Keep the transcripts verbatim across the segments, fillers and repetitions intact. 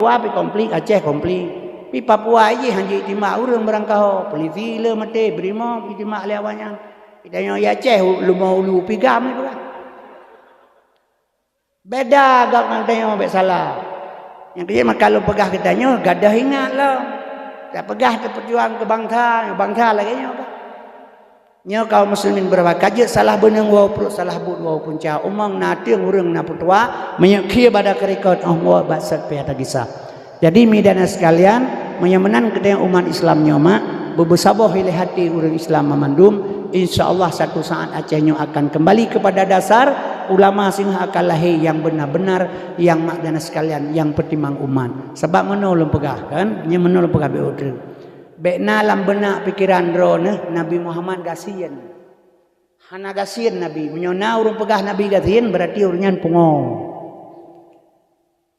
Papua pi konflik, Aceh konflik. Pi Papua jih hanjeuet timbak ureuëng barangkaho, polisi le maté, brimob jitimbak lé awaknyan. Geutanyoe di Aceh, Lumoulu pi GAM peugah. Beda gob ngon tanyoe, bék salah. Nyang keu jeuet maka lôn peugah geutanyoe, gadoh ingat lom. Tapeugah tapeujuang keu bansa, bansa lagée nyoe ka. Nyoe kaum muslimin beureuba ka jeuet salah beuneueng woe pruet, salah buet woe punca. Umong na teueng ureuëng na peutuwa, meunyoe khie bada keurikot, óh woe bak sat pih ata gisa. Jadi, mi dan sekalian, meunyoe meunan keudeh umat Islam nyoe mak, beubeusaboh ilée hati ureuëng Islam mamandum, insya Allah satu saat Aceh nyoe akan kembali kepada dasar, ulama singoh akan lahé nyang beuna-beuna, nyang mak dan sekalian, nyang peutimang umat. Sabab meunoe lôn peugah kan, nyang meunoe lôn peugah bék uteuen. Bék na lam beunak pikiran droeneuh Nabi Muhammad gasien. Hana gasien Nabi. Meunyoe na ureuëng peugah Nabi gasien, berarti ureuëng nyan pungo.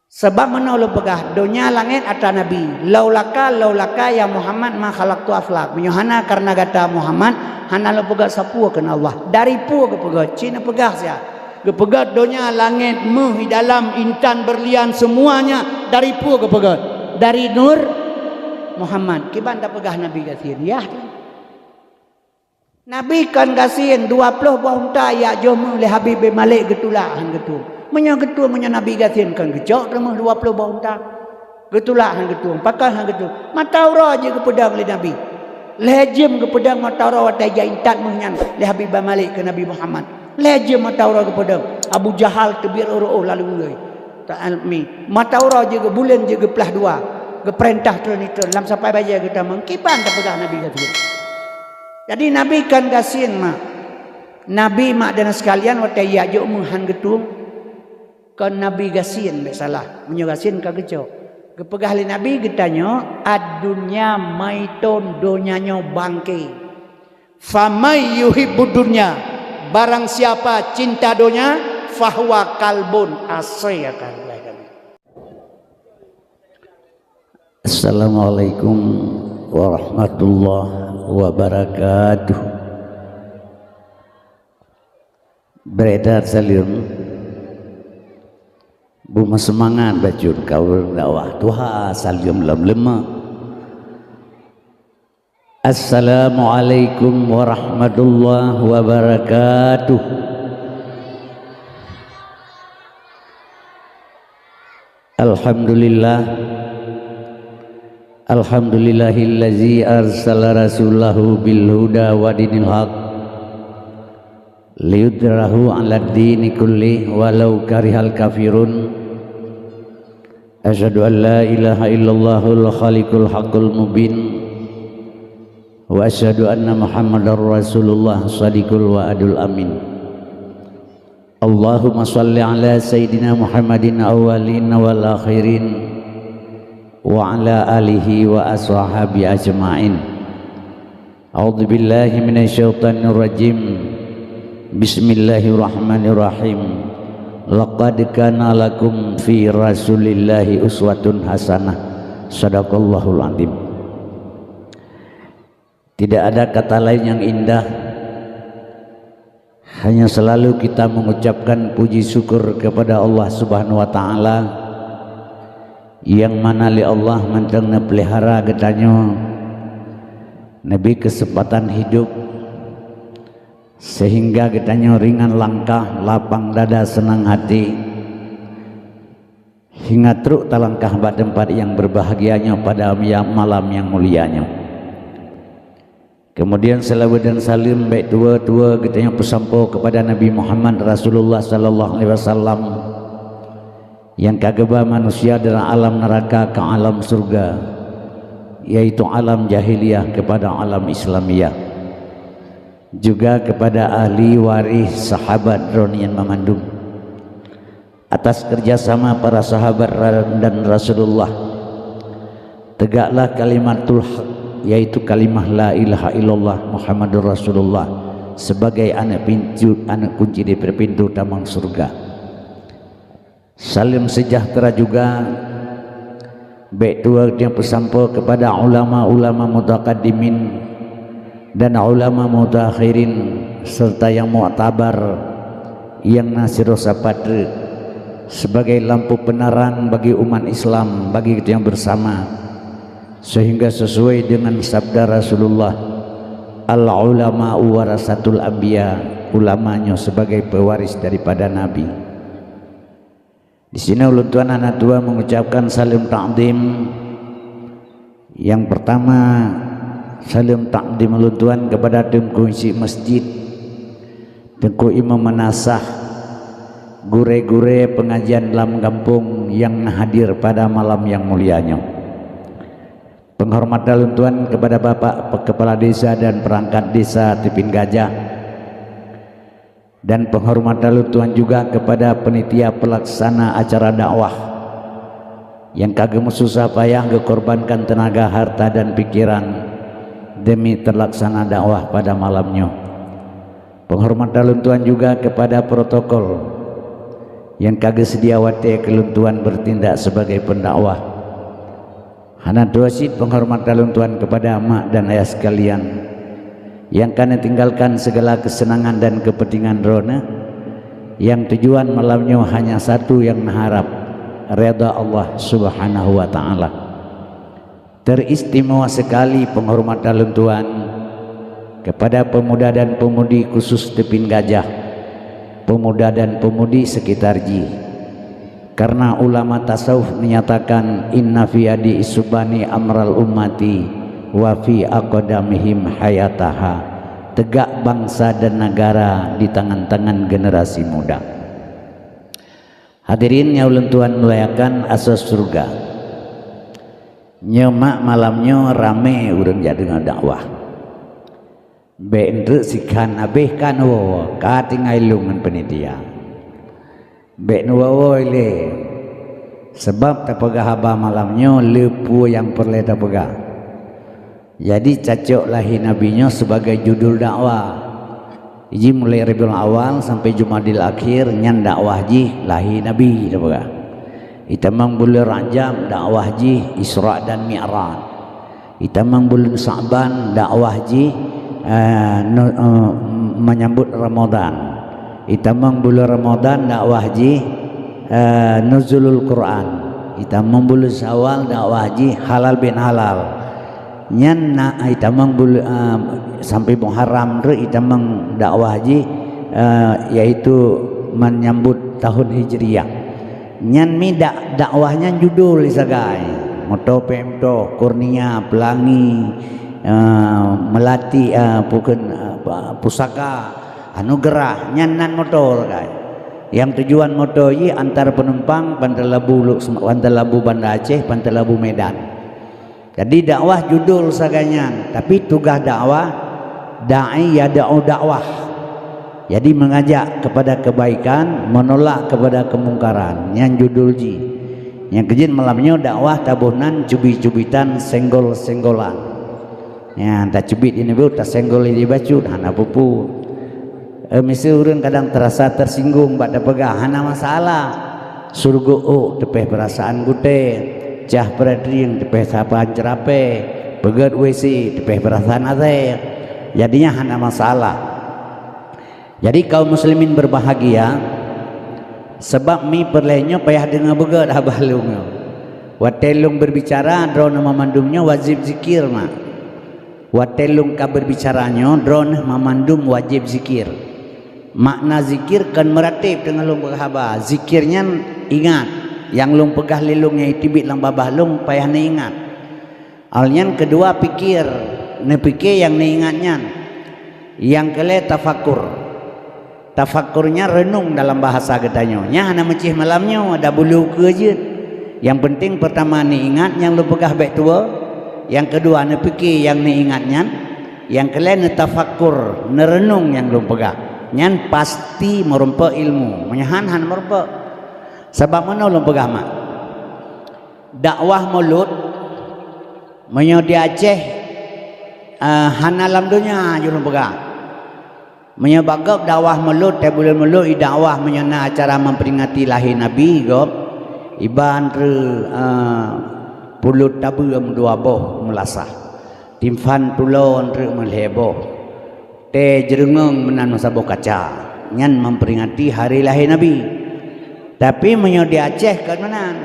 Sabab meunoe lôn peugah, donya langét atra Nabi. Laulaka, laulaka ya Muhammad ma khalaqtu aflak. Meunyoe hana kareuna gata Muhammad, hana lôn peugah sapeue keu Allah. Dari peue geupeugah, cit neupeugah siat. Geupeugah donya langét, méuh, dalam, intan, berlian, semuanya dari peue geupeugah? Dari nur Muhammad. Kiban tapeugah Nabi gasien. Yah. Nabi kon gasien, dua ploh boh unta jak jok méuh lé Habib bin Malik geutulak han geutueng. Meunyoe geutueng, meunyoe Nabi gasien kon geucok teumeuh dua ploh boh unta. Geutulak han geutueng, pakon han geutueng. Mata uroe jeuet geupeudong lé Nabi. Lhée jeuem geupeudong mata uroe watée jak intat méuh nyan lé Habib bin Malik keu Nabi Muhammad. Lhée jeuem mata uroe geupeudong. Abu Jahal teubiet rôh-rôh lalu ulée. Ta'almi. Mata uroe jeuet geubuleuen jeuet geuplah dua. Geupeurintah treun itreun lam sapai bajée geutamong. Kiban tapeugah Nabi gasien. Jadi Nabi kon gasien mak. Nabi mak dan sekalian watée jak jok méuh han geutueng. Kon Nabi gasien bék salah. Meunyoe gasien ka geucok. Geupeugah lé Nabi geutanyoe, "Ad-dunya maitun, donya nyoe bangke." "Faman yuhibbud dunya," barang siapa cinta donya, "fahuwa kalbun," asée akan gulai kami. Assalamualaikum warahmatullahi wabarakatuh. Beredar saleuem, beumeusemangat bacut kawan dakwah tuha saleuem lom leumah. Assalamualaikum warahmatullahi wabarakatuh. Alhamdulillah. Alhamdulillahillazi arsala rasulahu bil huda wa dinil haq liyudhhirahu 'alad dini kullih walau karihal kafirun. Asyhadu an la ilaha illallahul khaliqul haqqul mubin. Wa asyhadu anna Muhammadar Rasulullah shadiqul wa'dul amin. Allahumma shalli ala sayyidina Muhammadin awwalin wal akhirin wa ala alihi wa ashabihi ajma'in. A'udzubillahi minasyaitonirrajim. Bismillahirrahmanirrahim. Laqad kana lakum fi Rasulillahi uswatun hasanah. Sadaqallahul azim. Tidak ada kata lain yang indah, hanya selalu kita mengucapkan puji syukur kepada Allah Subhanahu wa Ta'ala, yang mana lé Allah mantong neupeulihara geutanyoe, neubri keuseumpatan hidup, sehingga geutanyoe ringan langkah, lapang dada, seunang hati, hingga trok talangkah bak teumpat nyang beubahgia nyoe pada malam nyang mulia nyoe. Kemudian, seulaweuet dan saleuem bék tuwoe-tuwoe geutanyoe peusampoe keupada Nabi Muhammad Rasulullah sallallahu alaihi wasallam, nyang ka geuba manusia dari alam neuraka keu alam syeuruga, yaitu alam jahiliyah keupada alam Islamiyah, juga keupada ahli waréh sahabat droeneuh nyan banmandum. Atas kerjasama para sahabat ra-, dan Rasulullah, tegaklah kalimatul haq, yaitu kalimah la ilaha illallah Muhammadur Rasulullah, sebagai aneuk pintu, aneuk kunci di pintu tamong syeuruga. Saleuem seujahteura juga bék tuwoe nyang peusampoe keupada ulama-ulama mutakaddimin dan ulama mutaakhirin, serta nyang muktabar, nyang na sidroe sapat treuk, sebagai lampu penerang bagi umat Islam, bagi kita yang bersama, sehingga sesuai dengan sabda Rasulullah, "Al-ulama'u warasatul anbiya," ulama nyoe sebagai pewaris daripada nabi. Di sini ulôn tuan aneuk dua mengucapkan saleuem takdim. Yang pertama, saleuem takdim ulôn tuan kepada Teungku Insik Masjid, Teungku Imam Manasah, gurée-gurée pengajian lam gampông nyang hadir pada malam nyang mulia nyoe. Penghormatan ulôn tuan kepada Bapak Kepala Desa dan Perangkat Desa Tipin Gajah, dan penghormatan ulôn tuan juga kepada penitia pelaksana acara dakwah nyang ka geumeususah payah geukorbankan tenaga, harta, dan pikiran demi terlaksana dakwah pada malam nyoe. Penghormatan ulôn tuan juga kepada protokol nyang ka geuseudia watée keu ulôn tuan bertindak sebagai pendakwah. Hana tuwoe cit penghormatan ulôn tuan kepada mak dan ayah sekalian nyang ka neutinggalkan segala kesenangan dan kepentingan droeneuh, nyang tujuan malam nyoe hanya satu nyang neuharab, redha Allah Subhanahu wa Ta'ala. Teristimewa sekali penghormatan ulôn tuan kepada pemuda dan pemudi khusus Tipin Gajah, pemuda dan pemudi sekitar jih. Karena ulama tasawuf menyatakan, "Inna fi yadi isbani amral ummati wa fi aqdamihim hayataha." Tegak bangsa dan negara di tangan-tangan generasi muda. Hadirin nyang ulôn tuan muliakan, asoe syeuruga. Nyoe mak malam nyoe ramé ureuëng jak deungoe dakwah. Bék eunteuk sikhan abéh kan woe, ka tinggai lôn ngon panitia. Bék neuwoe-woe lé, sabab tapeugah haba malam nyoe le peue nyang peureulée tapeugah. Jadi cocok lahé Nabi nyoe sebagai judul dakwah. Ji mulai Rabiul Awal sampai Jumadil Akhir nyan dakwah jih lahé Nabi tapeugah. Itamong buleuen Rajab dakwah jih Isra dan Mi'raj. Itamong buleuen Sa'ban dakwah jih, eh, nu-, eh, menyambut Ramadan. Itamong buleuen Ramadan dakwah jih, eh, Nuzulul Quran. Itamong buleuen Syawal dakwah jih halal bin halal. Nyan na itamong buleuen, eh, sampai Muharram re itamong dakwah jih, eh, yaitu menyambut tahun Hijriah. Nyan mi dak-, dakwah nyan judul sagai. Moto P M T, Kurnia, Pelangi, eh, Melati, eh, bukan, eh, pusaka, anugerah, nyan nan moto sagai. Yang tujuan moto jih antar penumpang Pantai Labu, Pantai Labu Banda Aceh, Pantai Labu Medan. Jadi dakwah judul sagai nyan, tapi tugaih dakwah, da'i yad'u dakwah. Jadi mengajak kepada kebaikan, menolak kepada kemungkaran. Nyan judul jih. Nyang keujeuet malam nyoe dakwah taboh nan cubi-cubitan, senggol-senggolan. Nyan tacubit ini bu, tasenggol ini bacut, hana pupu. Eh, miseue ureuëng kadang terasa tersinggung bak tapeugah, hana masalah. Surgo ôk teupeh peurasaan gutée, cah peuratrieng teupeh sapan ceurapée, peugét W C teupeh peurasaan asée. Jadinya hana masalah. Jadi kaum muslimin berbahagia, sebab mi peureulée nyoe payah deungoe beugét haba lôn nyoe. Watée lôn berbicara, droeneuh mandum nyoe wajéb zikir mak. Watée lôn ka berbicara nyoe, droeneuh mandum wajéb zikir. Makna zikir kon meuratéb teungoh lôn beuhaba. Zikir nyan ingat, nyang lôn peugah lé lôn nyang teubiet lam babah lôn payah neuingat. Awai nyan keudua pikir, neupike nyang neuingat nyan. Nyang keulhée tafakur. Tafakur nyan reunong dalam bahasa geutanyoe. Nyan hana meucih malam nyoe, ada bulu keue jeuet. Nyang penting pertama neuingat nyang lôn peugah bék tuwoe. Nyang keudua neupike nyang neuingat nyan. Nyang keulhée neutafakur, neureunong nyang lôn peugah. Nyan pasti meurumpok ilmu. Meunyoe han, han meurumpok. Sabab meunoe lôn peugah mak. Dakwah mulod, meunyoe di Aceh, eh, hana lam donya jih lôn peugah. Meunyoe bak gob dakwah mulod, teuh buleuen mulod, i dakwah meunyoe na acara memperingati lahé Nabi gob, iban re, eh, pulot tabeuem dua boh meulasah. Timphan tulon re meulhée boh. Teuh jeureungeung meunan meusaboh kaca. Nyan memperingati hari lahé Nabi. Tapi meunyoe di Aceh kon meunan.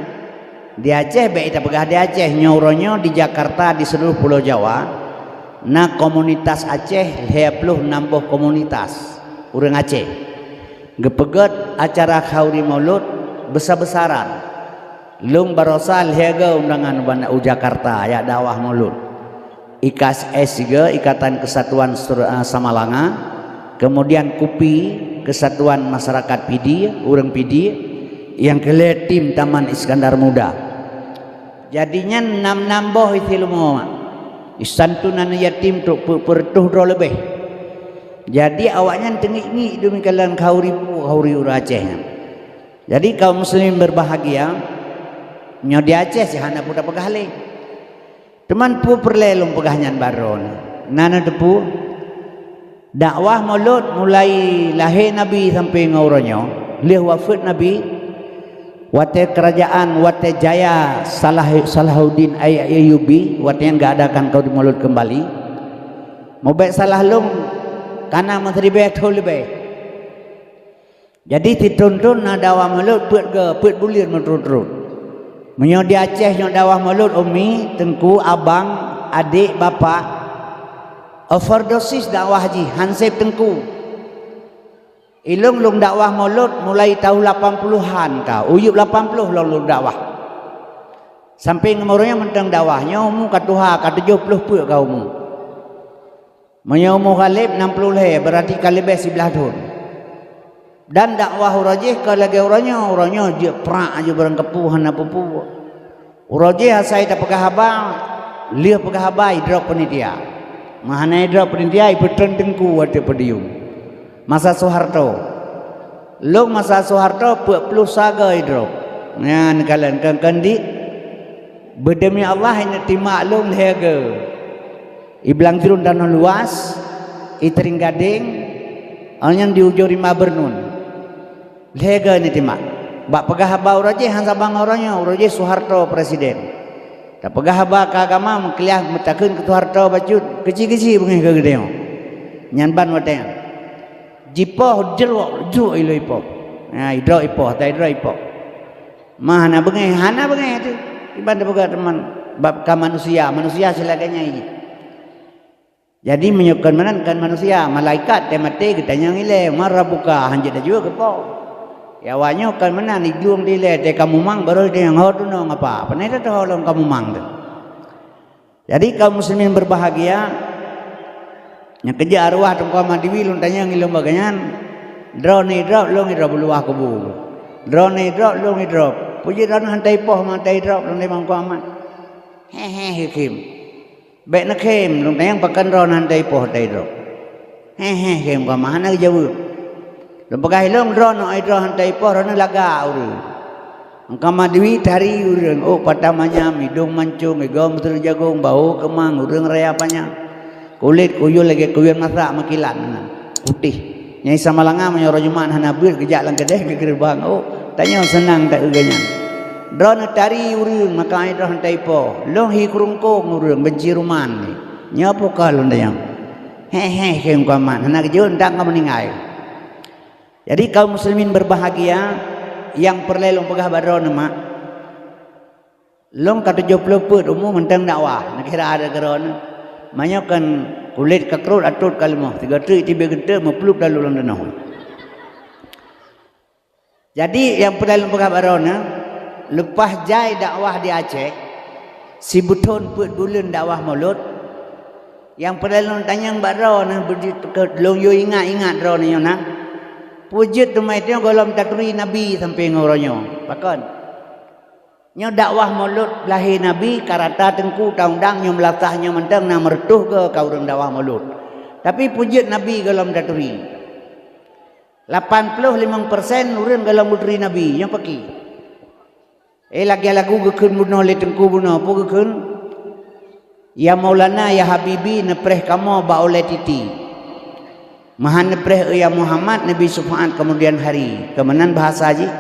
Di Aceh bèk tapeugah di Aceh, nyoe uroe nyoe di Jakarta, di seluruh Pulo Jawa, na komunitas Aceh lhèe ploh nam boh komunitas ureueng Aceh. Geupeugèt acara khanduri Maulud besar-besaran. Lôn barosa lhèe goe undangan u Jakarta jak dakwah Maulud. I K S S juga, Ikatan Kesatuan Sur-, eh, Samalanga, kemudian KUPI, Kesatuan Masyarakat Pidie, ureueng Pidie, nyang keu lhèe tim Taman Iskandar Muda. Jadi nyan nam-nam boh isi leumo, mak. Santunan yatim trok peuet reutôh droe leubeh. Jadi awaknyan teungiek-ngiek demi kalon khanduri, khanduri ureueng Aceh nyan. Jadi kaum muslimin berbahagia, nyoe di Aceh sih hana peue tapeugah lé. Teuma peue peureulèe lôn peugah nyan baroe nyoe? Na neuteupeue? Dakwah Maulud mulai lahé Nabi sampai ngon uroe nyoe, lheueh wafeuet Nabi, watèe keurajaan, watèe jaya Salah-, Salahuddin Ay-, Ayyubi, watèe nyan geuadakan khanduri Maulud keumbali. Meubèk salah lôn, ka na meusiribèe thôn leubeh. Jadi, sithôn-thôn na dakwah Maulud peuet goe, peuet buleuen meuturot-turot. Meunyoe di Aceh nyoe dakwah Maulud, umi, teungku, abang, adék, bapak, overdosis dakwah jih, han sép teungku. Ilôn lôn dakwah Maulud mulai tahun lapan puluhan ka, u yup lapan puluh lôn, lôn dakwah. Sampai ngon uroe nyoe mantong dakwah, nyoe umu ka tuha, ka tujoh ploh peuet ka umu. Meunyoe umu Khalid nam ploh lhèe, beurati ka leubeh siblaih thôn. Dan dakwah uroe jih ka lagèe uroe nyoe, uroe nyoe jeuet prak aju barangkapeue hana peue-peue. Uroe jih asai tapeugah haba, lheueh peugah haba idrop panitia. Meuhana idrop panitia, ipeutreun teungku ateueh podium. Masa Soeharto. Lôn masa Soeharto peuet ploh sa goe idrop. Nyan kalon kon-kon di. Beudemi Allah, ineuk timak lôn lhèe goe. I Blang Jruen Tanoh Luas, i Tring Gadeng, awaknyan di Ujong Rimba Beurnun. Lhèe goe ineuk timak. Bak peugah haba uroe jih han saban ngon uroe nyoe, uroe jih Soeharto presiden. Tapeugah haba keu agama, meukeuleh meutakheun keu Soeharto bacut, keuci-keuci beungèh keu geutanyoe. Nyan ban watèe nyan. Jipoh jrok, jrok ilôn ipoh. Ha, idrop ipoh, ta idrop ipoh. Ma hana beungèh, hana beungèh teuh. Iban teupeugah teuma bab ka manusia, manusia silagèe nyan jih. Jadi meunyoe kon meunan kon manusia, malaikat teuh maté geutanyong ilèe, "Man rabbuka?" Han jeuet tajaweueb keu po. Ya awaknyoe kon meunan, idong di ilèe teuh ka mumang, barô geutanyong, "Ho droeneuh ngon apa?" Pane teuh ho lôn ka mumang teuh. Jadi kaum muslimin berbahagia, nyang keujeuet arwah Teungku Ahmad Diwi lôn tanyong ilôn bak geuhnyan, droeneuh idrop, lôn idrop u luwa kubu. Droeneuh idrop, lôn idrop. Peue jeuet droeneuh han taipoh, han taidrop, lôn tanyong Teungku Ahmad. He he, khém. Bèk neukhém, lôn tanyong pakon droeneuh han taipoh, han taidrop. He he, khém Teungku Ahmad, hana geujaweueb. Lôn peugah ilôn, droeneuh ai droe han taipoh, droeneuh lagak ureueng. Teungku Ahmad Diwi tari ureueng, ôk pata manyam, idong mancong, igoe meuteurjagong, bahu keumang, ureueng raya panyang. Kulét kuyôn lagèe kuyôn masak meukilat, putéh. Nyang Samalanga meunyoe uroe Jumat hana beuet, geujak lam keudè geukeureubeuen, ôk, tanyoe seunang taeu geuhnyan. Droeneuh tari ureueng, maka ai droeneuh han taipoh. Lôn hi keurungkông ureueng, banci ruman. Nyoe peue ka lôn tanyong. He he, khém Teungku Ahmad, hana geujaweueb, ndak ka meuninggai. Jadi kaum muslimin berbahagia, nyang peureulèe lôn peugah bak droeneuh, mak. Lôn ka tujoh ploh peuet umu mantong dakwah, neukira ada keu droeneuh. Meunyoe kon kulét ka krot, atôt ka leumoh, sigoe treuk itibée geunteuk meuplup dalu lam tanoh. Jadi nyang peureulèe lôn peugah bak droeneuh, leupah jai dakwah di Aceh, sibeuthôn peuet buleuen dakwah Maulud, nyang peureulèe lôn tanyong bak droeneuh, beudi-, lôn yue ingat-ingat droeneuh nyoe na, peue jeuet teuma tanyoe gohlom taturi Nabi sampoe ngon uroe nyoe? Pakon? Nyoe dakwah Maulud lahé Nabi ka rata teungku taundang nyoe meulasah nyoe mantong na meureutôh goe ka ureueng dakwah Maulud. Tapi peue jeuet Nabi gohlom taturi? Lapan ploh limong persen ureueng gohlom geuturi Nabi, nyoe pakri. Eh, lagèe lagu geukheun bunoe lé teungku bunoe, peue geukheun? Ya Maulana, ya Habibi, neupreh kamoe bak ulèe titi. Meuhan neupreh, ya Muhammad, neubi syafa'at keumudian hari. Keu meunan bahasa jih.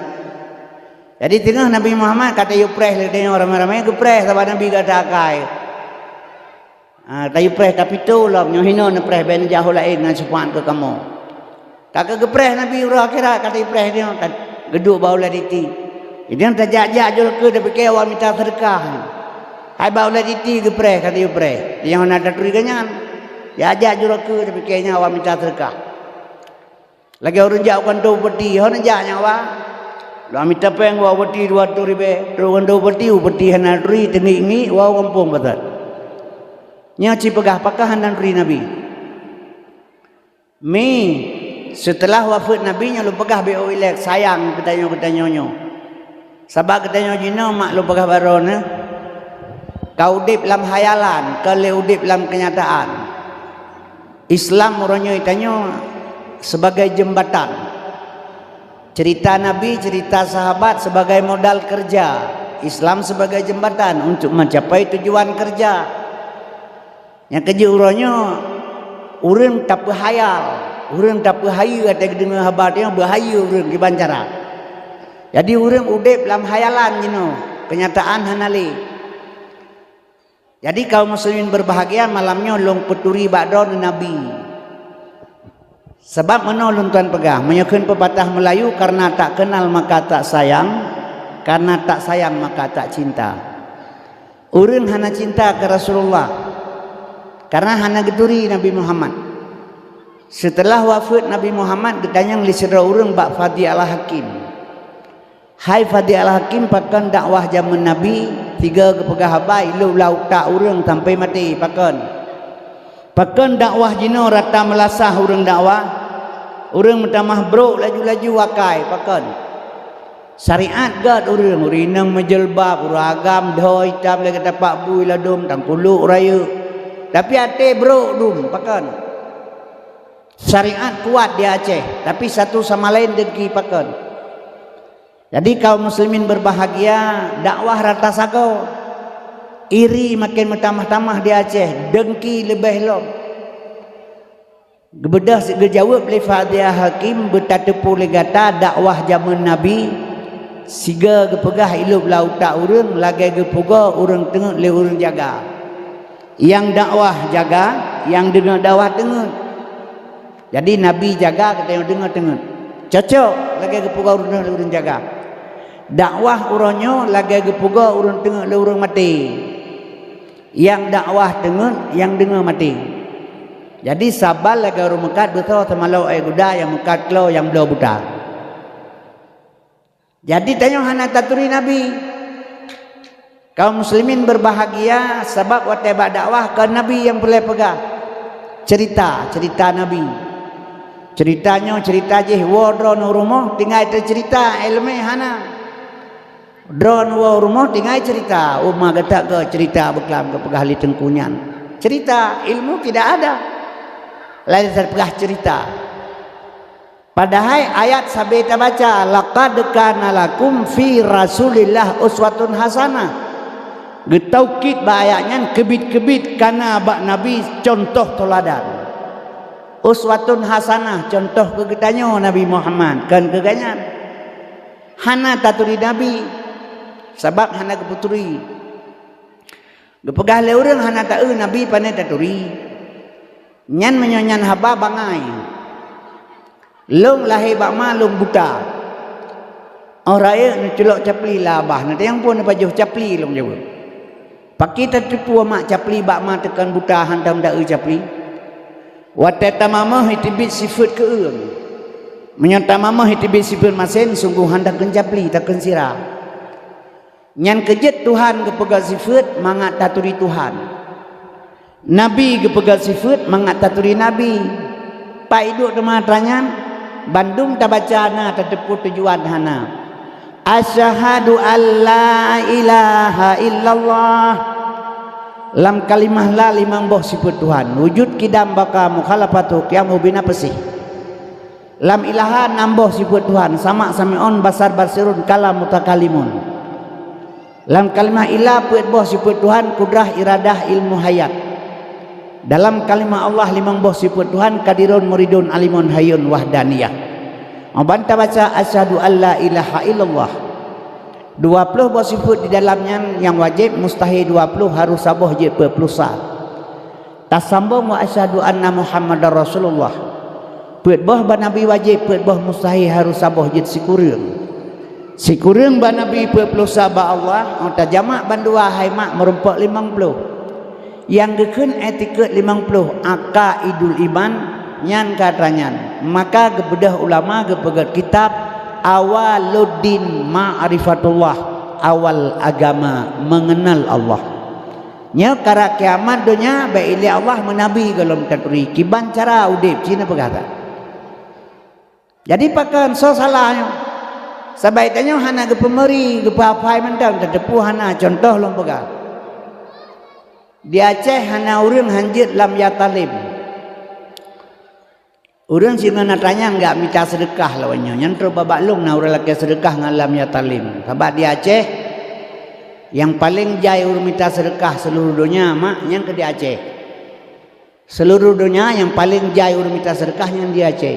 Jadi teungoh Nabi Muhammad ka tayue preh lé tanyoe ramé-ramé, geupreh saban Nabi gata akai. Ah, tayue preh, tapi teuh lom, nyoe hinoe neupreh, bèk neujak ho laén ngon syafa'at keu kamoe. Ka keuh geupreh Nabi uroe akhirat, ka tayue preh nyoe, ka, Geuduek bak ulèe diti. Idang tajak-jak jureukeue tapike awak mita seudeukah. Hai bak ulèe diti geupreh ka geuyue preh. Nyang hana taturi geuh nyan. Jak-jak jureukeue tapike nyan awak mita seudeukah. Lagèe ureueng jak u kantô bupati, hana jak nyan awak. Lôn mita péng bak bupati dua reutôh ribèe, trok u kantô bupati, bupati hana turi, teungiek-ngiek, woe gampông patat. Nyoe ci peugah pakon hana turi Nabi. Mi, seuteulah wafeuet Nabi nyoe lôn peugah B O I lé sayang geutanyoe-geutanyoe nyoe. Sabab geutanyoe jinoe mak lôn peugah baroe neuh, ka udeb lam hayalan, kon lé udeb lam keunyataan. Islam uroe nyoe tanyoe sebagai jeumbatan. Cerita Nabi, cerita sahabat sebagai modal kerja. Islam sebagai jeumbatan untuk mencapai tujuan kerja. Nyang keujeuet uroe nyoe, ureueng tapeuhayal, ureueng tapeuhayeue watèe geudeungoe haba nyoe, beuhayeue ureueng kiban cara. Jadi ureueng udeb lam hayalan jinoe, keunyataan hana lé. Jadi kaum muslimin berbahagia, malam nyoe lôn peuturi bak droeneuh Nabi. Sabab meunoe lôn tuan peugah, meunyoe kheun pepatah Meulayu, karena tak kenal maka tak sayang, karena tak sayang maka tak cinta. Ureueng hana cinta keu Rasulullah, karena hana geuturi Nabi Muhammad. Seuteulah wafeuet Nabi Muhammad, geutanyong lé sidroe ureueng bak Fadi Al-Hakim. Hai Fadi Al-Hakim, pakon dakwah jameun Nabi, sigoe geupeugah haba ilôb lam utak ureueng sampoe maté, pakon? Pakon dakwah jinoe rata meulasah ureueng dakwah? Ureueng meutamah brok laju-laju akai, pakon? Syariat göt ureueng, ureueng inong meujilbab, ureueng agam dho itam lagèe tapak bui ladôm, tangkulôk rayeuk. Tapi até brok dum, pakon? Syariat kuat di Aceh, tapi satu sama lain dengki, pakon? Jadi kaum muslimin berbahagia, dakwah rata sagoe. Iri maken meutamah-tamah di Aceh, dengki leubeh lom. Geubeudôh geujaweueb lé Fadi Al-Hakim, beutateupeue lé gata dakwah jameun Nabi, sigoe geupeugah ilôb lam utak ureueng lagèe geupeugoe ureueng teungeut lé ureueng jaga. Nyang dakwah jaga, nyang deungoe dakwah teungeut. Jadi Nabi jaga, geutanyoe deungoe teungeut. Cocok lagèe geupeugah ureueng teungeut lé ureueng jaga. Dakwah uroe nyoe lagèe geupeugah ureueng teungeut lé ureueng maté. Nyang dakwah teungeut, nyang deungoe maté. Jadi saban lagèe ureueng meukat beusoe seumalok aé guda, nyang meukat klo, nyang bloe buta. Jadi tanyoe hana taturi Nabi. Kaum muslimin berbahagia sabab watèe bak dakwah kon Nabi nyang peureulèe peugah. Cerita, cerita Nabi. Cerita nyoe, cerita jih, woe droeneuh u rumoh tinggai teucerita, ileumèe hana. Droeneuh woe u rumoh tinggai cerita, uma geutak keu cerita beuklam geupeugah lé teungku nyan. Cerita, ilmu tidak ada. Laén tapeugah cerita. Padahai ayat sabe tabaca, "Laqad kana lakum fi Rasulillah uswatun hasanah." Geutaukid bak ayat nyan, keubiet-keubiet kana bak Nabi cuntoh teuladan. Uswatun hasanah, cuntoh keu geutanyoe Nabi Muhammad, kon keu gobnyan. Hana taturi Nabi, sabab hana geupeuturi. Geupeugah lé ureueng hana taeu Nabi, pane taturi. Nyan meunyoe nyan haba bangai. Lôn lahé bak ma lôn buta. Óh rayeuk neuculok capli lam babah, neutanyong peue neupajoh capli lôn jaweueb. Pakri tateupeue mak capli bak ma teukon buta hántom taeu capli? Watèe tamamoh iteubiet sifeuet keueung. Meunyoe tamamoh iteubiet sifeuet masen, sunggoh hán takheun capli, takheun sira. Nyan keuh jeuet Tuhan geupeugah sifeuet mangat taturi Tuhan. Nabi geupeugah sifeuet mangat taturi Nabi. Pat iduek teuma atra nyan, bandum tabaca na tateupeue tujuan hana. Asyhadu an la ilaha illallah. Lam kalimah la limong boh sifeuet Tuhan. Wujud, qidam, baqa, mukhalafatu, qiyamu, bina, peusih. Lam ilaha nam boh sifeuet Tuhan, sama, sami'un, basar, basirun, kalam, mutakalimun. Lam kalimah ila peuet boh sifeuet Tuhan, kudrah, iradah, ilmu, hayat. Dalam kalimah Allah limong boh sifeuet Tuhan, qadirun, muridun, alimun, hayyun, wahdaniyah. Ban tabaca asyhadu an la ilaha illallah. Dua ploh boh sifeuet di dalam nyan nyang wajéb, mustahé dua ploh, harôh saboh jeuet peuet ploh sa. Tasambong wa asyhadu anna Muhammadar Rasulullah. Peuet boh bak Nabi wajéb, peuet boh mustahé, harôh saboh jeuet sikureueng. Sikureueng bak Nabi peuet ploh sa bak Allah, oh, tajamak bandua hai mak meurumpok limong ploh. Nyang geukheun etikeuet limong ploh, aqaidul iman, nyan ka atra nyan. Maka geubeudôh ulama geupeugét kitab Awaluddin Ma'rifatullah, awal agama mengenal Allah. Nyoe karab kiamat donya bèk ilèe Allah meunabi gohlom taturi kiban cara udép cit na peugah that. Jadi pakon soe salah nyoe? Sabab tanyoe hana geupeumeuri, geupeuhafai mantong, tateupeue hana. Cuntoh lôn peugah. Di Aceh hana ureueng han jeuet lam Yatalem. Ureueng singoh na tanyong geumita seudeukah lawét nyoe. Nyan trok bak lôn na ureueng lakèe seudeukah ngon lam Yatalem. Sabab di Aceh, nyang paleng jai ureueng mita seudeukah seuluruh donya, mak, nyan keuh di Aceh. Seuluruh donya nyang paleng jai ureueng mita seudeukah nyan di Aceh.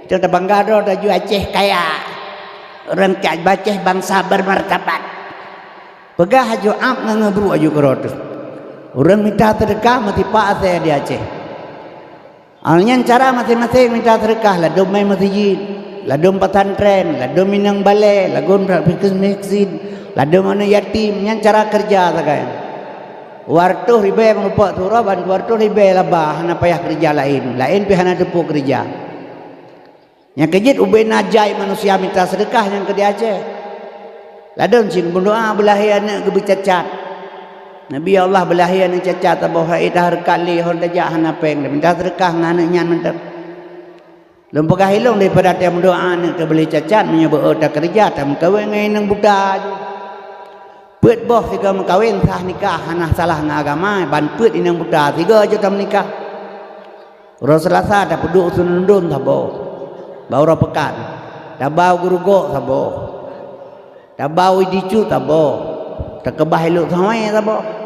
Itu tabangga droe taju Aceh kaya. Ureueng ka Aceh bansa bermartabat. Peugah aju ab ngon ngeubruek aju keudroe teuh. Ureueng mita seudeukah meusipat asèe di Aceh. Awak nyan cara maséng-maséng mita seudeukah, ladôm mé meuseujid, ladôm pesantren, ladôm inong balè, ladôm miskin, ladôm aneuk yatim, nyan cara keureuja sagai. Dua reutôh ribèe meurumpok siuroe, ban dua reutôh ribèe laba hana payah keureuja laén, laén pih hana teupeue keureuja. Nyang keu jeuet ubé na jai manusia mita seudeukah nyang keu di Aceh. Ladôm cit meudoa beulahé aneuk geubeucacat. Nabi Allah beulahé aneuk cacat saboh, hai dah reukat lé hon tajak hana péng, mita seudeukah ngon aneuk nyan mantong. Lôn peugah ilôn daripada ta meudoa aneuk teuh beulahé cacat, meunyoe beu-o takeureuja, tameukawen ngon inong buta aju. Peuet boh sigoe meukawen sah nikah, hana salah ngon agama, ban peuet inong buta sigoe aju tameunikah. Uroe Seulasa tapeuduek u Seundon saboh, bak uroe peukan, tabau geurugoe saboh, tabau idicut saboh, takeubah ilok sawée saboh.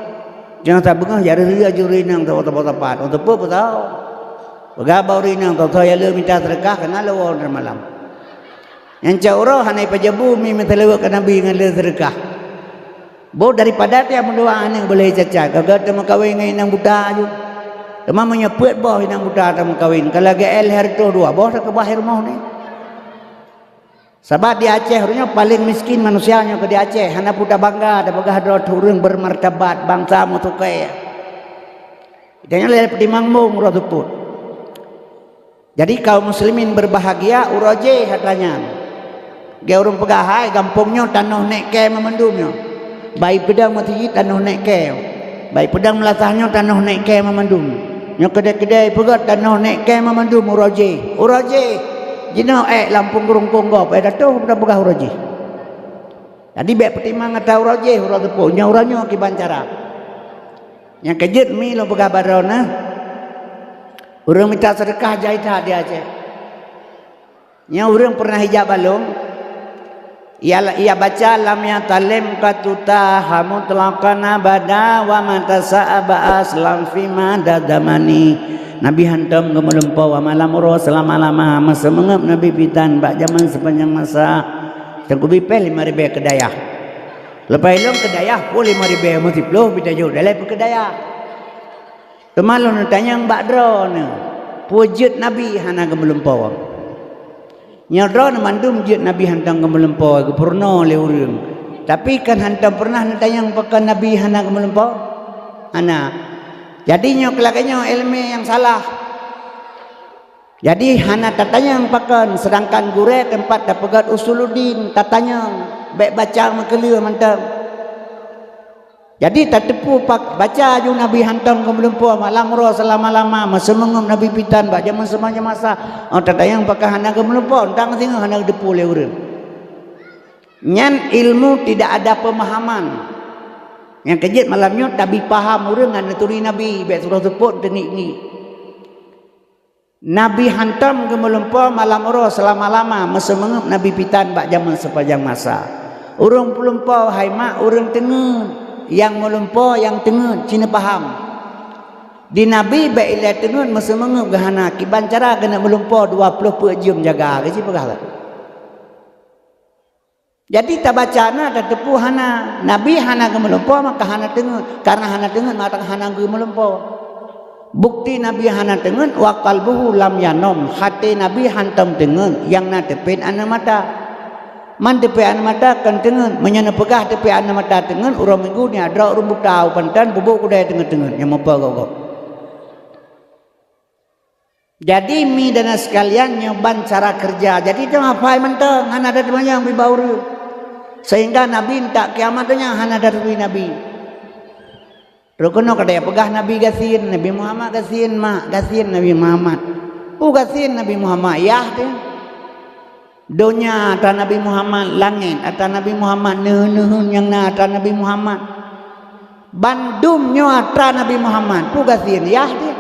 Jangan sabeungah jak reuh-reuh aju inong saboh-saboh sapat, untuk peue peutau. Peugah bak ureueng inong, "Tau-tau ya le mita seudeukah, keunan lewat malam." Nyang cok uroe hana ipajoh bu mi meuseulaweuet keu Nabi ngon le seudeukah. Boh daripada tiep meudoa aneuk beulahé cacat, gaga tameukawen ngon inong buta aju. Teuma meunyoe peuet boh inong buta tameukawen, ka lagée L H R toh dua boh takeubah i rumoh ni. Sabab di Aceh uroe nyoe paleng miskin manusia nyoe keu di Aceh, hana peue tabangga tapeugah droe teuh ureueng beureumartabat, bansa meusukée. Tanyoe lé peutimang mong uroe seupôt. Jadi kaum muslimin berbahagia uroe jéh atra nyan. Geu ureueng peugah hai gampông nyoe tanoh nék kée meumandum nyoe. Bai peudong meuseujid tanoh nék kée. Bai peudong meulasah nyoe tanoh nék kée meumandum. Nyoe keudée-keudée peugah tanoh nék kée meumandum uroe jéh. Uroe jéh. Jinoe ék lam peungurung-urung gob ék tatoh peugah uroe jéh. Jadi bék peutimang atra uroe jéh uroe seupôt. Nyoe uroe nyoe kiban cara. Nyang keu jeuet mi lôn peugah bak droeneuh, ureueng mita seudeukah jai that di Aceh. Nyoe ureueng peureunah ijak bak lôn, ia, ia baca lam Yatalem qattu taha mutlaqan abada wa mata sa'aba aslam fi mada zamani. Nabi hantom geumeulumpoe wa malam uroe seulama-lama, meuseumangöb Nabi pitan bak jameun sepanjang masa. Teungku bipéh lima ribée keu dayah. Leupah ilôn keu dayah peuet lima ribée meusiplôh bita jok dalai peukeudaya. Teuma lôn neutanyong bak droeneuh, peue jeuet Nabi hana geumeulumpoe? Nyoe droeneuh mandum jeuet Nabi hantom geumeulumpoe, geupeurunoe lé ureueng. Tapi kan hantom peureunah neutanyong pakon Nabi hana geumeulumpoe? Hana. Jadi nyoe keu lagée nyoe iéleumé nyang salah. Jadi hana tatanyong pakon, seudangkan gurée teumpat tapeugét usuluddin tatanyong, bék baca meukeuleuh mantong. Jadi tateupeue pak baca aju Nabi hantom geumeulumpoe malam uroe seulama-lama, meuseumangöb Nabi pitan bak jameun seumanja masa, oh tatanyong pakon hana geumeulumpoe, tang singoh hana geuteupeue lé ureueng. Nyan ilmu tidak ada pemahaman. Nyang keu jeuet malam nyoe tabi paham ureueng ngon neuturi Nabi, bék sidroe seupôt teungiek-ngiek. Nabi hantom geumeulumpoe malam uroe seulama-lama, meuseumangöb Nabi pitan bak jameun seupajang masa. Ureueng peulumpoe hai mak ureueng teungeut, nyang meulumpoe nyang teungeut, ci neupaham. Di Nabi bék ilée teungeut meuseumangöb geuhana, kiban cara keuneuk meulumpoe dua ploh peuet jeuem jaga, geuci peugah lé. Jadi tabaca na tateupeue hana, Nabi hana geumeulumpoe maka hana teungeut, kareuna hana teungeut maka hana geumeulumpoe. Bukti Nabi hana teungeut, wa qalbuhu lam yanom, até Nabi hantom teungeut, nyang na teupet aneuëk mata. Man teupeu aneuk mata kon teungeut, meunyoe neupeugah teupeu aneuk mata teungeut, uroe Minggu nyan droe ureuëng buta u panton, peubuet keudè teungeut-teungeut nyang meupo gob-gob. Jadi, mi dan sekalian, nyoe ban cara kerja. Jadi, nyoe hafai mantong, hana ada teumanyong bak ureuëng. Sehingga Nabi ntak kiamat donya hana ada turi Nabi. Rukon ka peugah Nabi gasien, Nabi Muhammad gasien, mak gasien Nabi Muhammad. Peue gasien Nabi Muhammad, yah teuh. Donya atra Nabi Muhammad, langét atra Nabi Muhammad, neuheun-neuheun nyang na atra Nabi Muhammad. Bandum nyoe atra Nabi Muhammad, peue gasien, yah teuh.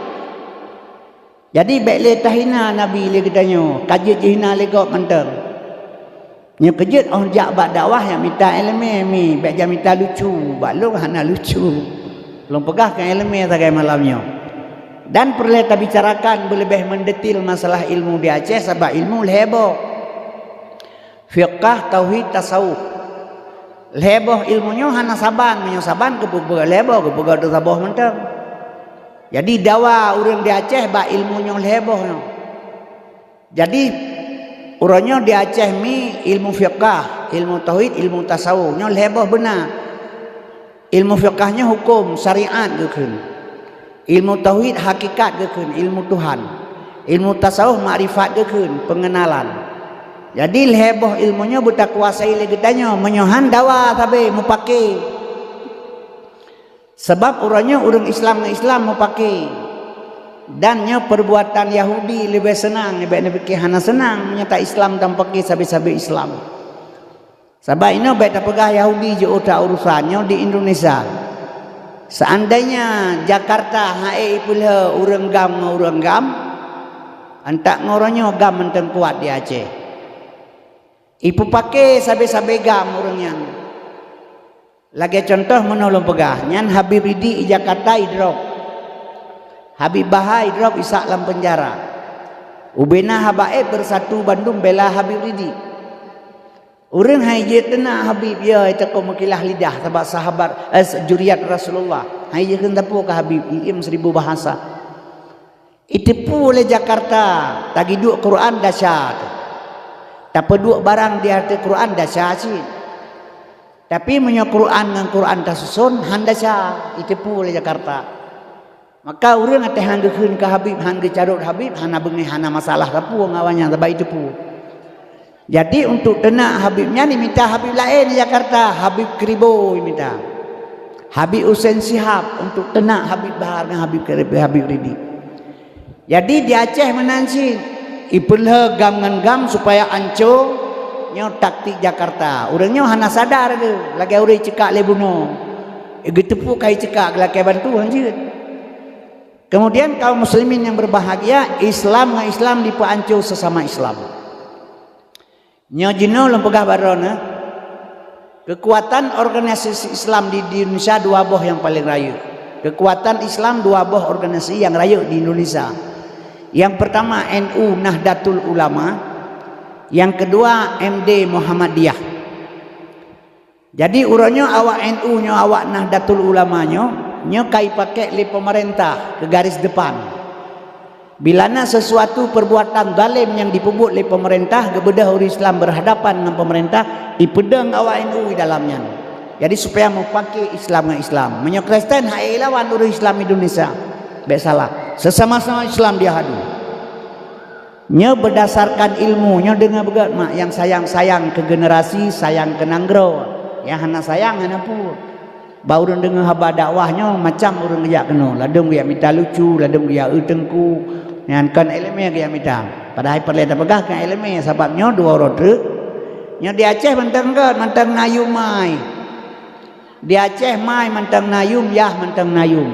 Jadi, bék lé tahina Nabi lé geutanyoe, ka jeuet jihina lé gob mantong. Nyoe keujeuet óh jak bak dakwah nyang mita iéleumé mi, bék jak mita lucu, bak lôn hana lucu. Lôn peugah keu iéleumé sagai malam nyoe. Dan peureulée tabicarakan beuleubeh meudetil masalah ilmu di Aceh, sabab ilmu lhée boh. Fiqah, tauhid, tasawuf. Lhée boh ilmu nyoe hana saban, meunyoe saban geupeubuet lhée boh, geupeubuet saboh mantong. Jadi dawa ureuëng di Aceh bak ilmu nyoe lhée boh nyoe. Jadi, uroe nyoe di Aceh mi ilmu fiqah, ilmu tauhid, ilmu tasawuf nyoe lhée boh beuna. Ilmu fiqah nyoe huköm, syariat geukheun. Ilmu tauhid hakikat geukheun, ilmu Tuhan. Ilmu tasawuf makrifat geukheun, pengenalan. Jadi lhée boh ilmu nyoe beutakuasai lé geutanyoe, meunyoe han dawa sabe meupaké. Sabab uroe nyoe ureuëng Islam ngon Islam meupaké. Dan nyoe perbuatan Yahudi leubeh seunang, bék neupike hana seunang meunyoe ta Islam tameupaké sabe-sabe Islam. Sabab inoe bék tapeugah Yahudi jiôh that urusan nyoe di Indonesia. Seandainya Jakarta han ék ipeulhée ureuëng GAM ngon ureuëng GAM, antak ngon uroe nyoe GAM mantong kuat di Aceh. Ipeupaké sabe-sabe GAM ureuëng nyan. Lagée cuntoh meunoe lôn peugah, nyan Habib Ridik i Jakarta idrop. Habib Bahar idrop isak lam peunjara. Ubena haba ék beusatu bandum bela Habib Ridik. Ureuëng hai jeuet teunak Habib, ya, ita keu meukilah lidah sabab sahabat, eh, juriat Rasulullah. Hai jeuet keu tapue keu Habib, iem seribu bahasa. Iteupeue lé Jakarta, tagiduek Quran desya teuh. Tapeuduek barang di ateueh Quran desya cit. Tapi meunyoe Quran ngon Quran tasuson, han desya, iteupeue lé Jakarta. Maka ureuëng até han geukheun keu Habib, han geucarot Habib, hana beungéh, hana masalah sapeue ngon awaknyan, sabab iteupeue. Jadi, untuk teunak Habib nyan, imita Habib laén di Jakarta, Habib Kribo imita. Habib Hussein Shihab untuk teunak Habib Bahar ngon Habib Kribo, Habib Ridik. Jadi, di Aceh meunan cit, ipeulhée GAM ngon GAM supaya anco, nyoe taktik Jakarta. Ureuëng nyoe hana sadar geuh, lagée ureuëng icekak lé bunoe. Geuteupeue ka icekak, geulakée bantu han jeuet. Kemudian, kaum muslimin yang berbahagia, Islam ngon Islam dipeuanco sesama Islam. Nyoe jinoe lôn peugah bak droeneuh, keukuatan organisasi Islam di, di Indonesia dua boh nyang paleng rayeuk. Keukuatan Islam dua boh organisasi nyang rayeuk di Indonesia. Nyang peurtama N U Nahdlatul Ulama, nyang keudua M D Muhammadiyah. Jadi, uroe nyoe awak N U nyoe, awak Nahdlatul Ulama nyoe, nyoe ka ipakék lé peumeurintah keu garis depan. Bila na sesuatu perbuatan zalem nyang jipeubuet lé peumeurintah, geubeudôh ureuëng Islam berhadapan ngon peumeurintah, ipeudong awak N U di dalam nyan. Jadi, supaya meupaké Islam ngon Islam. Meunyoe Kristen, hai lawan ureuëng Islam Indonesia. Bék salah. Sesama-sama Islam dia hadu. Nyoe berdasarkan ilmu, nyoe deungoe beugét mak nyang sayang-sayang keu generasi, sayang keu nanggroe. Nyang hana sayang, hana peue. Bak ureuëng deungoe haba dakwah nyoe macam ureuëng geujak keunoe, ladôm geujak mita lucu, ladôm geujak eu teungku. Nyan kon iéleumé geujak mita. Padahai peureulée tapeugah kon iéleumé, sabab nyoe dua uroe treuk. Nyoe di Aceh mantong gét, mantong na yum mai. Di Aceh mai mantong na yum, yah mantong na yum.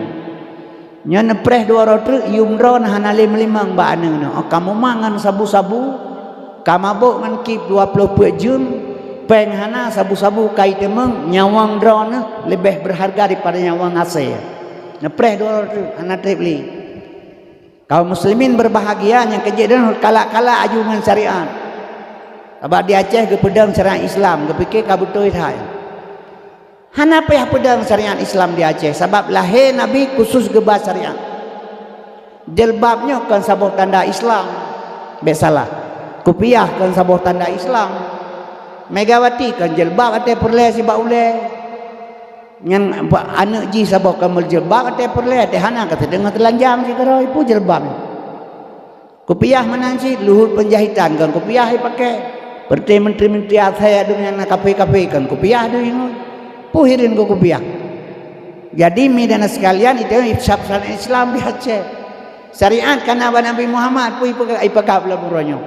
Nyoe neupreh dua uroe treuk, yum droeneuh hana lé meulimong bak aneuëk nyoe. Ka mumat ngon sabu-sabu, ka mabök ngon kib dua ploh peuet jeuem, péng hana, sabu-sabu ka iteumeung, nyawöng droeneuh leubeh beurharga daripada nyawöng asée. Neupreh dua uroe treuk, hana treb lé. Kaum muslimin berbahagia nyang keujeuet dan kalak-kalak aju ngon syariat. Sabab di Aceh geupeudong syariat Islam, geupike ka beutôi that. Hana payah peudong syariat Islam di Aceh, sabab lahé Nabi khusus geuba syariat. Jilbab nyoe kon saboh tanda Islam. Bék salah. Kupiah kon saboh tanda Islam. Megawati kan jilbab até peureulée sibak ulée. Nyan ba-, aneuk jih saboh kan jilbab até peureulée, até hana ka teudeungoe teulanjang sigoe ibu jilbab. Kupiah meunan cit, luhut peunjahitan kan kupiah ipaké. Peureuté menteri-menteri asai adeueng nyang na kafé-kafé kan kupiah deuh ingon. Peue hireuen keu kupiah. Jadi, mi dan sekalian, itu syariat Islam di Aceh. Syariat kana bak Nabi Muhammad pun ipeugah, ipeugah bulan buroe nyoe.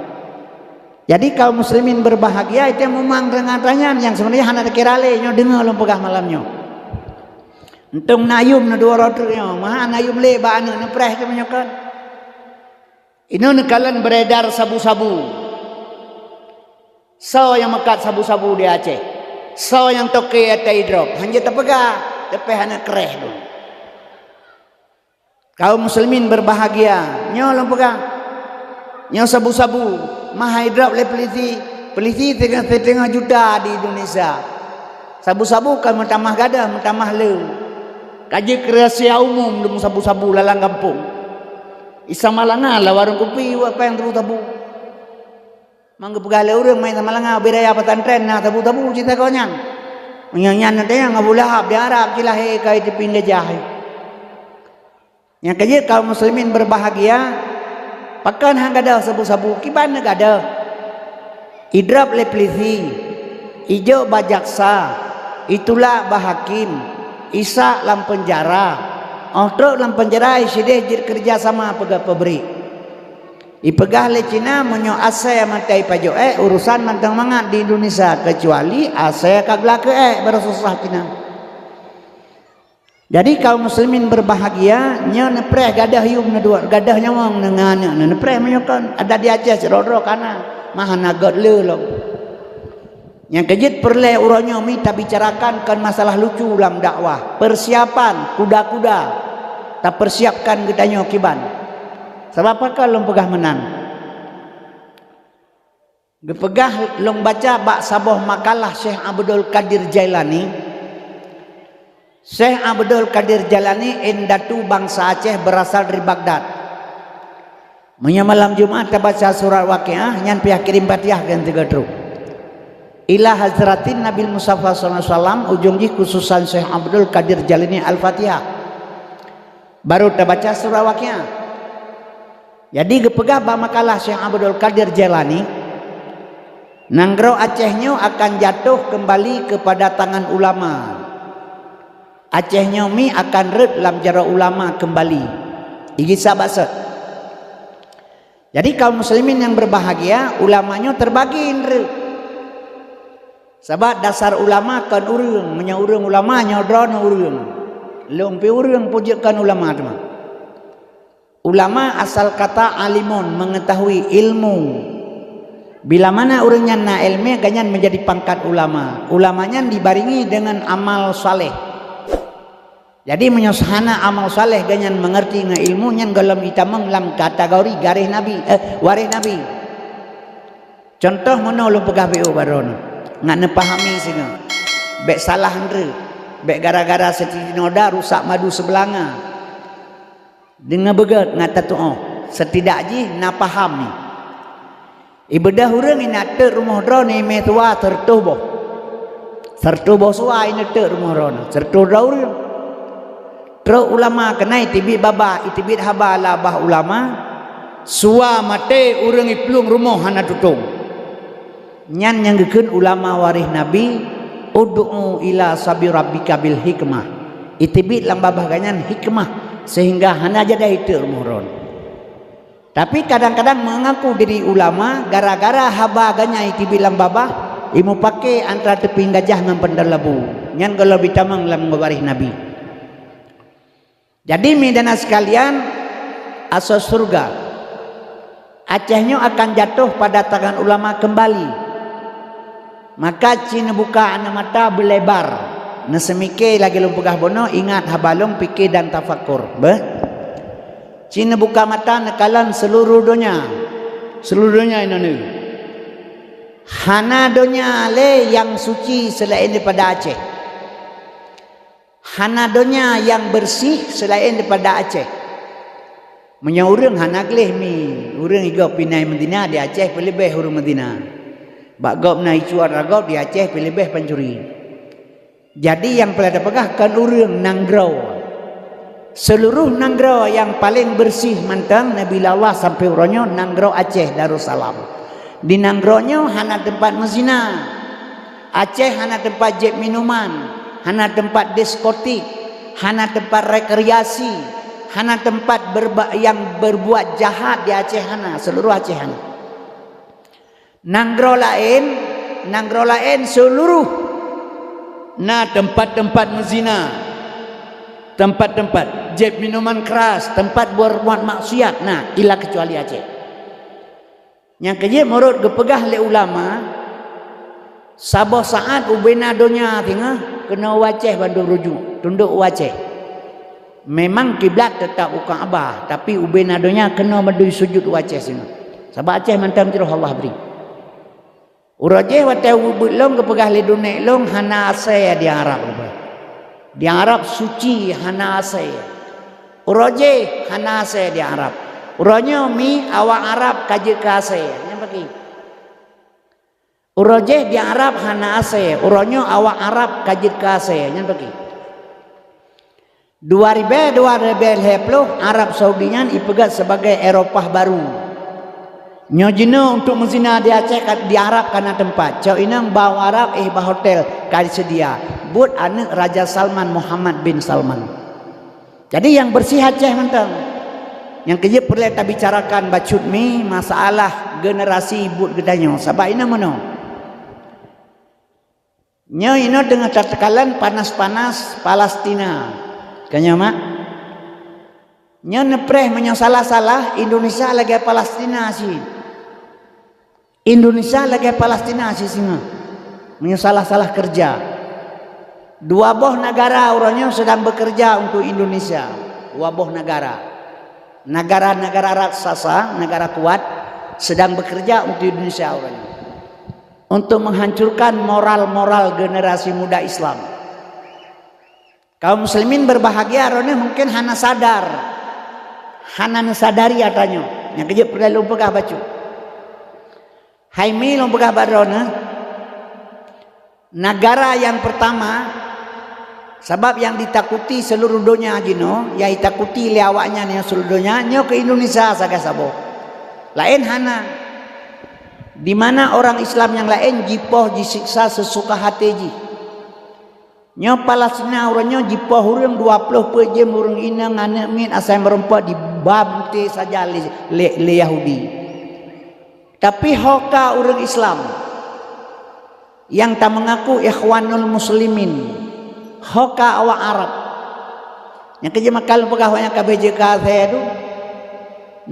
Jadi, kaum muslimin berbahagia, itu memang dengan tanya yang sebenarnya hana dikira lé nyoe deungoe lôn peugah malam nyoe. Entong na yum na dua ratus nyoe, maha na yum lé bak aneuk neupreh tu meunyoe kan. Inoe neukalon beredar sabu-sabu. Soe nyang meukat sabu-sabu di Aceh? Soe nyang toke ata idrop? Hanjeuet tapeugah, teupeh hana kreh lôn. Kaum muslimin berbahagia, nyoe lôn peugah. Nyoe sabu-sabu, maha idrop lé polisi. Polisi teungoh, teungoh juta di Indonesia. Sabu-sabu ka meutamah gadoh, meutamah le. Ka jeuet keu rahsia umum dum sabu-sabu lalang gampông. Isa malanga lam warong kupi, wak péng tabu-tabu. Mang geupeugah lé ureuëng main samalanga ubé raya pesantren na tabu-tabu cit sagoe nyan. Meunyoe nyan na teunyang Abu Lahab di Arab cilahé ka jiteupinda jahe. Nyang keujeuet kaum muslimin berbahagia, pakon han gadoh sabu-sabu kiban neugadoh. Idrop lé polisi, ijok bak jaksa, itulak bak hakim, isak lam peunjara. Óh trok lam peunjara isideh jeuet keureuja sama peugah pabrik. Ipeugah lé Cina meunyoe asai mantong ipajok ék, urusan mantong mangat di Indonesia, keucuali asai ka geulakée ék baru susah Cina. Jadi kaum muslimin berbahagia, nyoe neupreh gadoh yum neuduek, gadoh nyawöng ngon aneuk neupreh meunyoe kon. Ada di Aceh sidroe-droe kana, mah hana göt le lom. Nyang keujeuet peureulée uroe nyoe mi tabicarakan kon masalah lucu lam dakwah. Persiapan kuda-kuda tapersiapkan geutanyoe kiban. Sabab pakon lôn peugah meunan? Geupeugah lôn baca bak saboh makalah Syekh Abdul Qadir Jailani. Syekh Abdul Qadir Jailani indatu bansa Aceh, berasal dari Baghdad. Meunyoe malam Jumat tabaca surat Waqiah, nyan pih kirém Fatihah keu sigoe trok. Ila hadratin Nabil Mustafa sallallahu alaihi wasallam, ujong jih khususan Syekh Abdul Qadir Jailani Al-Fatihah. Baru tabaca surat Waqiah. Jadi geupeugah bak makalah Syekh Abdul Qadir Jailani, nanggroe Aceh nyoe akan jatuh kembali kepada tangan ulama. Aceh nyoe mi akan rhot lam jaroe ulama kembali. Igisa baksot. Jadi kaum muslimin yang berbahagia, ulama nyoe terbagi rhot. Sabab dasar ulama kon ureuëng, meunyoe ureuëng ulama nyoe droeneuh ureuëng. Lôn pih ureuëng peue jeuet kon ulama teuma. Ulama asal kata alimun, mengetahui ilmu. Bila mana ureuëng nyan na ilmu, gobnyan menjadi pangkat ulama. Ulama nyan dibarengi dengan amal saleh. Jadi meunyoe hana amal saleh gobnyan mengerti ngon ilmu nyan gohlom itamong lam kategori garéh Nabi, eh, waréh Nabi. Contoh meunoe lôn peugah beu baroe nyoe, ngat neupahami singoh. Bék salah nreuek, bék gara-gara siti noda rusak madu seubelanga. Deungoe beugét ngat tatuoh, setidak jih na paham nyoe. Ibeudôh ureuëng ineuk teuk rumoh droeneuh imé suwa sireutôh boh. Sireutôh boh suwa ineuk teuk rumoh droeneuh, sireutôh droe ureuëng. Trok ulama keunan iteubiet babah, iteubiet haba lam babah ulama, suwa maté ureuëng iplueng rumoh hana tutong. Nyan nyang geukheun ulama waréh Nabi, "Ud'u ila sabi rabbika bil hikmah." Iteubiet lam babah gobnyan hikmah, sehingga hana jadi iteuk rumoh droeneuh. Tapi kadang-kadang mengaku diri ulama, gara-gara haba gobnyan iteubiet lam babah, imeupaké antara teuping gajah ngon panton labu. Nyan gohlom itamong lam waréh Nabi. Jadi, mi dan sekalian, asoe syeuruga Aceh nyoe akan jatuh pada tangan ulama kembali. Maka ci neubuka aneuk mata beulebar, neuseumike lagée lôn peugah bunoe, ingat haba lôn, pike dan tafakur. Beh? Ci neubuka mata neukalon seuluruh donya. Seuluruh donya inoe. Hana donya lé nyang suci seulaén daripada Aceh. Hana donya nyang beureuséh seulaén daripada Aceh. Meunyoe ureuëng hana gleh mi, ureuëng igob pinai Madinah di Aceh peuleubeh ureuëng Madinah. Bak gob na icu atra gob di Aceh pih leubeh pancuri. Jadi nyang peureulée tapeugah kon ureuëng, nanggroe. Seuluroh nanggroe nyang paleng beureuséh mantong Nabi Allah sampoe uroe nyoe nanggroe Aceh Darussalam. Di nanggroe nyoe hana teumpat meuzina. Aceh hana teumpat jép minuman, hana teumpat diskotik, hana teumpat rekreasi, hana teumpat berba-, nyang berbuat jahat di Aceh hana, seuluroh Aceh hana. Nanggroe laén, nanggroe laén seuluroh na teumpat-teumpat meuzina, teumpat-teumpat jép minuman keuras, teumpat berbuat maksiat na, ila keucuali Aceh. Nyang keujeuet meunurot geupeugah lé ulama, saboh saát ubena donya singoh keunoe u Aceh bandum rujuk, tundok u Aceh. Memang kiblat teutap u Ka'bah, tapi ubena donya keunoe bandum sujut u Aceh singoh. Sabab Aceh mantong jroh Allah bri. Uroe jéh watée ubeuet lôn geupeugah lé dunek lôn hana asée di Arab. Di Arab suci hana asée. Uroe jéh hana asée di Arab. Uroe nyoe mi awak Arab ka jeuet keu asée. Nyan bagi. Uroe jéh di Arab hana asée. Uroe nyoe awak Arab ka jeuet keu asée. Nyan bagi. Dua ribée, dua ribée lhée ploh, Arab Saudi nyan ipeugét sibagai Eropah baru. Nyoe jinoe untuk meuzina di Aceh ka, di Arab ka na teumpat. Cok inong bak Arab, éh, bak hotel ka diseudia. Buet aneuëk Raja Salman, Muhammad bin Salman. Jadi nyang beureuséh Aceh mantong. Nyang keujeuet peureulée tabicarakan bacut mi masalah generasi buet geutanyoe. Sabab inong meunoe. Nyoe inoe teungoh takalon panas-panas Palestina. Ka nyoe mak? Nyoe neupreh meunyoe salah-salah, Indonesia lagée Palestina cit. Indonesia lagée Palestina cit singoh. Meunyoe salah-salah keureuja. Dua boh negara uroe nyoe sedang bekerja untuk Indonesia. Dua boh negara. Negara-negara raksasa, negara kuat, sedang bekerja untuk Indonesia uroe nyoe. Untuk menghancurkan moral-moral generasi muda Islam. Kaum muslimin berbahagia, droeneuh mungkin hana sadar, hana neusadari atra nyoe. Nyang keujeuet peureulée lôn peugah bacut. Hai mi lôn peugah bak droeneuh, negara yang pertama, sabab nyang ditakuti seluruh donya jinoe, nyang ditakuti lé awaknyan nyang seluruh donya, nyoe keu Indonesia sagai saboh. Laén hana. Di mana orang Islam nyang laén jipoh jisiksa seusuka hati jih. Nyoe Palestina uroe nyoe jipoh ureuëng dua ploh peuet jeuem ureuëng inong aneuëk miet asai meurumpok diba bunte saja lé, lé, lé Yahudi. Tapi ho ka ureuëng Islam nyang tameungaku Ikhwanul Muslimin, ho ka awak Arab. Nyang keujeuet maka lôn peugah awaknyan ka bék jeuet keu asée tu.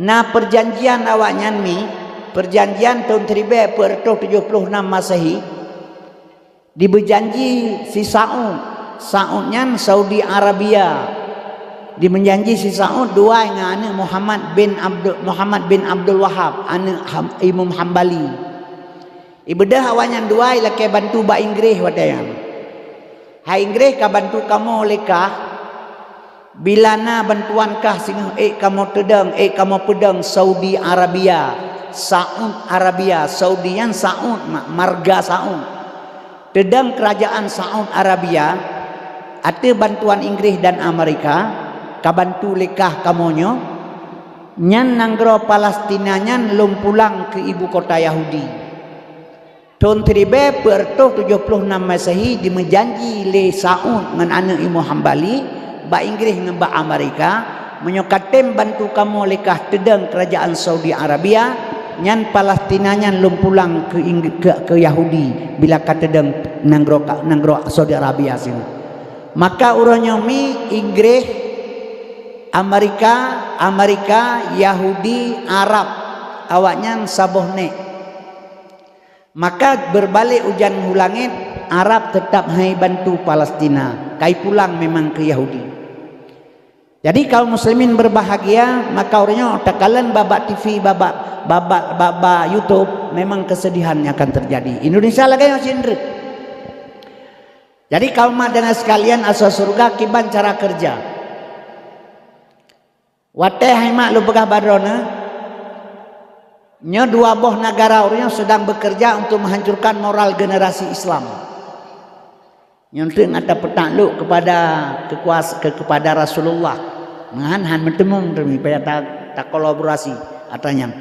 Na peujanjian awaknyan mi, peujanjian thon siribée peuet reutôh tujoh ploh nam Masehi, dibeujanji si Saud. Saud nyan Saudi Arabia. Dibeujanji si Saud dua ngon aneuëk Muhammad bin Abdul, Muhammad bin Abdul Wahab, aneuëk Ham-, Imam Hambali. Ibeudôh awaknyan dua ilakée bantu bak Inggréh watée nyan. Hai Inggréh ka bantu kamoe lé kah, bila na bantuan kah singoh ék kamoe teudong, ék kamoe peudong Saudi Arabia, Saud Arabia, Saudi nyan Saud, ma-, marga Saud. Teudong keurajaan Saud Arabia, ateueh bantuan Inggréh dan Amerika, ka bantu lé kah kamoe nyoe, nyan nanggroe Palestina nyan lom pulang keu ibu kota Yahudi. Thon siribée peuet reutôh tujoh ploh nam Masehi dimeujanji lé Saud ngon aneuëk Imam Hambali bak Inggréh ngon bak Amerika, meunyoe ka tem bantu kamoe lé kah teudong keurajaan Saudi Arabia, nyan Palestina nyan lom pulang keu Ing-, keu, keu Yahudi bila ka teudong nanggroe ka, nanggroe Saudi Arabia sinan. Maka uroe nyoe mi Inggréh, Amerika, Amerika, Yahudi, Arab, awaknyan saboh nék. Maka beurbalek ujeuen u langét, Arab teutab hai bantu Palestina, kai pulang memang keu Yahudi. Jadi kaum muslimin berbahagia, maka uroe nyoe takalon babak T V, babak, babak, babak YouTube, memang kesedihan yang akan terjadi. Indonesia lagée nyoe cit. Jadi kaum mak dengan sekalian, asoe syeuruga kiban cara keureuja. Watée hai mak lôn peugah bak droeneuh, Nyoe dua boh nagara ureuëng nyoe sedang bekerja untuk menghancurkan moral generasi Islam. Nyoe teuk ata peutak lok kepada kekuas-, ke-, kepada Rasulullah. Meuhan han meuteumong teumi payah ta-, takolaborasi ata nyan.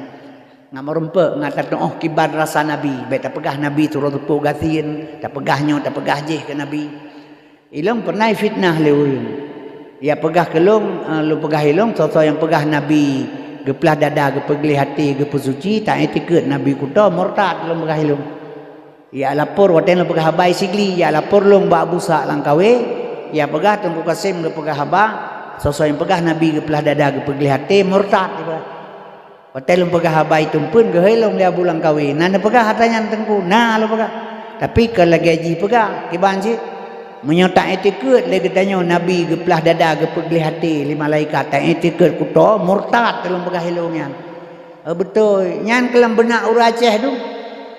Ngat meurumpok ngat tatuoh kiban rasa Nabi, baik tapeugah Nabi turun teupeu gasien, tapeugah nyoe, tapeugah jih ke Nabi. Ilong pernah fitnah lé ureuëng. Ya peugah keu lôn, eh, lôn peugah ilong, soe-soe nyang peugah Nabi geuplah dada, geupeugleh até, geupeusuci, tak iktikeuet Nabi kuto, murtad lôn peugah ilong. Ya lapor watée lôn peugah haba Sigli, ya lapor lôn bak Abu Ishaq Langkawi, ya peugah Teungku Kasim geupeugah haba, soe-soe nyang peugah Nabi geuplah dada, geupeugleh até, murtad, ya peugah. Watée lôn peugah haba itumpun geuhôi lom lé Abu Langkawi. Na neupeugah ata nyan Teungku? Na lôn peugah. Tapi kon lagée jih peugah, kiban cit. Meunyoe ta-iktikeuet lé geutanyoe Nabi geuplah dada, geupeugleh até lé malaikat, ta-iktikeuet kuto, murtad lôn peugah ilong nyan. Eh, beutôi. Nyan keu lam beunak ureuëng Aceh tu.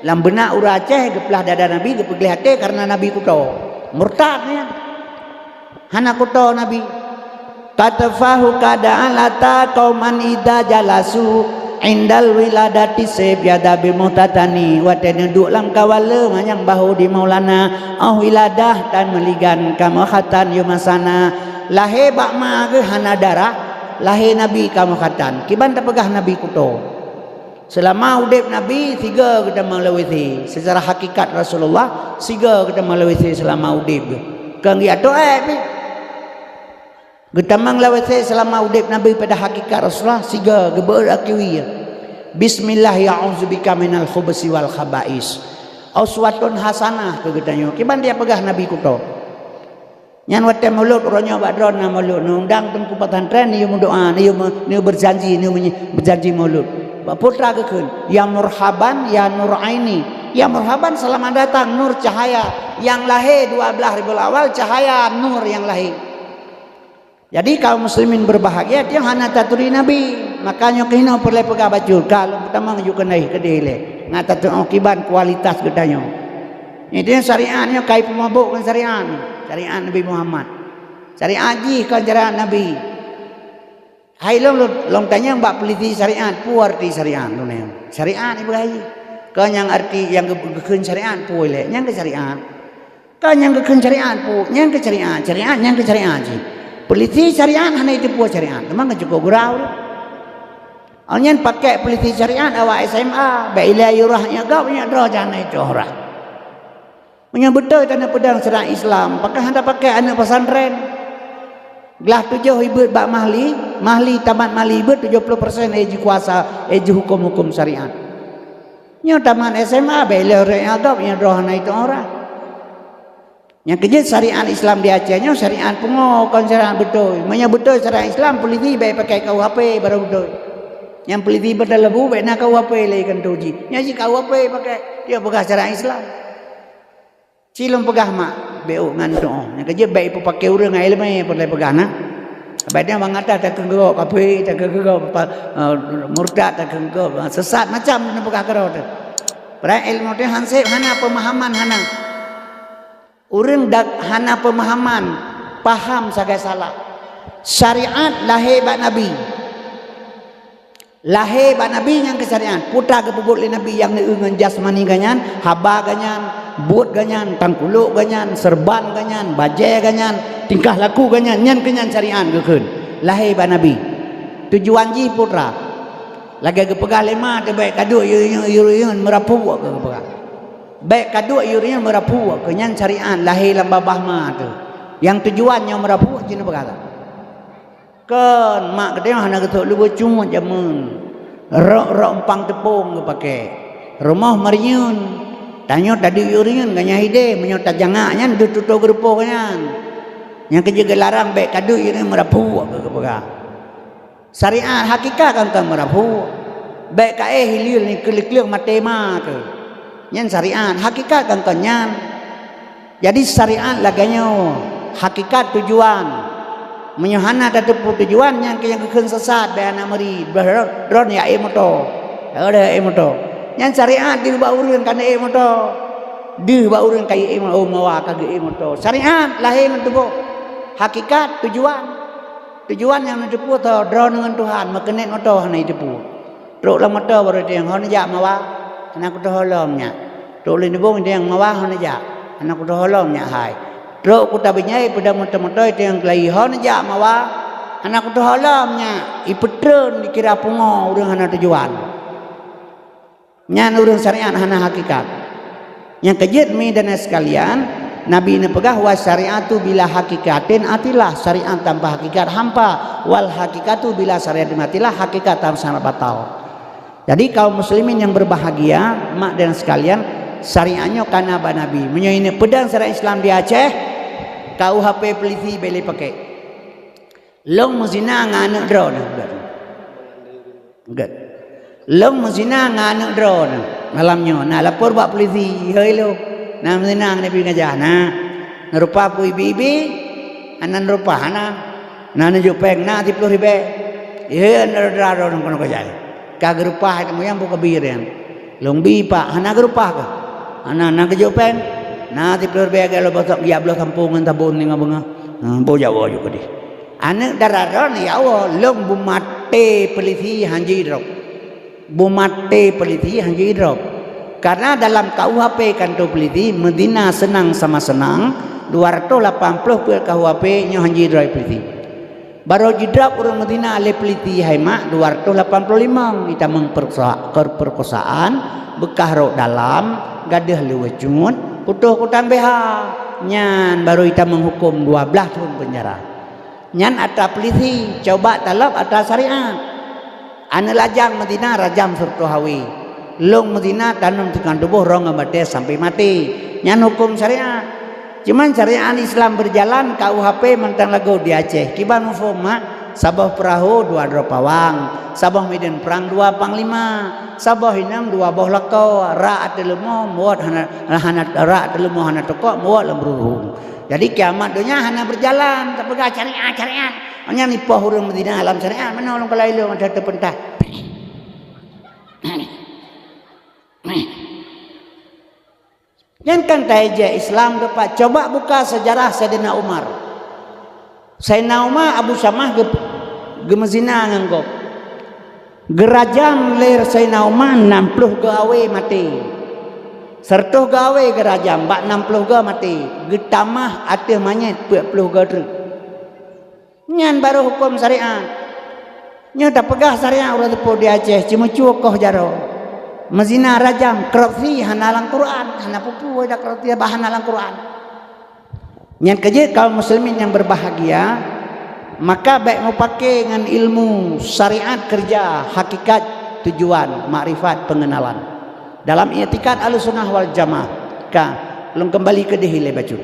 Lam beunak ureuëng Aceh geuplah dada Nabi, geupeugleh até kareuna Nabi kuto. Murtad nyan. Hana kuto Nabi. Katfahu kada alata kauman ida jalasu indal wiladati seb yada bimutatani. Watée neuduek lam kawala manyang bahu di Maulana, oh wiladah tan meuligan kamoe khatan yumasana. Lahé bak ma geuh hana darah, lahé Nabi kamoe khatan. Kiban tapeugah Nabi kuto. Seulama udeb Nabi, siga geutamong lawét sie. Secara hakikat Rasulullah, siga geutamong lawét sie seulama udeb geuh. Kon geuatoe pih. Geutamong lawét sie seulama udeb Nabi pada hakikat Rasulullah, siga geubeuet akiwi. Bismillah, ya a'udzubika minal khubusi wal khaba'is. Uswatun hasanah keu geutanyoe. Kiban dia peugah Nabi kuto. Nyan watée mulod uroe nyoe bak droeneuh na mulod, neuundang teungku pesantren, neuyue meudoa, neuyue me-, neuyue berjanji, neuyue menye-, berjanji mulod. Bak putra geukheun, "Ya murhaban, ya nur aini." Ya murhaban, selamat datang nur cahaya nyang lahé dua belas Rabiul Awal, cahaya nur nyang lahé. Jadi kaum muslimin berbahagia, tiang hana taturi Nabi. Makanya keunoe peureulée peugah bacut, ka lôn peutamong juk keunoe keudeh lé. Ngat tatuoh kiban kualitas geutanyoe. Nyan syariat nyoe kai peumabök ngon syariat nyoe. Syariat Nabi Muhammad. Syariat jih kon syariat Nabi. Hai lôn, lôn, lôn tanyong bak peulisi syariat, peue arti syariat lôn nyan? Syariat ibrahim. Kon nyang arti nyang geu-, geukheun syariat, peue lé? Nyang keu syariat. Kon nyang geukheun syariat, peue? Nyang keu syariat. Syariat nyang keu syariat jih. Peulisi syariat hana jiteupeue syariat. Teuma ka cukôp gurau tu. Awak nyan pakai peulisi syariat awak S M A, bak ilée yurah nyak gop nyak droe jana itu orang. Meunyoe beutôi tanyoe peudong syariat Islam, pakon hana pakai aneuëk pesantren? Glah tujoh ibeuet bak mahli, mahli tamat mahli ibeuet tujoh puluh persen eh jikuasa, eh jihuköm-huköm syariat. Nyoe tamat S M A, bak ilée ureuëng agam, nyoe droe hana itu orang. Nyang keujeuet syariat Islam di Aceh nyoe syariat pungo, kon syariat beutôi. Meunyoe beutôi syariat Islam, peulisi bèk pakai K U H P baru beutôi. Nyang peulisi beutôi leubeh bèk na K U H P lé keuneuk uji. Nyan cit K U H P pakai, dia peugah syariat Islam. Cilong peugah mak, bèk ôk ngan tuoh. Nyang keujeuet bèk ipeupakai ureueng ngon iéleumé, peue lé peugah na. Bèk dia meukatai takheun keu gob kafé, takheun keu gob pa-, eh, murtad, takheun keu gob sesat, macam na peugah keudroe teuh. Padahai ilmu teuh han sép, hana peumahaman, hana. Ureueng dak hana peumahaman, paham sagai salah. Syariat lahé bak Nabi. Lahé bak Nabi nyang keu syariat. Peue ta geupeubuet lé Nabi nyang neueu ngon jasmani geuh nyan, haba geuh nyan, buet geuh nyan, tangkulok geuh nyan, seureuban geuh nyan, bajèe geuh nyan, tingkah laku geuh nyan, nyan keuh nyan syariat geukheun. Lahé bak Nabi. Tujuan jih peue ta? Lagèe geupeugah lé ma teuh, bèk kaduek yue-, yue-, yue-, yue-, meurapue keu geupeugah. Bèk kaduek yue-, yue-, meurapue keu nyan syariat lahé lam babah ma teuh. Nyang tujuan nyoe meurapue cit neupeugah that. Kon mak geutanyoe hana geusok lubue cungut jameun. Rok-rok umpang teupông geupaké. Rumoh meuriyeuen. Tanyoe taduek yue-, yue-, ngon nyang hideh, meunyoe tajangak nyan deuh tutoe geurupoh nyan. Nyang keujeuet geularang bèk kaduek yue-, yue-, meurapue keu geupeugah. Syariat hakikat kan, kan meurapue. Bèk kaéh hileue ni keuleuk-leuk maté ma teuh. Nyan syariat hakikat kan, kan nyan. Jadi syariat lagèe nyoe, hakikat tujuan. Meunyoe hana tateupeue tujuan, nyan keuh nyang geukheun sesat, bèk hana meuri, droe, droe ya ék moto. Droe ya ék moto. Nyan syariat deuh bak ureueng ka na ék moto. Deuh bak ureueng ka ék moto, oh, mawa ka geuék moto. Syariat lahé ngon tuboh. Hakikat tujuan. Tujuan nyang neuteupeue tho droeneuh ngon Tuhan, meukeunét moto hana jiteupeue. Trok lam moto baru teueng, "Ho neujak Mawa?" "Hana kutoh lom nyak." Trok Leuneubong teueng, "Mawa ho neujak?" "Hana kutoh lom nyak hai." Trok Kuta Beungéh peudong moto-moto teueng keulayi, "Ho neujak Mawa?" "Hana kutoh lom nyak." Ipeutreun dikira pungo ureuëng hana tujuan. Nyan ureuëng syariat hana hakikat. Nyang keujeuet mi dan sekalian, Nabi neupeugah, "Wa syariatu bila hakikatin atilah," syariat tanpa hakikat hampa, "wal hakikatu bila syariatin atilah," hakikat tanpa syariat batal. Jadi kaum muslimin yang berbahagia, mak dan sekalian, syariat nyoe kana bak Nabi. Meunyoe ini peudong syariat Islam di Aceh, K U H P polisi boleh pakai. Lôn meuzina ngon aneuëk droeneuh. Gét. Lôn meuzina ngon aneuëk droeneuh. Malam nyoe na lapor bak polisi, "Hei lôn, na meuzina ngon Nabi Gajah na. Neurupa peue ibi-ibi?" "Hana neurupa, hana." "Na neujok péng?" "Na siploh ribée." "Hei, aneuëk droeneuh keunoe kajai. Ka geurupa hai teumuyang buka bir nyan." "Lôn bi, Pak." "Hana geurupa keuh?" "Hana, na geujok péng?" "Na siploh ribée." Lagée lôn bosok geujak bloe sampông ngon sabon ngon beungoh. Hmm, boh Jawa ju keudeh. Aneuëk dara droeneuh, ya Allah, lôn beumaté polisi hanji drob. Beumaté polisi hanji drob. Karena dalam K U H P kantor polisi, meuzina seunang sama seunang, dua ratus lapan puluh peuet K U H P nyoe hanji drob polisi. Barô jidrob ureuëng meuzina lé polisi hai mak dua ratus lapan puluh limong, itamong perkosa-, perkosaan, beukah rhot dalam, gadôh luweh cut, putôh kutang B H. Nyan barô itamong huköm dua blaih thon peunjara. Nyan atra polisi, coba talop atra syariat. Aneuëk lajang meuzina rajam siratoh awe. Lôn meuzina tanom sikang tuboh rhong ngon batée sampai maté. Nyan huköm syariat. Cuman syariat Islam berjalan, K U H P mantong lagoe di Aceh. Kiban muphom mak, saboh peurahô dua droe pawang, saboh medan perang dua panglima, saboh inong dua boh lakoe, rak ateueh leumo, muwat hana, hana, rak ateueh leumo hana tukok, muwat lam ruruhong. Jadi kiamat donya hana berjalan, tapeugah syariat, syariat. Hanya nipoh ureuëng meuzina alam syariat, mana ureuëng kala ilong ada teupentah. Nyan kan taijek Islam geupat. Coba buka sejarah Saidina Umar. Saidina Umar Abu Syamah geu-, geumeuzina ngon gob. Geurajam lé Saidina Umar nam ploh geu awe maté. Siratoh geu awe geurajam, bak nam ploh geu maté. Geutamah ateueh manyét peuet ploh geu treuk. Nyan barô huköm syariat. Nyoe tapeugah syariat uroe teupeu di Aceh, ceumeucue koh jaroe. Meuzina rajam, korupsi hana lam Quran, hana peue-peue dah korupsi bah hana lam Quran. Nyan keujeuet kaum muslimin yang berbahagia, maka bék meupaké ngon ilmu syariat kerja, hakikat, tujuan, makrifat, pengenalan. Dalam i'tikad Ahlussunnah wal Jamaah, ka, lôn keumbali keudeh ilée bacut.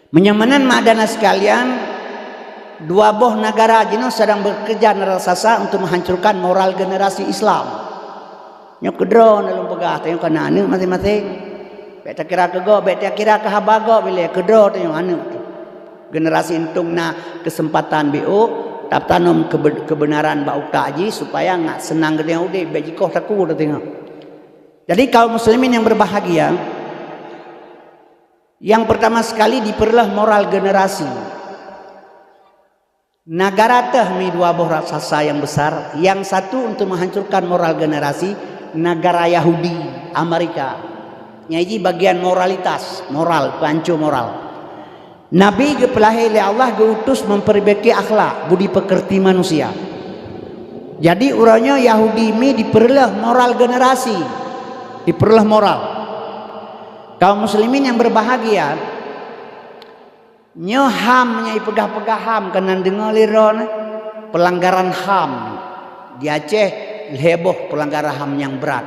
Meunyoe meunan mak dan sekalian, dua boh negara jinoe sedang bekerja raksasa untuk menghancurkan moral generasi Islam. Nyoe keudroe na lôn peugah, tanyoe kana aneuëk maséng-maséng. Bék takira keu gob, bék takira keu haba gob ilée, keudroe tanyoe aneuëk. Generasi euntung na keuseumpatan biôk, tatanom keube-, keubeunaran bak utak jih supaya ngat seunang geutanyoe udeb, bék jikoh takue tanyoe. Jadi kaum muslimin yang berbahagia, yang pertama sekali diperleueh moral generasi. Negara teuh mi dua boh raksasa yang besar, yang satu untuk menghancurkan moral generasi, negara Yahudi, Amerika. Nyang jih bagian moralitas, moral, peuhancô moral. Nabi geupeulahé lé Allah geuutus memperbaiki akhlak, budi pekerti manusia. Jadi uroe nyoe Yahudi mi diperleueh moral generasi, diperleueh moral. Kaum muslimin yang berbahagia, nyoe HAM nyang ipeugah-peugah HAM keunan deungoe lé droeneuh. Pelanggaran HAM di Aceh lhée boh pelanggaran HAM nyang brat.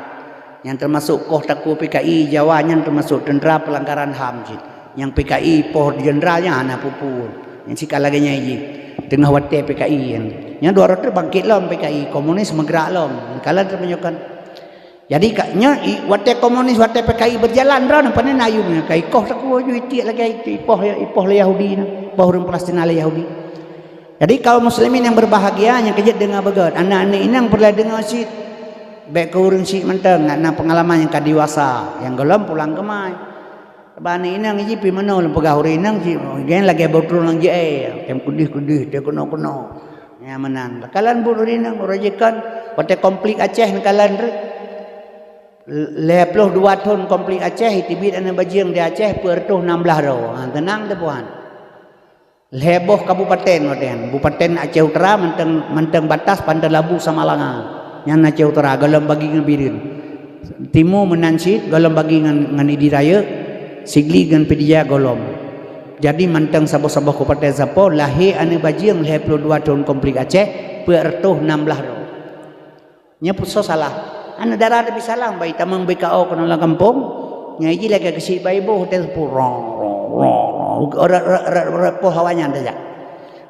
Nyang teumasok koh takue PKI Jawa nyan teumasok teuntra pelanggaran HAM cit. Nyang PKI poh jenderal nyan hana peue-peue. Nyang sikal lagée nyan jih. Teungoh watée PKI nyan. Nyan dua droe teubangkit lom PKI, komunis meugrak lom. Kala teumeunyoe kan. Jadi ka, nyoe i, watée komunis, watée PKI berjalan, droeneuh pane na ayum nyan, ka ikoh takue ju itiek lagée itu, ipoh, ipoh lé Yahudi na, ipoh ureuëng Palestina lé Yahudi. Jadi kaum muslimin yang berbahagia, nyang keujeuet deungoe beugét, aneuëk-aneuëk inong peureulée deungoe cit, bék keu ureuëng syiek mantong, na, na pengalaman nyang ka dewasa, nyang gohlom pulang keumai. Sabab aneuëk inong jih pih meunoe lôn peugah ureuëng inong cit, gen lagée botol nyang jiée, tem kudih-kudih, tem keunoe-keunoe. Nyang meunan. Kalon buet ureueng inong, uroe jih kon, watèe konflik Aceh neukalon reuh. Lhèe ploh dua thon konflik Aceh, iteubiet aneuk bajeueng di Aceh peuet reutôh nam blah droe. Ha, teunang teuh puhan. Lhèe boh kabupaten watèe nyan. Kabupaten Aceh Utara mantong, mantong batas Pantai Labu Samalanga. Nyan Aceh Utara, gohlom bagi ngon Bireuen. Timu meunan cit, gohlom bagi ngon, ngon Idi Rayeuk, Sigli ngon Pidie Jaya gohlom. Jadi mantong saboh-saboh kabupaten sapo, lahé aneuk bajeueng lhèe ploh dua thon konflik Aceh, peuet reutôh nam blah droe. Nyan peue soe salah? Aneuk dara teubiet salah, bah itamong B K O keunoe lam gampông. Nyan jih lagèe keuchik bak iboh, hotel puro, ro, ro, ro, ro, ro, ro, ro, poh awaknyan tajak.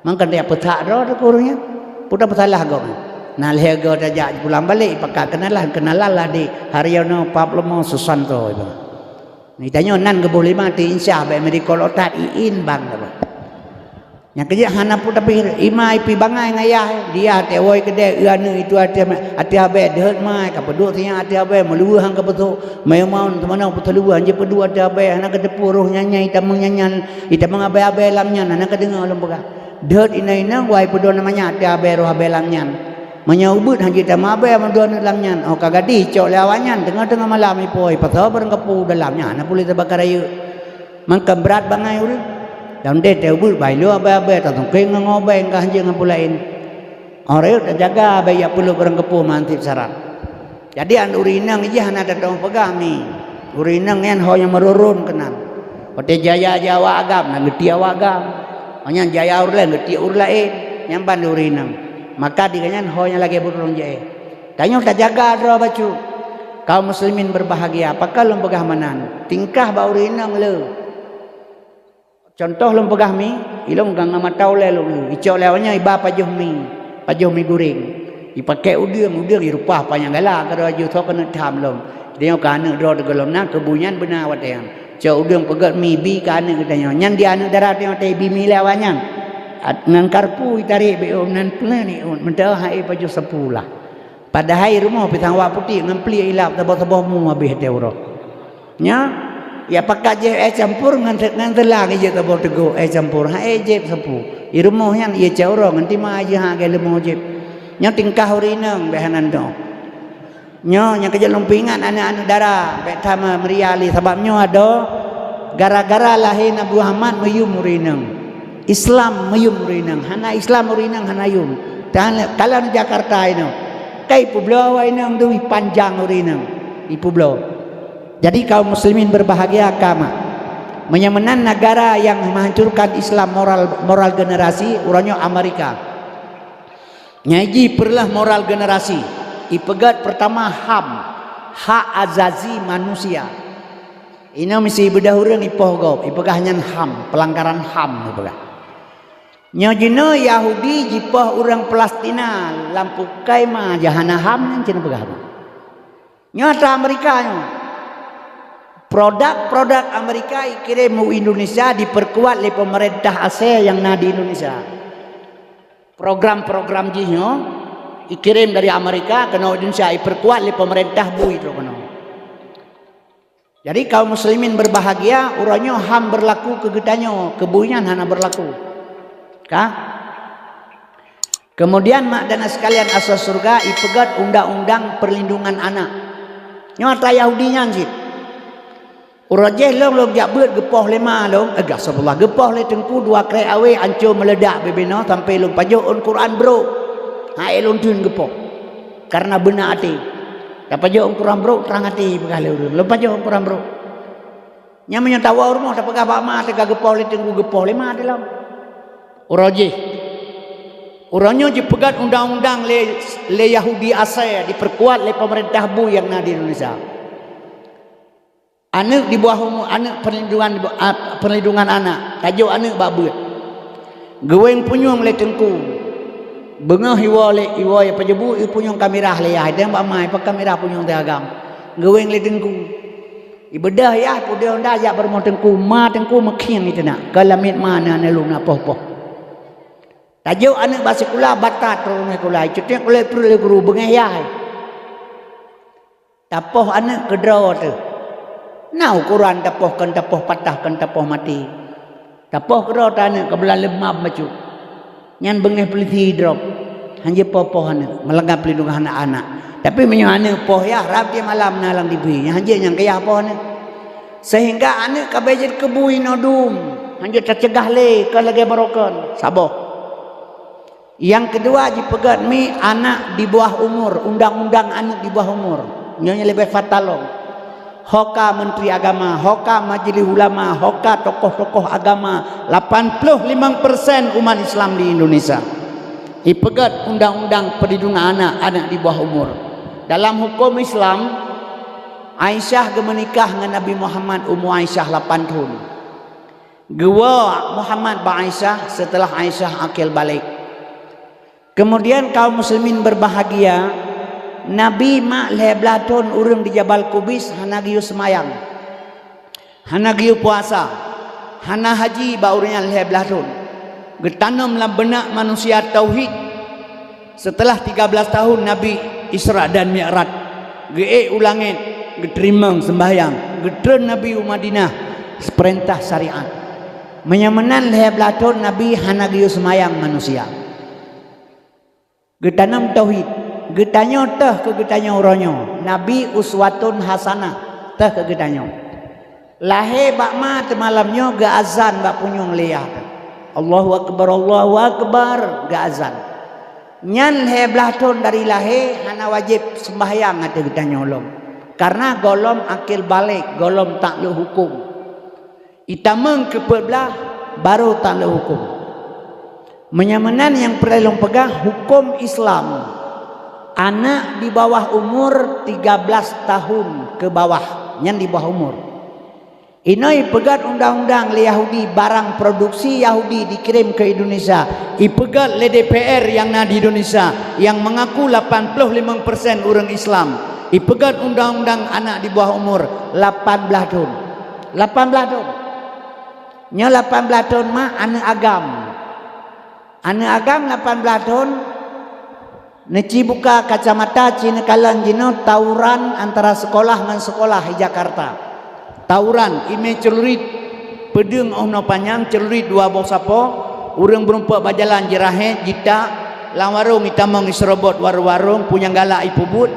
Mangkon tajak peuthak droe teuh keu ureueng nyan. Peue tapeusalah gob nyan? Nah, lhèe goe tajak pulang balek, ipakat keunalan, keunalan lah di Haryono Pablomo Susanto, ibarat. Geutanyoe nan geuboh lé ma teuinsyah bak Amerika Selatan, iin bang, apa. Nyang keujeuet hana peue, tapi ima ipi bangai ngon yah, dia teuwoe keudè, eu aneuk itu ateueh, ateueh abèe deuhot mai, ka peuduek siat ateueh abèe, meuluweuh han ka peusok, meumaon teumanoe peuteuluweuh, han jeuet peuduek ateueh abèe, hana ka teupeu roh nyan-nyan, itamong nyan-nyan, itamong abèe-abèe lam nyan, hana ka deungoe lôn peugah. Deuhot inong-inong, wai peuduek na manyak ateueh abèe roh abèe lam nyan. Meunyoe ubeuet han jeuet tamong abèe meudua aneuk lam nyan, oh ka gadih cok lé awaknyan teungoh-teungoh malam ipo, ipasoe barang kapeue dalam nyan, hana puléh teubakar rayeuk. Mangkon brat bangai ureueng. Dan deh teuh ubeuet bai lôn abèe-abèe, tasungkeng ngon ngobeng ka han jeuet ngon peue laén. Oh rayeuk tajaga bèk jak peuleuet barang kapeue mantip saran. Jadi, an ureueng inong jih hana tatong peugah mi. Ureueng inong nyan ho nyang meururôn keunan. Watèe jaya-jaya awak agam, na geutiek awak agam. Ho nyan jaya ureueng laén, geutiek ureueng laén. Nyan ban ureueng inong. Maka di gobnyan ho nyang lagèe beururôn jih. Tanyoe tajaga droe bacut. Kaum muslimin berbahagia, pakon lôn peugah meunan? Tingkah bak ureueng inong le. Cuntoh lôn peugah mi, ilôn ka ngon mata ulèe lôn, icok lé awaknyan iba pajoh mi, pajoh mi goreng. Ipakèk udeueng, udeueng ireupah panyang galak, keudroe aju soe keuneuk tham lom. Tanyoe keu aneuk droe teuh gohlom na, keu bu nyan beuna watèe nyan. Cok udeueng peugèt mi, bi keu aneuk geutanyoe. Nyan di aneuk dara tanyoe teuh ibi mi lé awaknyan. At-, ngon karpu itarek bak ié nan peue ni, meuteumèe hai pajoh sapu lah. Padahai rumoh pisang wak putéh ngon pliek ilap saboh-saboh mu habéh teuh uroe. Nyoe, ya pakat jép èh campur ngon, ngon seulang ijép saboh teugok èh campur, han ék jép sapeue. Di rumoh nyan ié cot uroe ngon tima jih han lé leumo jép. Nyoe tingkah ureueng inong bèk hana ndoe. Nyoe nyang keujeuet lôn peuingat aneuk-aneuk dara, bèk that meuria lé sabab nyoe adoe gara-gara lahé Nabi Muhammad meuyum ureueng inong. Islam meuyum ureueng inong, hana Islam ureueng inong hana yum. Tan kalon Jakarta inoe. Kai peubloe awak inong dui panjang ureueng inong. Ipeubloe. Jadi kaum muslimin berbahagia ka mak. Meunyoe meunan negara yang menghancurkan Islam moral, moral generasi, uroe nyoe Amerika. Nyang jih peureuloh moral generasi. Ipeugèt pertama ham, hak azazi manusia. Inoe misi beudôh ureueng ipoh gob, ipeugah nyan ham, pelanggaran ham ipeugah. Nyoe jinoe Yahudi jipoh ureueng Palestina lam pukai ma jih hana ham nyan cit peugah. Nyoe atra Amerika nyoe. Produk-produk Amerika ikirém u Indonesia diperkuat lé pemerintah asèe nyang na di Indonesia. Program-program jih nyoe ikirém dari Amerika keunoe Indonesia, iperkuat lé pemerintah bui droe keunoe. Jadi kaum muslimin berbahagia, uroe nyoe ham berlaku keu geutanyoe, keu bui nyan hana berlaku. Ka? Kemudian mak dan sekalian asoe syeuruga ipeugèt undang-undang perlindungan anak. Nyoe atra Yahudi nyan cit. Uroe jéh lôn, lôn jak beuet geupoh lé ma lôn, eh, astagfirullah, geupoh lé teungku dua krék awé ancô meuledak bibinoe sampai lôn pajoh ôn Quran brôk. Han ék lôn theun geupoh. Karena beuna até. Tapajoh ôn Quran brôk trang até peugah lé ureueng. Lôn pajoh ôn Quran brôk. Nyan meunyoe tawoe rumoh tapeugah bak ma teuka geupoh lé teungku, geupoh lé ma teuh lom. Uroe jéh. Uroe nyoe jipeugèt undang-undang lé, lé Yahudi asèe diperkuat lé pemerintah bui nyang na di Indonesia. Aneuk di bawah umu, aneuk perlindungan, ah, perlindungan anak, tajok aneuk bak beuet. Geuwéng punyueng lé teungku. Beungoh iwoe lé, iwoe pajoh bu, ipunyueng kamirah lé yah, idong bak ma, ipakat kamirah punyueng teuh agam. Geuwéng lé teungku. Ibeudôh yah, peudeuh honda jak bak rumoh teungku, ma teungku meukhieng iteunak, ka lamiet ma na, na lôn na poh-poh. Tajok aneuk bak sikula, batat rumoh sikula, iceutiek ulèe pruet lé guru, beungéh yah. Tapoh aneuk keudroe teuh. Na ukuran tapoh, kon tapoh patah, kon tapoh maté. Tapoh keudroe teuh aneuk keubeulaléb mab bacut. Nyan beungéh peulisi drop. Hanjeuet poh-poh aneuk, meulanggar peulindungan aneuk-aneuk. Tapi meunyoe aneuk poh yah, rab di malam na lam T V, nyan hanjeuet nyang keu yah poh aneuk. Sehingga aneuk ka bèk jeuet keu bui inoe dum, hanjeuet tacegah lé, kon lagèe barokon, saboh. Nyang keudua jipeugèt mi anak di bawah umur, undang-undang aneuk di bawah umur. Nyoe nyang leubeh fatal lom. Ho ka Menteri Agama, ho ka Majelis Ulama, ho ka tokoh-tokoh agama, lapan ploh limong persen umat Islam di Indonesia ipeugèt undang-undang perlindungan anak, anak di bawah umur. Dalam huköm Islam, Aisyah geumeunikah ngon Nabi Muhammad umu Aisyah lapan thon. Geuwoe Muhammad bak Aisyah seuteulah Aisyah akil baligh. Keumudian kaum muslimin beubahgia, Nabi mak lhèe blaih thon ureueng di Jabal Kubais hana geuyue seumayang, hana geuyue puasa, hana haji bak ureueng nyan lhèe blaih thon. Geutanom lam beunak manusia tauhid. Seuteulah tiga blaih tahun Nabi Isra dan Mi'raj, geuék u langèt, geuteurimong seumbahyang, geutreun Nabi u Madinah, peurintah syariat. Meunyoe meunan lhèe blaih thon Nabi hana geuyue seumayang manusia. Geutanom tauhid. Geutanyoe teuh keu geutanyoe uroe nyoe, Nabi uswatun hasanah teuh keu geutanyoe. Lahé bak ma teumalam nyoe geuazan bak punyueng lé yah teuh. "Allahu akbar, Allahu akbar," geuazan. Nyan lhèe blaih thon dari lahé hana wajéb seumbahyang ateueh geutanyoe lom. Kareuna gohlom akil baligh, gohlom taklok huköm. Itamong keu peuet blaih, barô taklok huköm. Meunyoe meunan nyang peureulèe lôn peugah, huköm Islam, anak di bawah umur tiga blaih tahun keu bawah, nyan di bawah umur. Inoe ipeugèt undang-undang lé Yahudi, barang produksi Yahudi dikirém keu Indonesia. Ipeugèt lé D P R nyang na di Indonesia, nyang meungaku lapan ploh limong persen ureueng Islam. Ipeugèt undang-undang anak di bawah umur lapan blaih thon. Lapan blaih thon. Nyoe lapan blaih thon mak aneuk agam. Aneuk agam lapan blaih thon, neuci buka kacamata, ci neukalon jinoe tawuran antara sekolah ngon sekolah di Jakarta. Tawuran, imè celurit, peudeueng 'oh noe panyang, celurit dua boh sapo, ureueng meurumpok bak jalan jirahet, jitak, lam warong itamong iseurobot warong-warong, peue nyang galak ipeubuet,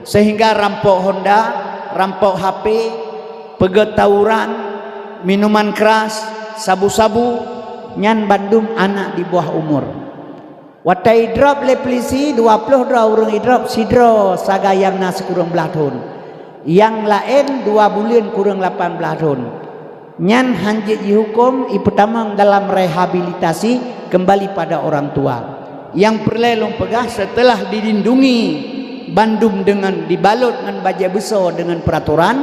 sehingga rampok Honda, rampok H P, peugèt tawuran, minuman keras, sabu-sabu, nyan bandum anak di bawah umur. Watèe idrop lé peulisi, dua ploh droe ureueng idrop, sidroe sagai nyang na sikureueng blaih thon. Nyang laén dua buleuen kureueng lapan blaih thon. Nyan hanjeuet jihuköm, ipeutamong dalam rehabilitasi keumbali pada orang tua. Nyang peureulèe lôn peugah, seuteulah dilindungi bandum deungon dibalot ngon bajèe beusoe deungon peuratoran,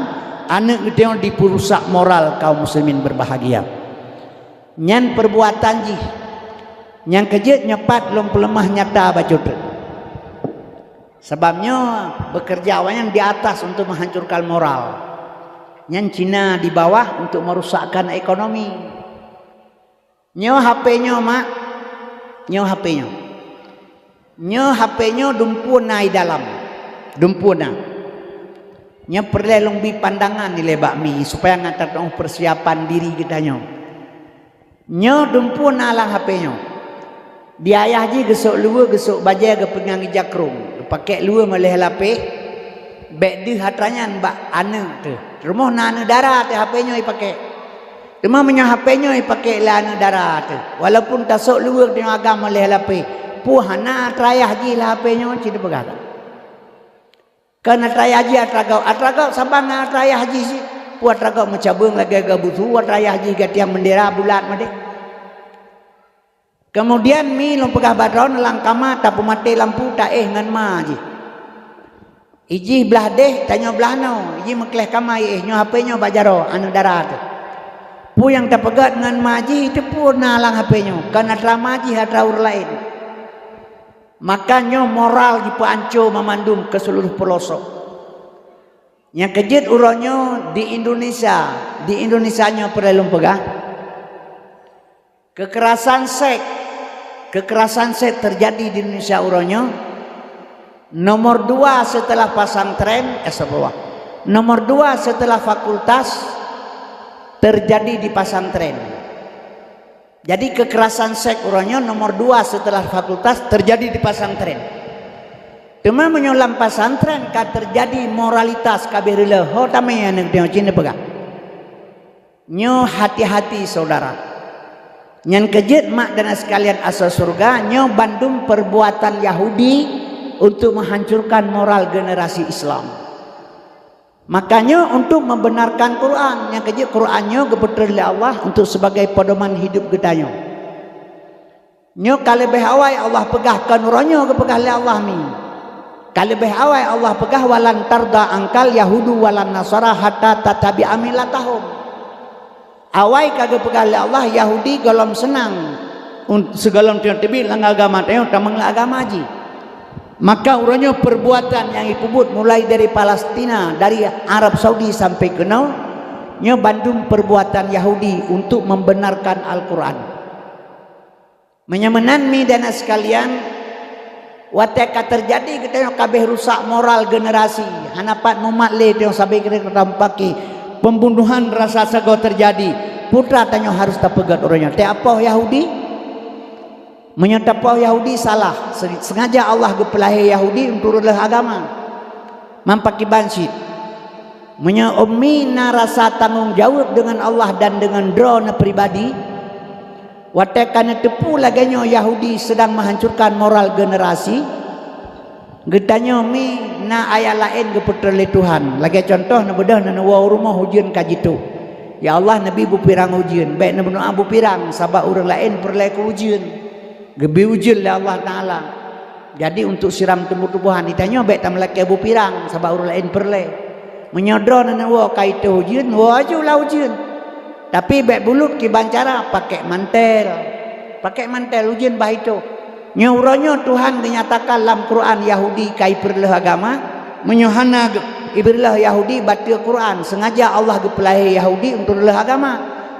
aneuk geutanyoe dipeurusak moral kaum muslimin beubahgia. Nyan peurbuatan jih. Nyang keujeuet nyoe pat lôn peuleumah nyata bacut. Sabab nyoe beukeureuja awaknyan di atas untuk meuhancurkan moral. Nyan Cina di bawah untuk merusakkan ekonomi. Nyoe H P nyoe, mak. Nyoe H P nyoe. Nyoe H P nyoe dumpeue na i dalam. Dumpeue na. Nyoe peureulèe lôn bi pandangan ilèe bak mi supaya ngat tateupeu persiapan diri geutanyoe. Nyoe dumpeue na lam H P nyoe. Di ayah jih geusok luweue, geusok bajèe, geupeuingat ija krông, geupakèk luweue meulhèe lapéh, bèk deuh atra nyan bak aneuk teuh. Rumoh na aneuk dara teuh H P nyoe ipakèk. Teuma meunyoe H P nyoe ipakèk lé aneuk dara teuh, walaupun tasok luweue tanyoe agam meulhèe lapéh, peue hana atra ayah jih lam H P nyoe, ci teupeugah that. Kon atra ayah jih atra gob, atra gob saban ngon atra ayah jih cit. Peue atra gob meucabeueng lagèe geubusu, atra ayah jih gatiang beundera bulat meudeh. Keumudian mi lôn peugah bak droeneuh lam kama tapeumaté lampu taéh ngon ma jih. Ijih blaih deh, tanyoe blaih noe, ijih meukleh kama iéh, nyoe H P nyoe bak jaroe, aneuk dara teuh. Peue nyang tapeugèt ngon ma jih, teupeue na lam H P nyoe, kon atra ma jih, atra ureueng laén. Maka nyoe moral jipeuanco mamandum keu seuluruh peulosok. Nyang keujeuet uroe nyoe di Indonesia, di Indonesia nyoe peureulèe lôn peugah, keukerasan seks, keukerasan seks teujadi di Indonesia uroe nyoe. Nomor dua seuteulah pesantren, eh, astagfirullah. Nomor dua seuteulah fakultas teujadi di pesantren. Jadi kekerasan seks uroe nyoe nomor dua setelah fakultas terjadi di pesantren. Teuma meunyoe lam pesantren ka terjadi moralitas kabeh reuloh, ho tamé aneuk teuh cit neupeugah. Nyoe hati-hati saudara. Nyan keuh jeuet mak dan sekalian asoe syeuruga, nyoe bandum perbuatan Yahudi untuk menghancurkan moral generasi Islam. Makanya untuk membenarkan Quran, nyang keujeuet Quran nyoe geupeutreun lé Allah untuk sebagai pedoman hidup geutanyoe. Nyoe ka leubeh awai Allah peugah, kon uroe nyoe geupeugah lé Allah mi. Ka leubeh awai Allah peugah, "Walan tarda angkal yahudu walan nasara hatta tattabi'a millatahum." Awai ka geupeugah lé Allah, Yahudi gohlom seunang un-, sigohlom teungoh teubiet lam agama tanyoe tamong lam agama jih. Maka uroe nyoe perbuatan nyang jipeubuet mulai dari Palestina, dari Arab Saudi sampai keunoe, nyoe bandum perbuatan Yahudi untuk membenarkan Al-Quran. Meunyoe meunan mi dan sekalian, watée ka teujadi geutanyoe kabeh rusak moral generasi, hana pat mumat lé tanyoe sabe keuneuk tampaki, pembunuhan rasa sagoe teujadi, peue tanyoe harus tapeugét uroe nyoe? Tapoh Yahudi? Meunyoe tapoh Yahudi salah, se-, sengaja Allah geupeulahé Yahudi untuk reuloh agama. Meupakiban cit. Meunyoe ummi na rasa tanggong jaweueb deungon Allah dan deungon droeneuh pribadi, watée ka neuteupeue lagée nyoe Yahudi sedang menghancurkan moral generasi, geutanyoe mi na ayat laén geupeutreun lé Tuhan. Lagée cuntoh neubeudôh neuwoe u rumoh ujeuen ka jitôb. Ya Allah, neubi beupirang ujeuen, bék neumeudoá beupirang sabab ureuëng laén peureulée keu ujeuen. Geubri ujeuen lé Allah Taala. Jadi untuk siram tumbuh-tumbuhan, geutanyoe bék tameulakée beupirang sabab ureuëng laén peureulée. Meunyoe droeneuh neuwoe ka itôb ujeuen, woe aju lam ujeuen. Tapi bék bulut kiban cara, pakék mantel. Pakék mantel ujeuen bah itôb. Nyoe uroe nyoe Tuhan geunyatakan lam Quran Yahudi ka ipeureuloh agama. Meunyoe hana ge-, ipeureuloh Yahudi bateue Quran, sengaja Allah geupeulahé Yahudi untuk reuloh agama.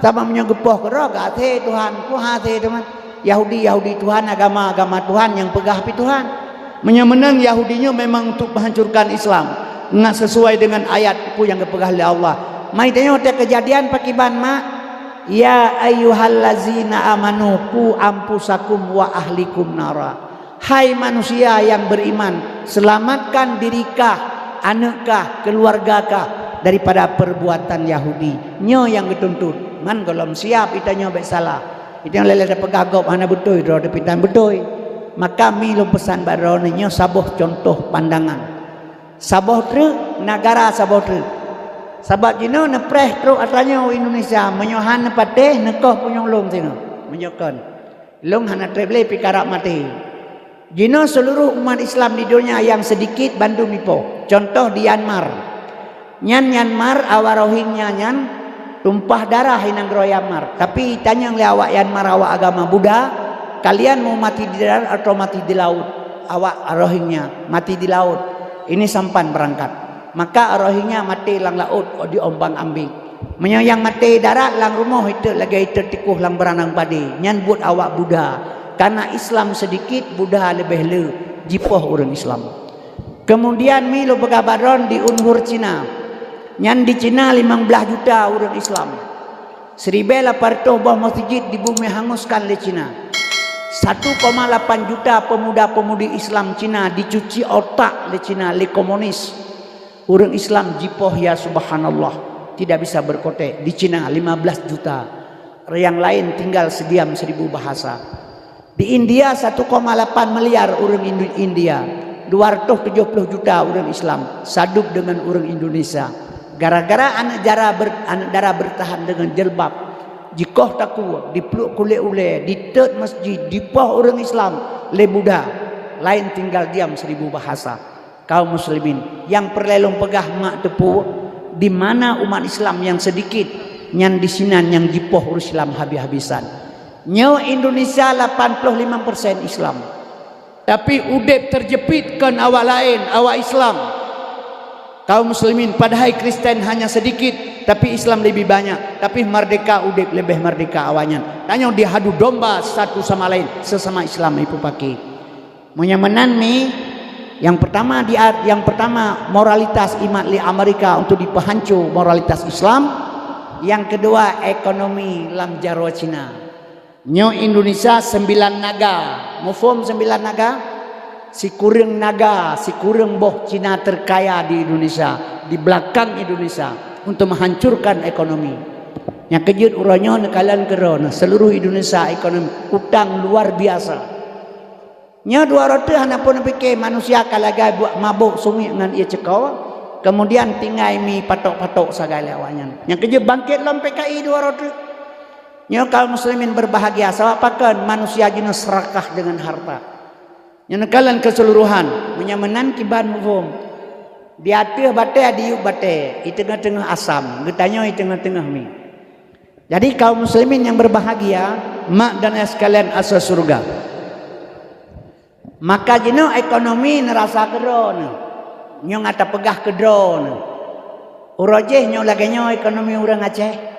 Sabab meunyoe geupoh keudroe, geuhasé Tuhan, peue hasé Tuhan? Yahudi, Yahudi Tuhan, agama, agama Tuhan nyang peugah pih Tuhan. Meunyoe meunan Yahudi nyoe memang untuk menghancurkan Islam, ngat sesuai dengan ayat peue nyang geupeugah lé Allah. Mai tanyoe teuh Keujadian pakiban mak, "Ya ayyuhallazina amanu qu anfusakum wa ahlikum nara." Hai manusia yang beriman, selamatkan diri kah, aneuk kah, keluarga kah daripada perbuatan Yahudi. Nyoe nyang geutuntut. Man gohlom siab geutanyoe bék salah. Geutanyoe lé-lé tapeugah gob hana beutôi, droe teuh pih tan beutôi. Maka mi lôn peusan bak droeneuh nyoe saboh cuntoh pandangan. Saboh treuk, negara saboh treuk. Sabab jinoe neupreh trok atra nyoe u Indonesia, meunyoe han neupatéh, neukoh punyueng lom singoh. Meunyoe kon, lôn hana treb lé pih karab maté. Jinoe seuluruh umat Islam di donya nyang seudikit bandum ipoh. Cuntoh di Myanmar. Nyan Myanmar awak Rohingya nyan tumpah darah i nanggroe Myanmar. Tapi tanyong lé awak Myanmar awak agama Buddha, kalian mau mati di darat atau mati di laut? Awak Rohingya mati di laut. Ini sampan beurangkat. Maka Rohingya maté lam laôt diombang-ambing. Meunyoe nyang maté darat lam rumoh itot lagée itot tikoh lam beuranang padé, nyan buet awak Buddha. Karena Islam seudikit, Buddha leubeh le, jipoh ureuëng Islam. Kemudian mi lôn peugah bak droeneuh di Uyghur Cina. Nyan di Cina limong blaih juta ureuëng Islam. Siribée lapan reutôh boh meuseujid di bumi hanguskan lé Cina. Satu koma lapan juta pemuda-pemudi Islam Cina dicuci otak lé Cina, lé komunis. Ureuëng Islam jipoh, ya subhanallah, tidak bisa berkutik. Di Cina lima belas juta. Yang lain tinggal sediam seribu bahasa. Di India satu koma lapan miliar ureuëng Indu-, India, dua ratus tujuh puluh juta ureuëng Islam, sadup deungon ureuëng Indonesia. Gara-gara aneuk dara ber-, aneuk dara beurtahan deungon jilbab, jikoh takue, dipluek kulét ulée, ditot masjid, dipoh ureuëng Islam lé Buddha, laén tinggal diam seribu bahasa. Kaum muslimin, nyang peureulée lôn peugah mak teupeu, di mana umat Islam nyang seudikit, nyan disinan nyang jipoh ureuëng Islam habis-habisan. Nyoe Indonesia lapan puluh lima persen Islam. Tapi udeb teujeupit kon awak laén, awak Islam. Kaum muslimin, padahai Kristen hanya sedikit, tapi Islam lebih banyak. Tapi merdeka udeb leubeh merdeka awaknyan. Tanyoe dihadu domba satu sama lain, sesama Islam ipeupaki. Meunyoe meunan mi, yang pertama di, yang pertama moralitas imat lé Amerika untuk dipeuhanco moralitas Islam, yang kedua ekonomi lam jaroe Cina. Nyoe Indonesia sembilan naga. Muphom sembilan naga? Sikureueng naga, sikureueng boh Cina terkaya di Indonesia, di belakang Indonesia untuk menghancurkan ekonomi. Nyang keujeuet uroe nyoe neukalon keudroe, seluruh Indonesia ekonomi utang luar biasa. Nyoe dua droe teuh hana pun pike manusia ka lagée buet mabök sumiek ngon ie ceuko, kemudian tinggai mi patok-patok sagai lé awaknyan. Nyang keujeuet bangkét lom P K I dua droe teuh. Nyoe kaum muslimin berbahagia, sabab pakon manusia jinoe serakah dengan harta. Nyoe neukalon keseluruhan, meunyoe meunan kiban muphom. Di ateueh batée, di yup batée, di teungoh-teungoh asam, geutanyoe di teungoh-teungoh mi. Jadi kaum muslimin yang berbahagia, mak dan ayah sekalian asai syurga. Maka jinoe ekonomi neurasa keudroe neuh. Nyoe nyang tapeugah keudroe neuh. Uroe jéh nyoe lagée nyoe ekonomi ureuëng Aceh.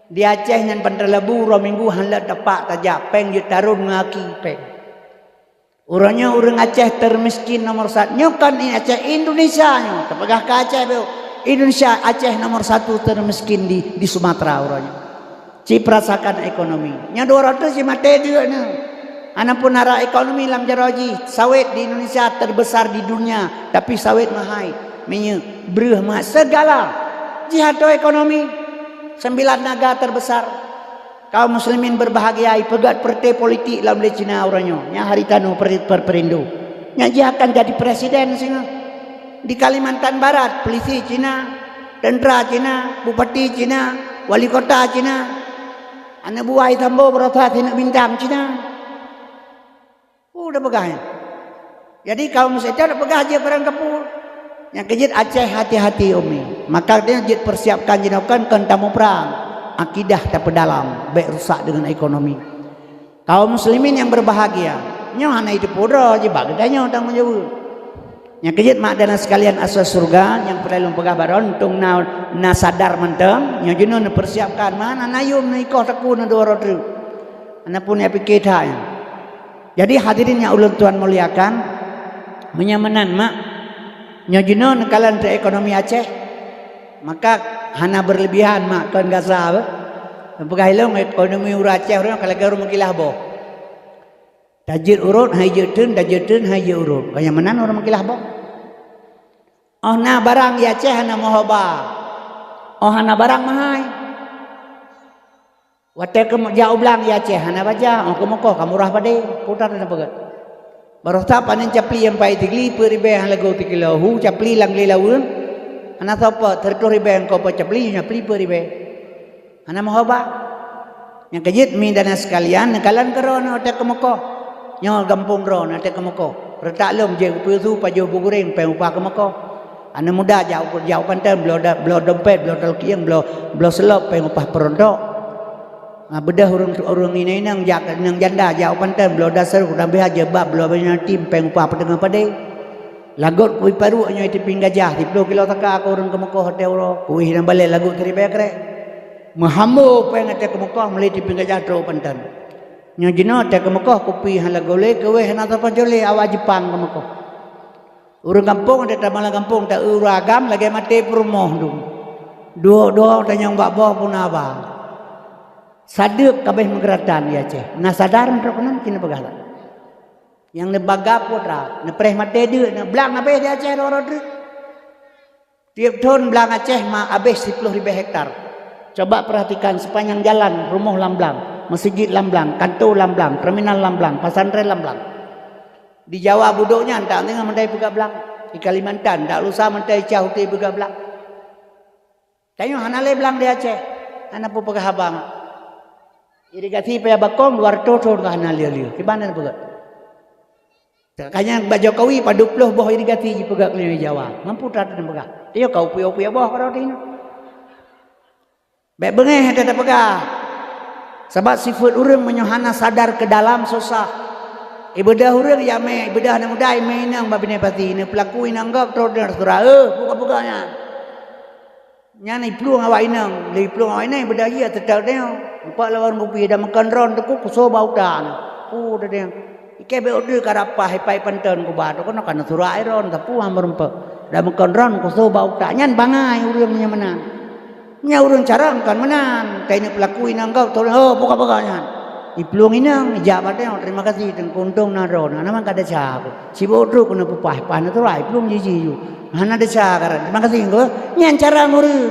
Di Aceh nyan Pantai Labu uroe Minggu hana lé teumpat tajak péng jeuet tarot ngon aki péng. Uroe nyoe ureuëng Aceh termiskin nomor satu. Nyoe kon Aceh, Indonesia nyoe. Tapeugah keu Aceh beu. Indonesia, Aceh nomor satu termiskin di, di Sumatera uroe nyoe. Cit peurasakan ekonomi. Nyoe dua droe teuh cit maté deuk nyoe. Hana pun arah ekonomi lam jaroe jih. Sawét di Indonesia terbesar di dunia, tapi sawét meuhai, minyeuk, breueh, meuhai, segala. Jih ateueh ekonomi. Sembilan naga terbesar. Kaum muslimin berbahagia, ipeugét partai politik lam lé Cina uroe nyoe. Nyan hari tanoh per-, per-, perindo. Nyan jih akan jadi presiden singoh. Di Kalimantan Barat, polisi Cina, tentara Cina, bupati Cina, wali kota Cina. Aneuk buah Sambo beurasa sineuk bintang Cina. Peue tapeugah nyan? Jadi kaum muslim tapeugah jeuet barang kapeue. Nyang keujeuet Aceh hati-hati umi. Maka dia jeuet persiapkan jinoe kon, kon tamuprang. Akidah tapeudalam, bék rusak dengan ekonomi. Kaum muslimin yang berbahagia, nyoe hana jiteupeue droe, jibak geutanyoe tanggong jaweueb. Nyang keujeuet mak dan sekalian asai syurga, nyang peureulée lôn peugah baroe, untông na, na sadar mantong, nyoe jinoe neupersiapkan, mana na yum, na ikoh takue, na dua droe treuk. Hana pun nyang pike that nyan. Jadi hadirin nyang ulôn tuan muliakan, meunyoe meunan mak, nyoe jinoe neukalon teuh ekonomi Aceh, maka hana berlebihan mak kon Gaza beh. Peugah ilong ekonomi ureuëng Aceh ureuëng ka lagée ureuëng meukilah boh. Tajeuet urot hai jeuet teun, tajeuet teun hai jeuet urot. Kon nyang meunan ureuëng meukilah boh. Oh na barang di Aceh hana meuhoba. Oh hana barang meuhai. Watée keu jak u blang di Aceh hana baja, oh keumeukoh ka murah padé, putar na peugét. Barosa panen capli nyang pai tigli peuet ribée hana lego tikilo, hu capli lam glé laweuen, hana soe po, seureutôh ribée ko po capli, capli peuet ribée. Hana meuhoba. Nyang keujeuet mi dan sekalian, neukalon keudroe nyoe watée keumeukoh. Nyoe gampông droe nyoe watée keumeukoh. Reutak lom jeuet keu peue su pajoh bu goreng péng upah keumeukoh. Aneuk muda jak u, jak u panten bloe da-, bloe dompet, bloe taleukieng, bloe, bloe seulop péng upah peurontok. Ha, beudôh ureuëng, ureuëng inong-inong jak, inong janda jak u panten bloe dasar, kuda biha jilbab, bloe banyak tim péng upah peuteungoh padé. Lagot kui paruek nyoe tipieng gajah, siploh kilo saka keu ureuëng keumeukoh watée uroe, kuih dan balée lagot siribée krek. Meuhambo péng watée keumeukoh meuli tipieng gajah trok u panten. Nyoe jinoe watée keumeukoh kupi hana lego lé, keuweh hana sapoh jolé awak Jepang keumeukoh. Ureuëng gampông watée tamong lam gampông ta-eu ureuëng agam lagée maté peurumoh dum. Duhok-duhok tanyong bak boh puna ba. Sadeuk kabeh meugeuratan di Aceh. Na sadar meutrok keunan cit neupeugah lom. Nyang neubaga putra, neupreh maté deuk, neublang habéh di Aceh droe-droe treuk. Tieb thon blang Aceh ma habéh siploh ribée hektar. Coba perhatikan sepanjang jalan, rumoh lam blang, meuseujid lam blang, kanto lam blang, terminal lam blang, pesantren lam blang. Di Jawa budok nyan dak deungoe mandai peugah blang. Di Kalimantan dak lusa mandai cah uti peugah blang. Tanyoe hana lé blang di Aceh. Hana peue peugah haba. Irigasi paya bakong dua ratus thon ka hana lé-lé. Kiban na peugah. Makanya bak Jokowi padub ploh boh irigasi jipeugah keu Jawa. Mampu that na peugah. Tanyoe ka upie-upie boh ka roti nyoe. Bék beungéh that tapeugah. Sabab sifeuet ureuëng meunyoe hana sadar keu dalam susah. Ibadah ureuëng ya mé, ibadah aneuk muda mé inong bak binéh pasi, neupeulaku inong gob trok deungon surah, eh, peugah-peugah nyan. Nyan iplueng awak inong, lé iplueng awak inong ibadah jih teutap deungoe. Empat lawan bupi dah meukan ron teuk kusoe bak uta nyoe. Pu teudeung. Ikei bék udeue ka rapah ipai panton kuba tu keunoe ka neusurak iron, tapi hana meureumpok. Dah meukan ron kusoe bak uta. Nyan bangai ureuëng nyang meunan. Nyan ureuëng carông kon meunan. Kai nyoe peulaku inong gob tu, oh, peugah-peugah nyan. Iplueng inong, ijak bak tanyoe, "Terima kasih Teungku, untông na droeneuh, na meuka desya." Sibôk trok keuneuk peupah, pah neuturai, iplueng jiji ju. Hana desya karan, "Terima kasih Teungku." Nyan cara ureuëng.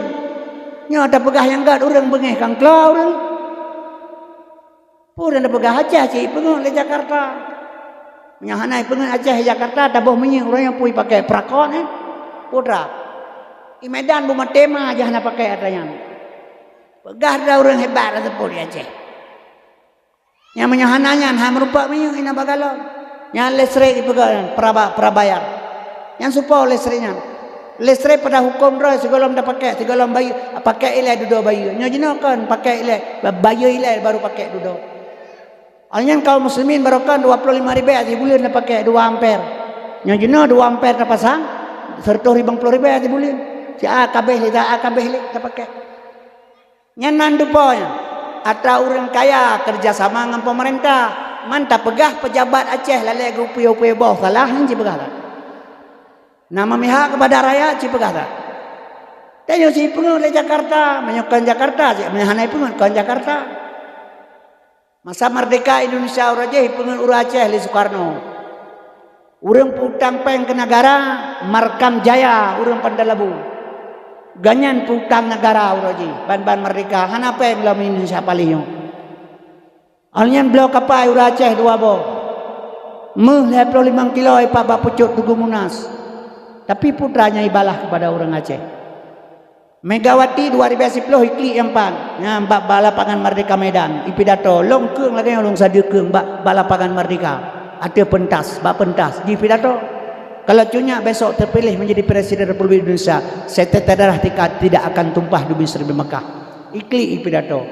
Nyoe tapeugah nyang gét ureuëng beungéh kan klo ureuëng. Peue nyang tapeugah Aceh cit ipeungeut lé Jakarta. Meunyoe hana ipeungeut Aceh Jakarta, taboh minyeuk ureuëng nyang pui pakai perakon, eh. Putra. I Medan beumaté ma aja hana pakai atra nyan. Peugah droe ureuëng hebat atra seupôt di Aceh. Nyang meunyoe hana nyan, hai meurumpok minyeuk inan bagalon. Nyan listrik ipeugah nyan, peraba-, perabayar. Nyan supo listrik nyan. Listrik pada huköm droe sigohlom tapakai, sigohlom bayeue, pakai ilée dudoe bayeue. Nyoe jinoe kon pakai ilée, ba-, bayeue ilée baru pakai dudoe. Awaknyan kaum muslimin barokon dua ploh lima ribée sibuleuen tapakai dua amper. Nyoe jinoe dua amper tapasang, seratus limong ploh ribée sibuleuen. Si A kabeh lé, si A kabeh lé tapakai. Nyan nan tupo nyan. Atra ureuëng kaya keureuja sama ngon peumeurintah. Man tapeugah peujabat Aceh lalée geupeue-peue boh salah, nyan jipeugah that. Na meumihak keupada rakyat jipeugah that. Tanyoe sipeungeut lé Jakarta, meunyoe kon Jakarta, cit meunyoe hana ipeungeut kon Jakarta. Masa merdeka Indonesia uroe jih ipeungeut ureuëng Aceh lé Soekarno. Ureuëng peutang péng keu negara, Markam Jaya, ureuëng Pandan Labu. Gobnyan peutang negara uroe jih, ban-ban merdeka, hana péng lom Indonesia paléh nyoe. Awaknyan bloe kapai ureuëng Aceh dua boh. Méuh lhée ploh limong kilo ipat bak pucok Tugu Munas. Tapi putra nyan ibalah keupada ureuëng Aceh. Megawati dua ribée siploh iklik nyang pat, nyan bak, bak lapangan Merdeka Medan, ipidato, lôn keueng lagée nyoe lôn sadeue keueng bak, bak lapangan Merdeka. Ateueh pentas, bak pentas, jipidato. Kalau Cut Nyak besok terpilih menjadi Presiden Republik Indonesia, setetes darah tika tidak akan tumpah di Mesir di Mekah. Iklik ipidato.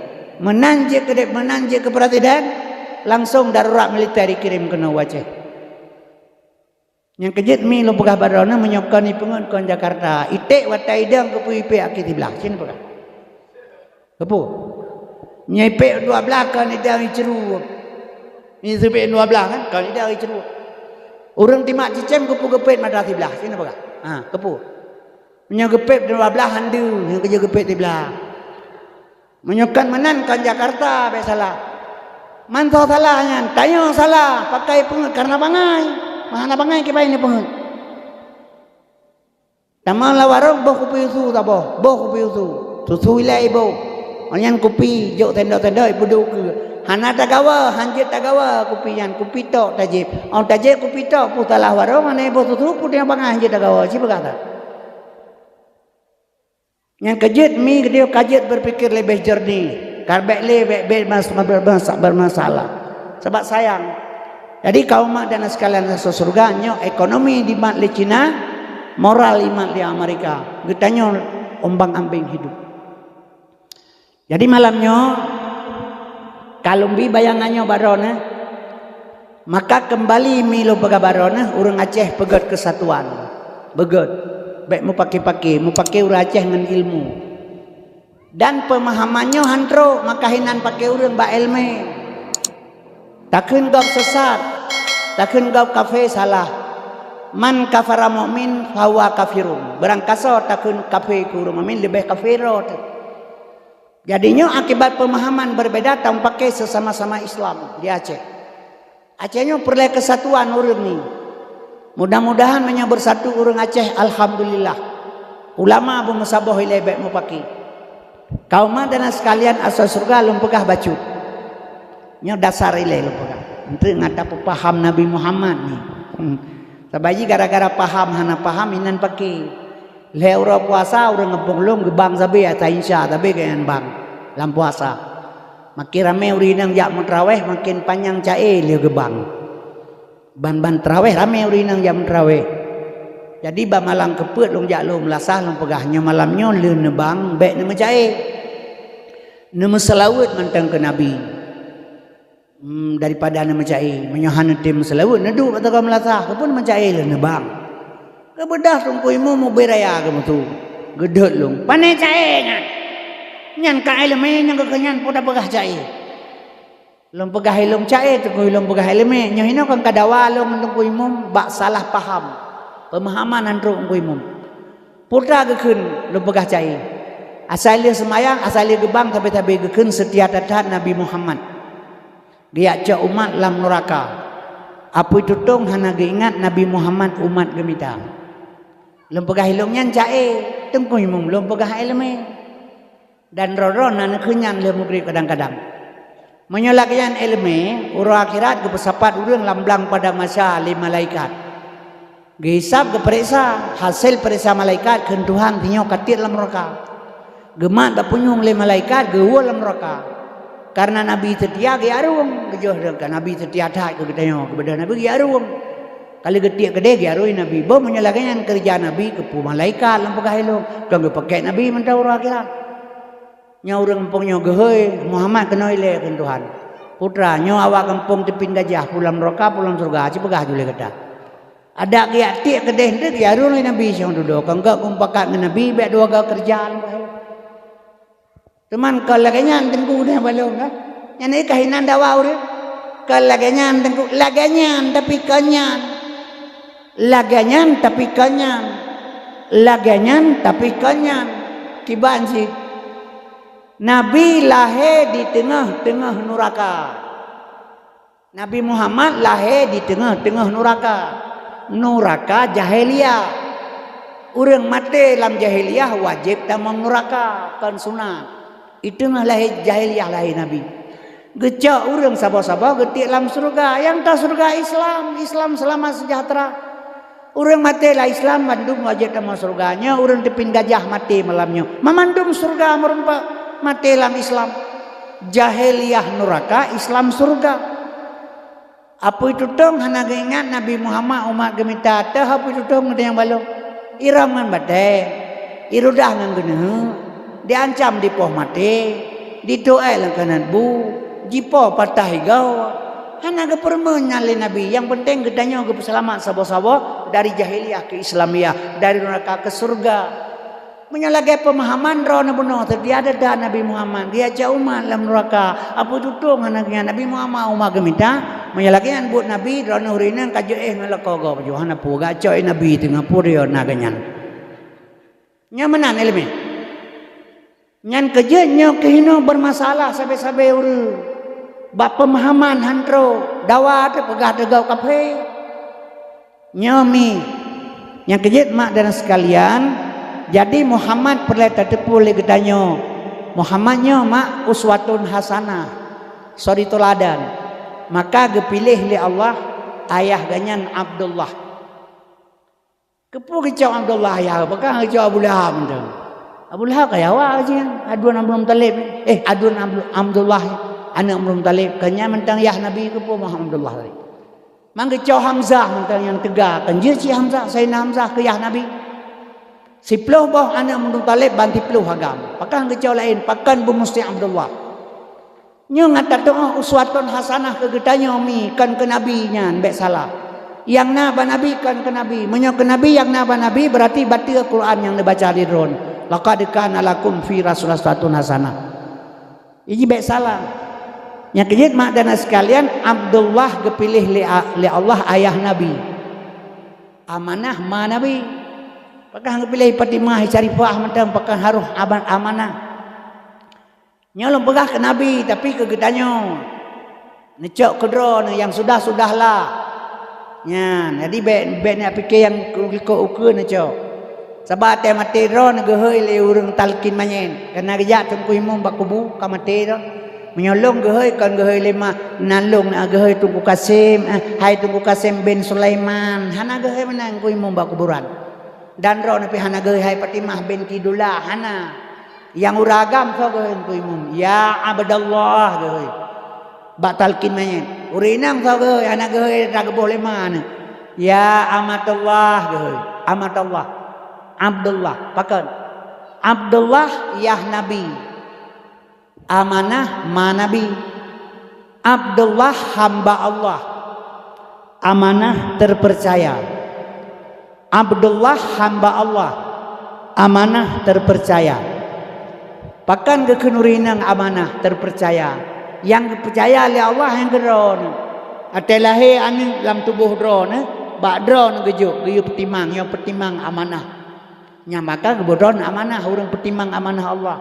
Meunan jeuet keu dep-, meunan jeuet keu presiden, langsung darurat militer ikirim keunoe u Aceh. Nyang keujeuet mi lôn peugah bak droeneuh, meunyoe kon ipeungeut kon Jakarta, iték watée idong keupeue ipék akhé siblaih, cit neupeugah. Keupeue? Meunyoe ipék dua blaih kon idong iceurue. Meunyoe sipék dua blaih kan, kon idong iceurue. Ureuëng timak cicém keupeue geupét mata siblaih, cit neupeugah. Ha, keupeue? Meunyoe geupét dua blaih han deuh, nyang keujeuet geupét siblaih. Meunyoe kon meunan kon Jakarta bék salah. Man soe salah nyan, tanyoe salah, pakai peungeut kareuna bangai. Meuhana bangai kiban neupeungeut. Tamong lam warong boh kupi usu saboh, boh kupi usu. Susu ilée iboh. Awaknyan kupi jok sendok-sendok ipeuduek keue. Hana tagawa, hanjeuet tagawa kupi nyan, kupi tok tajieb. Ôn tajieb kupi tok, peue salah warong hana iboh susu, peue tanyoe bangai hanjeuet tagawa, ci peugah that. Nyang keujeuet mi geutanyoe ka jeuet berpikir leubeh jernih. Ka bék lé bék-bék mas-, bermas-, bermasalah. Sabab sayang. Jadi kaum mak dan sekalian rasa surga, nyoe ekonomi dimat lé Cina, moral imat lé Amerika. Geutanyoe ombang-ambing hidup. Jadi malam nyoe, ka lôn bi bayangan nyoe bak droeneuh, maka keumbali mi lôn peugah bak droeneuh, ureuëng Aceh peugét keusatuan. Beugét. Bék mupake-pake, mupake ureuëng Aceh ngon ilmu. Dan peumahaman nyoe han trok, maka hinan pake ureuëng bak iéleumé. Takheun gob sesat, takheun gob kafé salah. Man kafara mu'min fahuwa kafirun. Barangkasoe takheun kafé keu ureuëng mukmin leubeh kafé droe teuh. Jadi nyoe akibat peumahaman berbeda tameupaké seusama-sama Islam di Aceh. Aceh nyoe peureulée keusatuan ureuëng ni. Mudah-mudahan meunyoe beusatu ureuëng Aceh, alhamdulillah. Ulama beumeusaboh ilée bék mupake. Kaum mak dan sekalian asai syeuruga lôn peugah bacut. Nyoe dasar ilée lôn peugah. Enteuk ngat tapeupaham Nabi Muhammad ni. Hmm. Sabaji gara-gara paham hana paham inan pake. Lhée uroe puasa ureuëng gampông lôn geubang sabe ata insya sabe keunan bang lam puasa. Makin ramé ureuëng inong jak meutrawéh, makin panyang ca-e lheueh geubang. Ban-ban trawéh ramé ureuëng inong jak meutrawéh. Jadi bak malam keupeuet lôn jak lôn meulasah lôn peugah, nyoe malam nyoe lheueh neubang bék neumeuca-e. Neumeuseulaweuet mantong keu Nabi. Hmm, daripada neumeuca-e. Meunyoe hana tem meuseulaweuet, neuduek bak teuka meulasah, keupeue neumeuca-e lé neubang. Keubeudah Teungku Imum ubé raya geumeusu. Geudhôt lôn, "Pané ca-e nyan? Nyan ka iéleumé nyang keu nyan peue tapeugah ca-e?" Lôn peugah ilôn ca-e, Teungku Imum peugah iéleumé. Nyoe hinoe kon ka dawa lôn ngon Teungku Imum bak salah paham. Peumahaman han trok Teungku Imum. Peue geukheun lôn peugah ca-e? Asai lheueh seumayang, asai lheueh geubang, sabe-sabe geukheun seutia that-that Nabi Muhammad. Geujak cok umat lam nuraka. Apui tutong hana geuingat Nabi Muhammad umat geumita. Lôn peugah ilong nyan caé, Teungku Imum, lôn peugah iéleumé. Dan droe-droe na neukheun nyan lheueh mugrib kadang-kadang. Meunyoe lagée nyan iéleumé, uroe akhirat geupeusapat ureuëng lam blang padang mahsyar lé malaikat. Geuhisab, geupareksa, hasé pareksa malaikat kheun Tuhan, "Sinyoe ka tiek lam nuraka." Geumat bak punyueng lé malaikat, geuwoe lam nuraka. Kareuna Nabi seutia geuarung, geujoh ka Nabi seutia that keu geutanyoe, geubeudôh Nabi geuarung. Ka lheueh geutiek keudeh geuarui Nabi. Boh meunyoe lagée nyan keureuja Nabi, keupeue malaikat lam peugah ilong, kon geupakék Nabi mantong uroe akhirat. Nyoe ureuëng gampông nyoe geuhôi, "Muhammad keunoe ilée," kheun Tuhan. "Putra, nyoe awak gampông Teupin Gajah, peue lam nuraka, peue lam syeuruga, ci peugah ju lé gata." Adak geujak tiek keudeh nteuk, geuarung lé Nabi siuroe dudoe, kon geuh geupakat ngon Nabi bék dua goe keureuja lam bahé. Teuma kon lagée nyan Teungku deh balong kan. Nyan ka hinan dawa ureuëng. Kon lagée nyan Teungku, lagée nyan tapi kon nyan. Lagée nyan tapi kon nyan. Lagée nyan tapi kon nyan. Kiban cit. Nabi lahé di teungoh-teungoh nuraka. Nabi Muhammad lahé di teungoh-teungoh nuraka. Nuraka jahiliyah. Ureuëng maté lam jahiliyah wajéb tamong nuraka, kon sunat. Di teungoh lahé jahiliyah lahé Nabi. Geucok ureuëng saboh-saboh geutiek lam syeuruga. Nyang ta syeuruga Islam, Islam seulamat seujahteura. Ureuëng maté lam Islam mandum wajéb tamong syeuruga. Nyoe ureuëng Teupin Gajah maté malam nyoe, mamandum syeuruga meureumpok maté lam Islam. Jahiliyah nuraka, Islam syeuruga. Apui tutong hana geuingat Nabi Muhammad umat geumita, teuh apui tutong geutanyoe balong. Irhom ngon batée, irudah ngon geuneuheuek, diancam dipoh maté, ditoe lam kanan bu, jipo patah igoe. Hana geupeurumeuen nyan lé Nabi. Nyang peunteng geutanyoe geupeuseulamat saboh-saboh dari jahiliyah keu Islamiyah, dari nuraka keu syeuruga. Meunyoe lagée peumahaman droeneuh bunoe seutia that Nabi Muhammad, geujak cok umat lam nuraka, apui tutong hana geuingat Nabi Muhammad umat geumita. Meunyoe lagée nyan buet Nabi, droeneuh ureuëng inong ka jeuet ngon lakoe gob ju, hana peue geucok Nabi teungoh peue na geuh nyan. Nyan meunan iéleumé. Nyan keuh jeuet nyoe keuh hinoe beurmasalah sabe-sabe ureuëng bak peumahaman han trok, dawa teupeugah teugob kafé. Nyoe mi, nyang keu jeuet mak dan sekalian, jadi Muhammad peureulée tateupeue lé geutanyoe. Muhammad nyoe mak uswatun hasanah, suri teuladan. Maka geupiléh lé Allah ayah geuh nyan Abdullah. Keupeue geucok Abdullah ayah, pakon geucok Abu Lahab mantong? Abu Lahab ka yawa jihnyan, aduen Abdul Muthalib. Eh, aduen Abdul, Abdullah, aneuëk Abdul Muthalib. Kon nyan mantong yah Nabi keupeue meuh Abdullah tadi. Mang geucok Hamzah mantong nyang teuga, kon jeuet cit Hamzah, Saidina Hamzah keu yah Nabi. Siploh boh aneuëk Abdul Muthalib ban siploh agam. Pakon geucok laén, pakon beumusti Abdullah. Nyoe ngat tatu'oh uswatun hasanah keu geutanyoe mi, kon keu Nabi nyan bék salah. Nyang na bak Nabi kon keu Nabi. Meunyoe keu Nabi nyang na bak Nabi, beurati bateue Quran nyang neubaca di droen. Laqad kana lakum fi Rasulillah uswatun hasanah. Iji bék salah. Nyang keu jeuet mak dan sekalian, Abdullah geupiléh lé a-, lé Allah ayah Nabi. Amanah ma Nabi. Pakon geupiléh Fatimah Syarifah mantong, pakon harôh aban-, amanah. Nyoe lôn peugah keu Nabi, tapi keu geutanyoe. Neucok keu droeneuh nyang sudah-sudahlah. Nyan, jadi bék, bék neupike nyang likot ukeue neucok. Sabab watée maté droeneuh geuhôi lé ureuëng talkin manyét, kareuna geujak Teungku Imum bak kubu ka maté droe. Meunyoe lôn geuhôi kon geuhôi lé ma, nan lôn na geuhôi Teungku Kasim, eh, hai Teungku Kasim bin Sulaiman, hana geuhôi meunan Teungku Imum bak kuburan. Dan droeneuh pih hana geuhôi hai Fatimah binti Dula, hana. Nyang ureuëng agam soe geuhôi Teungku Imum? Ya Abdallah geuhôi. Bak talkin manyét. Ureuëng inong soe geuhôi, hana geuhôi, ka geuboh lé ma neuh. Ya Amatullah geuhôi. Amatullah. Abdullah. Pakon? Abdullah yah Nabi. Amanah ma Nabi. Abdullah hamba Allah. Amanah terpercaya. Abdullah hamba Allah, amanah terpercaya. Pakon geukheun ureuëng inong amanah terpercaya? Nyang geupeucaya lé Allah nyang keu droeneuh. Watée lahé aneuëk lam tuboh droeneuh, bak droeneuh geujok, geuyue peutimang, nyoe peutimang amanah. Nyang maka geuboh droeneuh amanah, ureuëng peutimang amanah Allah.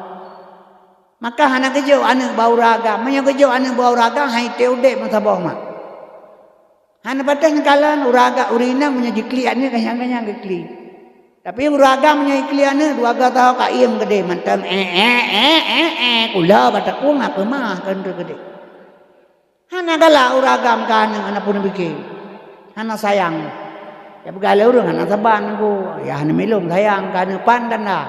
Maka hana geujok aneuëk bak ureuëng agam. Meunyoe geujok aneuëk bak ureuëng agam, han item udeb meusaboh mak. Hana patéh neukalon ureuëng agam, ureuëng inong meunyoe jiklik aneuëk kanyang-kanyang geuklik. Tapi ureuëng agam meunyoe jiklik aneuëk, dua go saho ka iem keudeh mantong, eh, eh, eh, eh, eh, kula bak takong, aku mah keu keudeh. Hana galak ureuëng agam keu aneuëk, hana peuneupike. Hana sayang. Ya peugah lé ureuëng hana saban ku. Ya hana milong sayang keu aneuëk, pan tanda.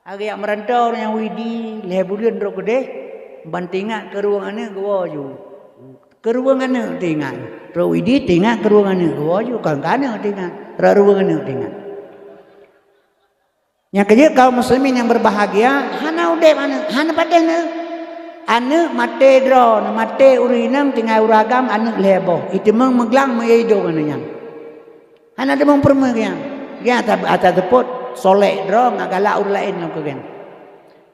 Agak meurantau nyang Widi lhée buleuen rot keudeh, ban teuingat keu ruweueng aneuëk geuwoe ju. Keu ruweueng aneuëk teuingat. Rot Widi teuingat keu ruweueng aneuëk geuwoe ju, kon keu aneuëk teuingat. Rot ruweueng aneuëk teuingat. Nyang keujeuet kaum muslimin nyang berbahagia, hana udeb aneuëk, hana patéh aneuëk. Aneuëk maté droe, maté ureuëng inong tinggai ureuëng agam aneuëk lhée boh. Iteumeung meuglang meuidong aneuëk nyan. Hana teumeung peurumoh geuh nyan. Geuh ata, ata teupot solek droe ngat galak ureuëng laén ngon keu geuh.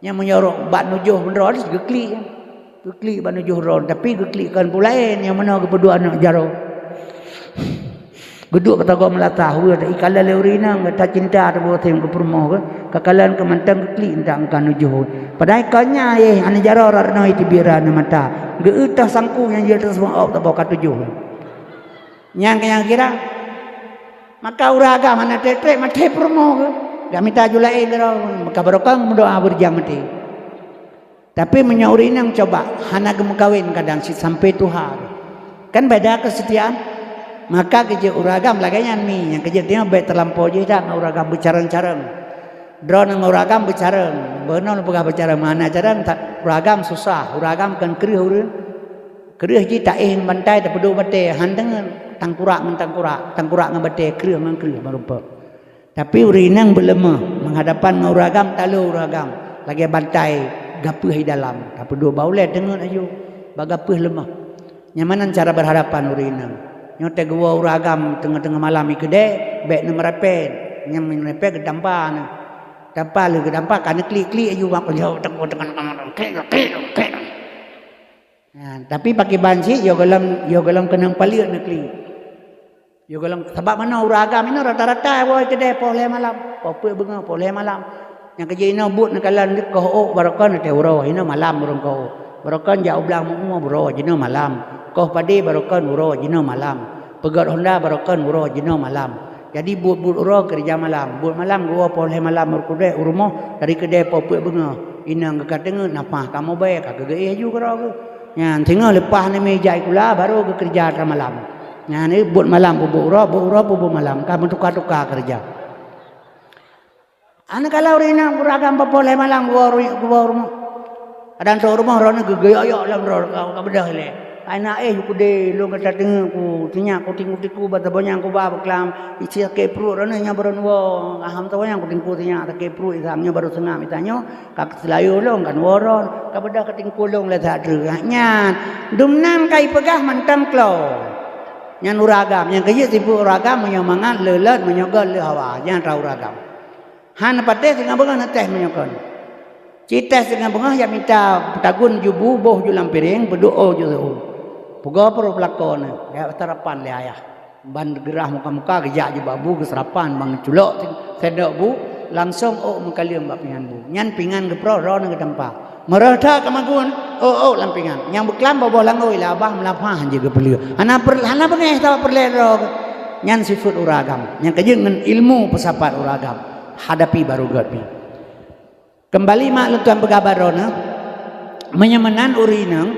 Nyang meunyorok bak nujoh droe geuklik. Geuklik bak nujoh droe, tapi geuklik kon peue laén nyang meunoe geupeuduek aneuëk jaroe. Geuduek keu tagoe meulatah, weueh, ikalon lé ureuëng inong gata cinta teuboh tem keu peurumoh geuh, kakalon keu mantong geuklik ndak ka nujoh. Padahai kon nyan, eh, aneuëk jaroe rot noe iteubiet aneuëk mata. Geu-eu tah sangku nyang jeuet teuseumeu'ob teuboh ka tujoh. Nyang nyang kira. Maka ureuëng agam hana trek-trek maté peurumoh geuh. Gak mita ju laén keudroe, maka barokon meudoa beurijang maté. Tapi meunyoe ureuëng inong coba hana geumeukawen kadang cit sampai tuha geuh. Kan beda kesetiaan. Maka geujeuet ureuëng agam lagée nyan mi, nyang keujeuet nyoe bék teulampau jih dak ngon ureuëng agam beucarong-carong. Droeneuh ngon ureuëng agam beucarong, beunoe peugah beucarong, meuhana carong, ta-, ureuëng agam susah, ureuëng agam kon kreueh ureuëng. Kreueh jih taéh ngon bantai tapeuduek batée, han deungon tangkurak ngon tangkurak, tangkurak ngon batée, kreueh ngon kreueh meurumpok. Tapi ureuëng inong beuleumah, meuhadapan ngon ureuëng agam, talo ureuëng agam, lagée bantai gapeueh di dalam, tapeuduek bak ulée teungeut aju, bak gapeueh leumah. Nyan meunan cara berhadapan ureuëng inong. Nyoe teuh geuwoe ureuëng agam teungoh-teungoh malam ikeudée, bék neumeurapée, nyang meurapée geutampa neuh. Tampa lheueh geutampa ka neuklik-klik aju bak ulée teungoh-teungoh malam. Klik, klik, klik. Nah, tapi pakriban cit, yoh gohlom, yoh gohlom keunong paleuet neuklik. Yoh gohlom, sabab meunoe ureuëng agam inoe rata-rata woe keudée poh lhée malam, poh peuet beungoh, poh lhée malam. Nyang keujeuet inoe buet neukalon deuh koh ôk barokon teuh uroe, inoe malam ureuëng koh ôk. Barokon jak u blang meu-umu uroe jinoe malam. Koh padé barokon uroe jinoe malam. Peugét honda barokon uroe jinoe malam. Jadi buet-buet uroe keureuja malam. Buet malam geuwoe poh lhée malam ureuëng keudée u rumoh, dari keudée poh peuet beungoh. Inong geuh ka teungeut, nafah ka mubée, ka geugeuéh aju keudroe geuh. Nyan singoh leupah neumija sikula, barô geukeureuja atra malam. Nyan buet malam peubuet uroe, buet uroe peubuet malam, ka meutuka-tuka keureuja. Aneuk kala ureuëng inong ureuëng agam poh lhée malam geuwoe ru-, geuwoe rumoh. Kadang trok rumoh droeneuh geugeuyok-yok lom droe ka, ka beudôh ilée. Ai na éh ju keudeh, lôn gata teungeut ku, sinyak ku tiku-tiku bak saboh nyang kuba beuklam, isi sakét pruet droeneuh nyang barô neuwoe. Aham saboh nyang kutingku sinyak sakét pruet, isam nyoe barô seungab, isa nyoe ka keuseulayu lôn kan woe droe, ka beudôh ka tingku lôn lé that treuk. Nyan, dumnan ka ipeugah mantong klo. Nyan ureuëng agam, nyang keujeuet sifeuet ureuëng agam meunyoe mangat le lôt, meunyoe göt le hawa, nyan atra ureuëng agam. Hana patéh singoh beungoh neutéh meunyoe kon. Ci téh singoh beungoh jak mita tagun ju bu, boh ju lam piréng, peuduek ôk ju seu. Peugoe peureulakon, jak sarapan lé ayah. Ban geurah muka-muka geujak ju bak bu geusarapan, ban geuculok sendok bu, langsong ôk meukaleueng bak pingan bu. Nyan pingan geuproh droeneuh geutampa. Meureuh that ka magun, ôk-ôk lam pingan. Nyang beuklam boh-boh langôi lé abah meulafah han jeuet geupeuleueh. Hana per-, hana beungéh saboh peureulée droe. Nyan sifeuet ureuëng agam. Nyang keujeuet ngon ilmu peusapat ureuëng agam. Hadapi barô göt pih. Keumbali mak lôn tuan peugah bak droeneuh, meunyoe meunan ureuëng inong,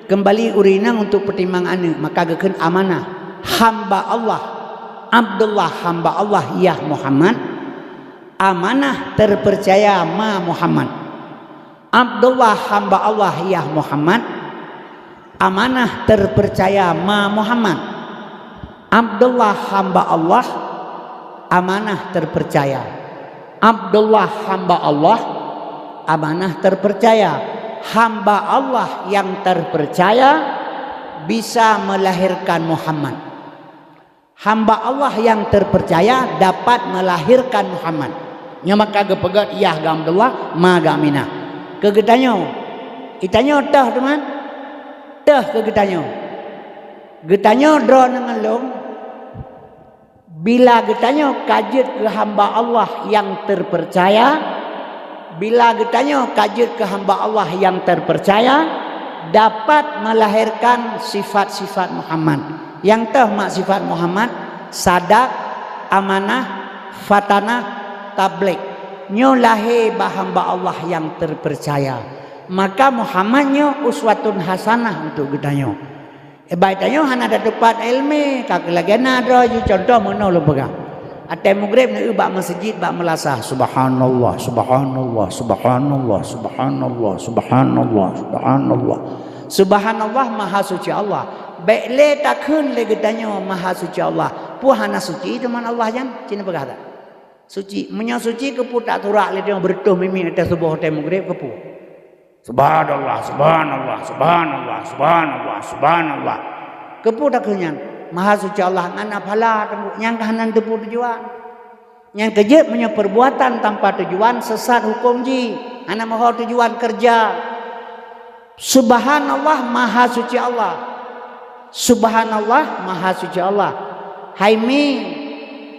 keumbali ureuëng inong untuk peutimang aneuëk, maka geukheun amanah. Hamba Allah, Abdullah hamba Allah, yah Muhammad, amanah terpercaya ma Muhammad. Abdullah hamba Allah, yah Muhammad, amanah terpercaya ma Muhammad. Abdullah hamba Allah, amanah terpercaya. Abdullah hamba Allah, amanah terpercaya. Hamba Allah yang terpercaya bisa melahirkan Muhammad. Hamba Allah yang terpercaya dapat melahirkan Muhammad. Nyoe maka geupeugét yah geuh Abdullah, ma geuh Aminah. Keu geutanyoe, geutanyoe toh teuma? Toh keu geutanyoe. Geutanyoe droeneuh ngon lôn, bila geutanyoe ka jeuet keu hamba Allah nyang teupeurcaya, Bila geutanyoe ka jeuet keu hamba Allah nyang terpercaya, dapat melahirkan sifat-sifat Muhammad. Nyang toh mak sifat Muhammad, sadak, amanah, fatanah, tabligh. Nyoe lahé bak hamba Allah nyang terpercaya. Maka Muhammad nyoe uswatun hasanah untuk geutanyoe. Eh, bak tanyoe hana tatupat iéleumé, ka keu lagée na droe jih, cuntoh meunoe lôn peugah. Watée mugreb neueu bak meuseujid, bak meulasah, "Subhanallah, subhanallah, subhanallah, subhanallah, subhanallah, subhanallah." Subhanallah, maha suci Allah. Bék lé takheun lé geutanyoe maha suci Allah. Peue hana suci teuma Allah nyan? Cit neupeugah that. Suci. Meunyoe suci, keupeue tak turak lé tanyoe beureutoh mimiet watée suboh, watée mugreb, keupeue? Subhanallah, subhanallah, subhanallah, subhanallah, subhanallah. Keupeue takheun nyan? Maha suci Allah, ngon na phala teungku, nyang ka hana teupeu tujuan. Nyang keujeuet meunyoe perbuatan tanpa tujuan, sesat huköm jih, hana meuho tujuan keureuja. Subhanallah, maha suci Allah. Subhanallah, maha suci Allah. Hai mi,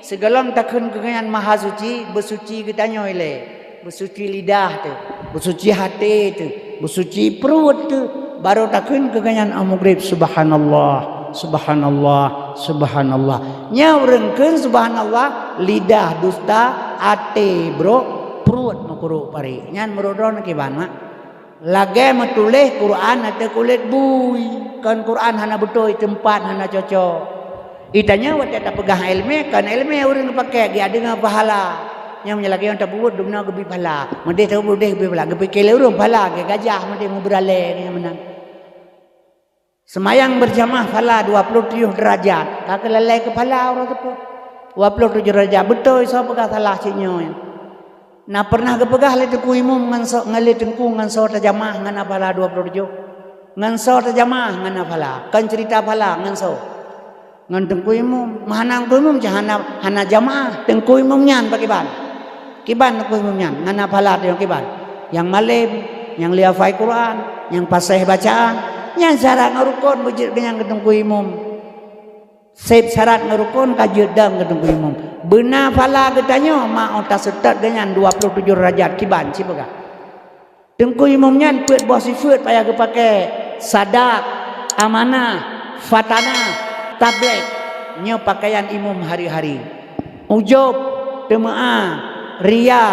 sigohlom takheun keu geuhnyan maha suci, beusuci geutanyoe ilée. Beusuci lidah teuh, beusuci até teuh, beusuci pruet teuh, barô takheun keu geuhnyan 'oh mugreb, "Subhanallah, subhanallah, subhanallah." Nyan ureuëng kheun subhanallah, lidah dusta, até brok, pruet meukurok parék. Nyan meurok droeneuh kiban, mak. Lagée meutuléh Quran ateueh kulét bui, kon Quran hana beutôi, teumpat hana cocok. Geutanyoe watée tapeugah iéleumé, kon iéleumé ureuëng geupaké, geudeungoe pahala. Nyang meunyoe lagée nyang tapeubuet dumnoe geubri pahala, meudeh tapeubuet deh geubri pahala, geupike lé ureuëng pahala, geu gajah meudeh meubeuralée nyang meunan. Seumayang beurjamaah phala dua ploh tujoh deurajat, ka keulalai keu phala uroe teupeu. Dua ploh tujoh deurajat, beutôi soe peugah salah cit nyoe. Na pernah geupeugah lé teungku imum ngon soe, ngon lé teungku ngon soe tajamaah ngon na phala dua ploh tujoh? Ngon soe tajamaah ngon na phala? Kon ceurita phala ngon soe? Ngon teungku imum. Meuhana teungku imum cit hana, hana jamaah. Teungku imum nyan pakriban? Kiban teungku imum nyan, ngon na phala teungku kiban? Nyang malem, nyang lé hafai Quran, nyang paséh bacaan, nyan syarat ngon rukon beujeuet geuhnyan keu teungku imum. Seb syarat ngon rukon ka jeuet dong keu teungku imum. Beuna phala geutanyoe, ma 'oh taseutôt geuhnyan dua ploh tujoh deurajat kiban, ci peugah. Teungku imum nyan peuet boh sifeuet payah geupaké, sadak, amanah, fatanah, tabligh. Nyoe pakaian imum hari-hari. Ujub, teumeu'ah, ria,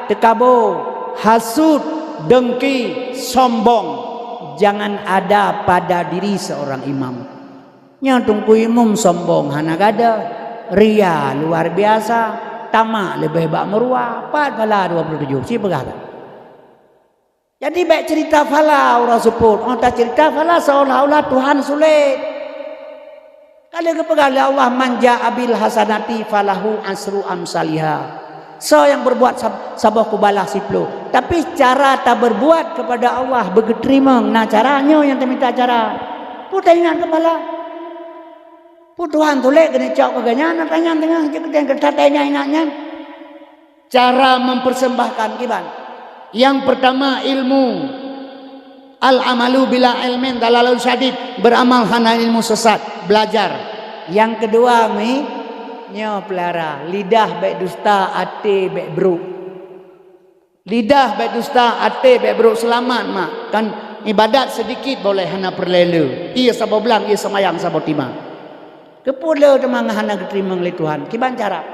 teukabo, hasut, deungki, sombong, jangan ada pada diri seorang imam. Nyoe teungku imum sombong hana gadôh, ria luar biasa, tamak leubeh bak meuruwa, pat phala dua ploh tujoh, ci peugah that. Jadi bék ceurita phala uroe seupôt, 'oh taceurita phala seolah-olah Tuhan sulet. Ka lheueh geupeugah lé Allah, "Man jaa bil hasanati falahu asru amsaliha." Soe nyang berbuat sab-, saboh kubalah siploh. Tapi cara taberbuat kepada Allah beugeuteurimong, na cara nyoe nyang tamita cara. Peue taingat keu phala? Peue Tuhan tulék keuneuk cok keu geuhnyan, ata nyan teungoh jeuet keu geuhnyan, keu that taingat-ingat nyan. Cara mempersembahkan kiban. Yang pertama ilmu. Al-amalu bila ilmin dalalun syadid, beramal hana ilmu sesat, belajar. Yang kedua mi, nyoe pelara, lidah bék dusta, até bék brok. Lidah bék dusta, até bék brok, seulamat mak. Kan ibadat seudikit boleh hana peureulée le. Ie saboh blang, ie seumayang saboh timang. Keupeue le teuma hana geuteurimong lé Tuhan? Kiban cara?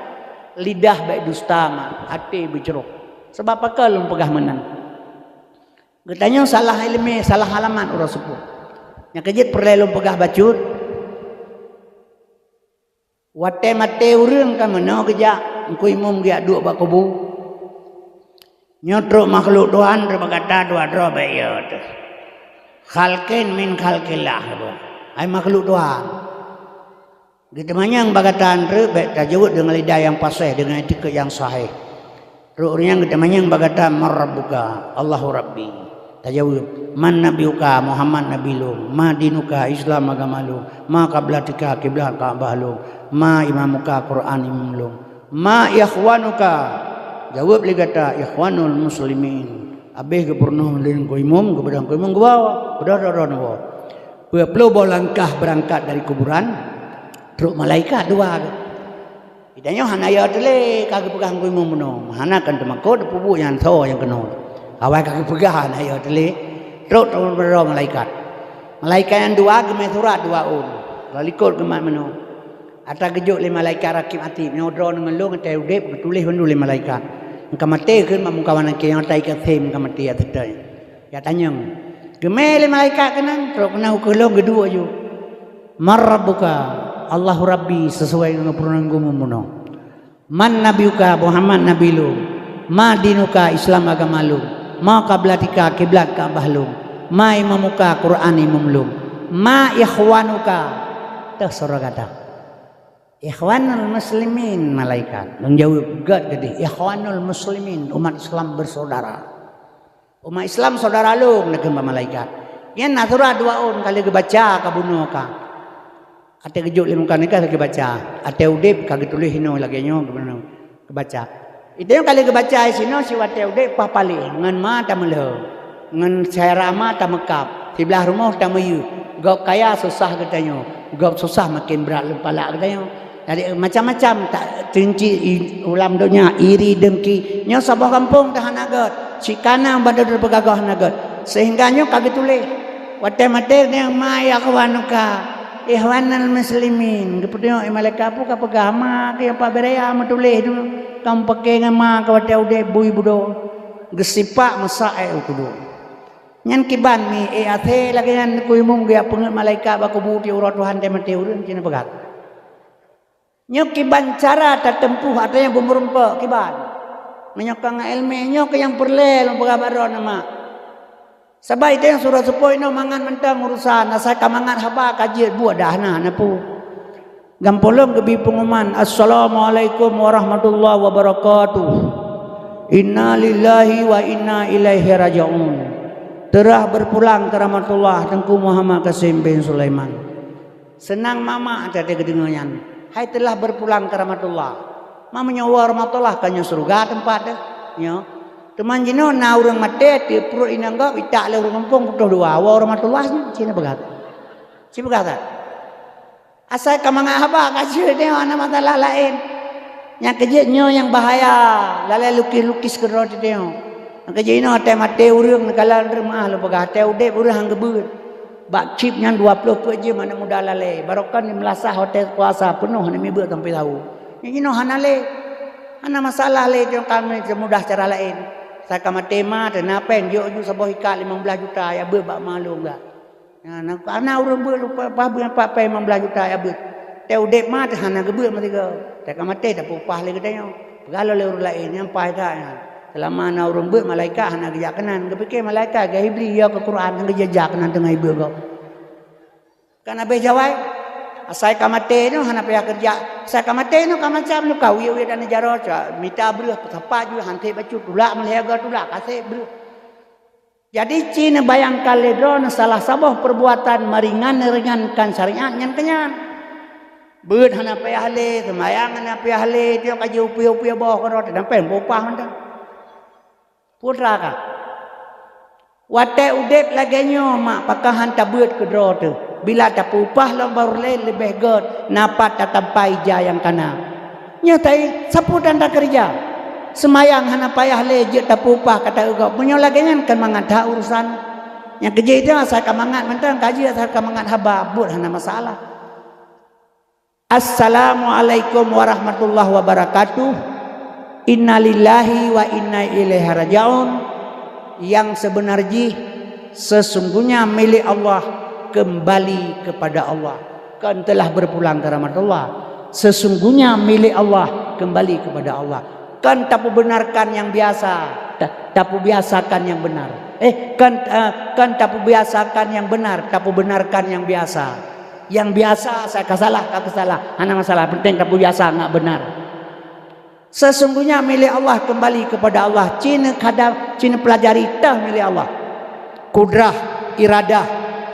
Lidah bék dusta mak, até beujroh. Sabab pakon lôn peugah meunan? Geutanyoe salah iéleumé, salah alamat uroe seupôt. Nyang keujeuet peureulée lôn peugah bacut, watée maté ureuëng ka meunoe geujak, teungku imum geujak duek bak kubu. Nyoe trok makhluk Tuhan, trok bak gata dua droe bék yo teuh. Khalqin min khalqillah, hai makhluk Tuhan. Geuteumanyong bak gata treuk bék tajaweueb deungon lidah nyang paséh, deungon itikeuet nyang sahéh. Trok ureuëng nyan geuteumanyong bak gata, "Man rabbuka?" "Allahu Rabbi." Tajaweueb, "Man nabiyuka?" "Muhammad nabi lôn." "Ma dinuka?" "Islam agama lôn." "Ma qiblatika?" "Kiblat Ka'bah lôn." "Ma imamuka?" "Quran imum lôn." "Ma ikhwanuka?" Jaweueb lé gata, "Ikhwanul muslimin." Abéh geupeurunoe lé teungku imum, geubeudôh teungku imum geuwoe, beudôh droe-droe neuwoe. Peuet ploh boh langkah beurangkat dari kuburan, trok malaikat dua. Di tanyoe hana yo teulee ka geupeugah Teungku Imum bunoe. Hana kan teumakot peubuet nyan soe nyang keunoe. Awai ka geupeugah hana yo teulee. Trok teumeuroe malaikat. Malaikat nyang dua geumé surat dua ôn. Lalikot geumat meunoe. Atra geujok lé malaikat Rakib Atid, nyoe droeneuh ngon lôn watée udeb geutuléh bandum lé malaikat. Nyang ka maté kheun bak meukawan akhé nyang atra ikat them ka maté ateueh. Ya tanyong. Geumé lé malaikat keunan, trok keunan ukeue lôn geuduek ju. "Man rabbuka?" "Allahu Rabbi," sesuai ngon peurunoe geumeung bunoe. "Man nabiyuka?" "Muhammad nabi lôn." "Ma dinuka?" "Islam agama lôn." "Ma qiblatika?" "Kiblat Ka'bah lôn." "Ma imamuka?" "Quran imum lôn." "Ma ikhwanuka?" Teuh saudara gata. "Ikhwanul muslimin," malaikat. Lôn jaweueb, "Göt keudeh, ikhwanul muslimin, umat Islam bersaudara." "Umat Islam saudara lôn," neukheun bak malaikat. Nyan na surat dua ôn ka lheueh geubaca ka bunoe ka. Watée geujok lé muka nikeue ka geubaca. Watée udeb ka geutuléh inoe lagée nyoe geubaca. Itu nyang ka lheueh geubaca sinoe si watée udeb paih paléh ngon ma tameulhö. Ngon syedara ma tameukab. Siblaih rumoh tameuyue. Gob kaya susah geutanyoe. Gob susah maken brat lom palak geutanyoe. Jadi macam-macam tak teunci i-, u lam donya, iri, dengki. Nyoe saboh gampông teuh hana göt. Cit kana bandum teupeugah goh hana göt. Sehingga nyoe ka geutuléh. Watée maté nyan, "Ma ikhwanuka?" "Ikhwanul muslimin." Geupeuduek malaikat peue ka peugah, "Ma keu nyang pat beuraya meutuléh tu. Kam pake ngon ma keu watée udeb bui budo." Geusipak meusak ék u kudu. Nyan kiban mi ék até lagée nyan Teungku Imum geujak peungeut malaikat bak kubu tiep uroe Tuhan teuh maté ureuëng cina peugah. Nyoe kiban cara tateumpôh atra nyang beumeurumpok kiban. Meunyoe ka ngon iéleumé nyoe keuh nyang peureulée lôn peugah bak droeneuh mak. Sabab itée nyang surah seupôt inoe mangat mantong urusan, asai ka mangat haba ka jeuet buet dah na, na peue. Gampông lom geubi peunguman, "Assalamualaikum warahmatullahi wabarakatuh. Inna lillahi wa inna ilaihi raji'un." Teurah berpulang ke rahmatullah Teungku Muhammad Kasim bin Sulaiman. Seunang mamak teuh geudeungoe nyan, hai teulah beupulang keu rahmatullah. Ma meunyoe woe rahmatullah ka nyoe syeuruga teumpat teuh nyoe. Teuma jinoe na ureuëng maté teuh pruet inong gob itak lé ureuëng gampông putôh dua, woe rahmatullah nyan cit na peugah. Cit peugah that. Asai ka mangat haba ka jeuet nyoe hana masalah laén. Nyang keujeuet nyoe nyang bahaya, lalée lukis-lukis keudroe teuh nyoe. Nyang keujeuet inoe watée maté ureuëng neukalon reumaah lôn peugah, watée udeb ureuëng han geubeuet. Bak chip nyan dua ploh peuet jeuem aneuk muda lalée, barokon di meulasah watée puasa peunoh aneuk miet beuet sampoe sahô. Nyang jinoe hana lé. Hana masalah lé, jong kami seumudah cara laén. Asai ka maté ma teuh na péng, jok ju saboh ikat limong blaih juta, ya beuet bak ma lôn gak. Nyan, hana ureuëng beuet lupa, paih beuet pat péng limong blaih juta ya beuet. Watée udeb ma teuh hana geubeuet meusigoe. Watée ka maté tapeupah lé geutanyoe. Peugah lom lé ureuëng laén nyang paih that nyan. Seulama na ureuëng beuet malaikat hana geujak keunan. Geupike malaikat geuh Iblih ya keu Quran hana geujak keunan teungoh ibeuet gob. Kan habéh jawai. Asai ka maté nyoe hana payah keureuja. Asai ka maté nyoe ka macam luka, wiet-wiet dan jaroe, mita breueh, sapat ju, hanté bacut, tulak meulhée goe tulak, kaseb breueh. Jadi, ci neubayangkan lé droeneuh salah saboh peurbuatan meuringan-ringankan syariat nyan keu nyan. Beuet hana payah lé, seumayang hana payah lé, tiok ka jiupie-upie boh keudroe teuh, dan péng peupah mantong. Peue teuma ka. Watée udeb lagée nyoe mak pakon han tabeuet keudroe teuh. Bila tapeupah lom baroe lé leubeh göt, na pat tatampa ija nyang kana. Nyoe tai, sapeue tan takeureuja? Seumayang hana payah lé jeuet tapeupah ka taeu gob. Meunyoe lagée nyan kan mangat that urusan. Nyang keujeuet itu asai ka mangat mantong ka jeuet asai ka mangat haba, buet hana masalah. Assalamualaikum warahmatullahi wabarakatuh. Innalillahi wa inna ilaihi raji'un. Yang sebenar jih, sesungguhnya milik Allah kembali kepada Allah. Kan telah berpulang ke rahmatullah. Sesungguhnya milik Allah kembali kepada Allah. Kan tapeubenarkan nyang biasa, ta-, tapeubiasakan nyang benar. Eh, kan, eh, kan tapeubiasakan nyang benar, tapeubenarkan nyang biasa. Nyang biasa asai ka salah, ka salah. Hana masalah, penting tapeubiasa ngat benar. Sesungguhnya milik Allah kembali kepada Allah. Ci neukhadam, ci neupelajari teuh milik Allah. Kudrah, iradah,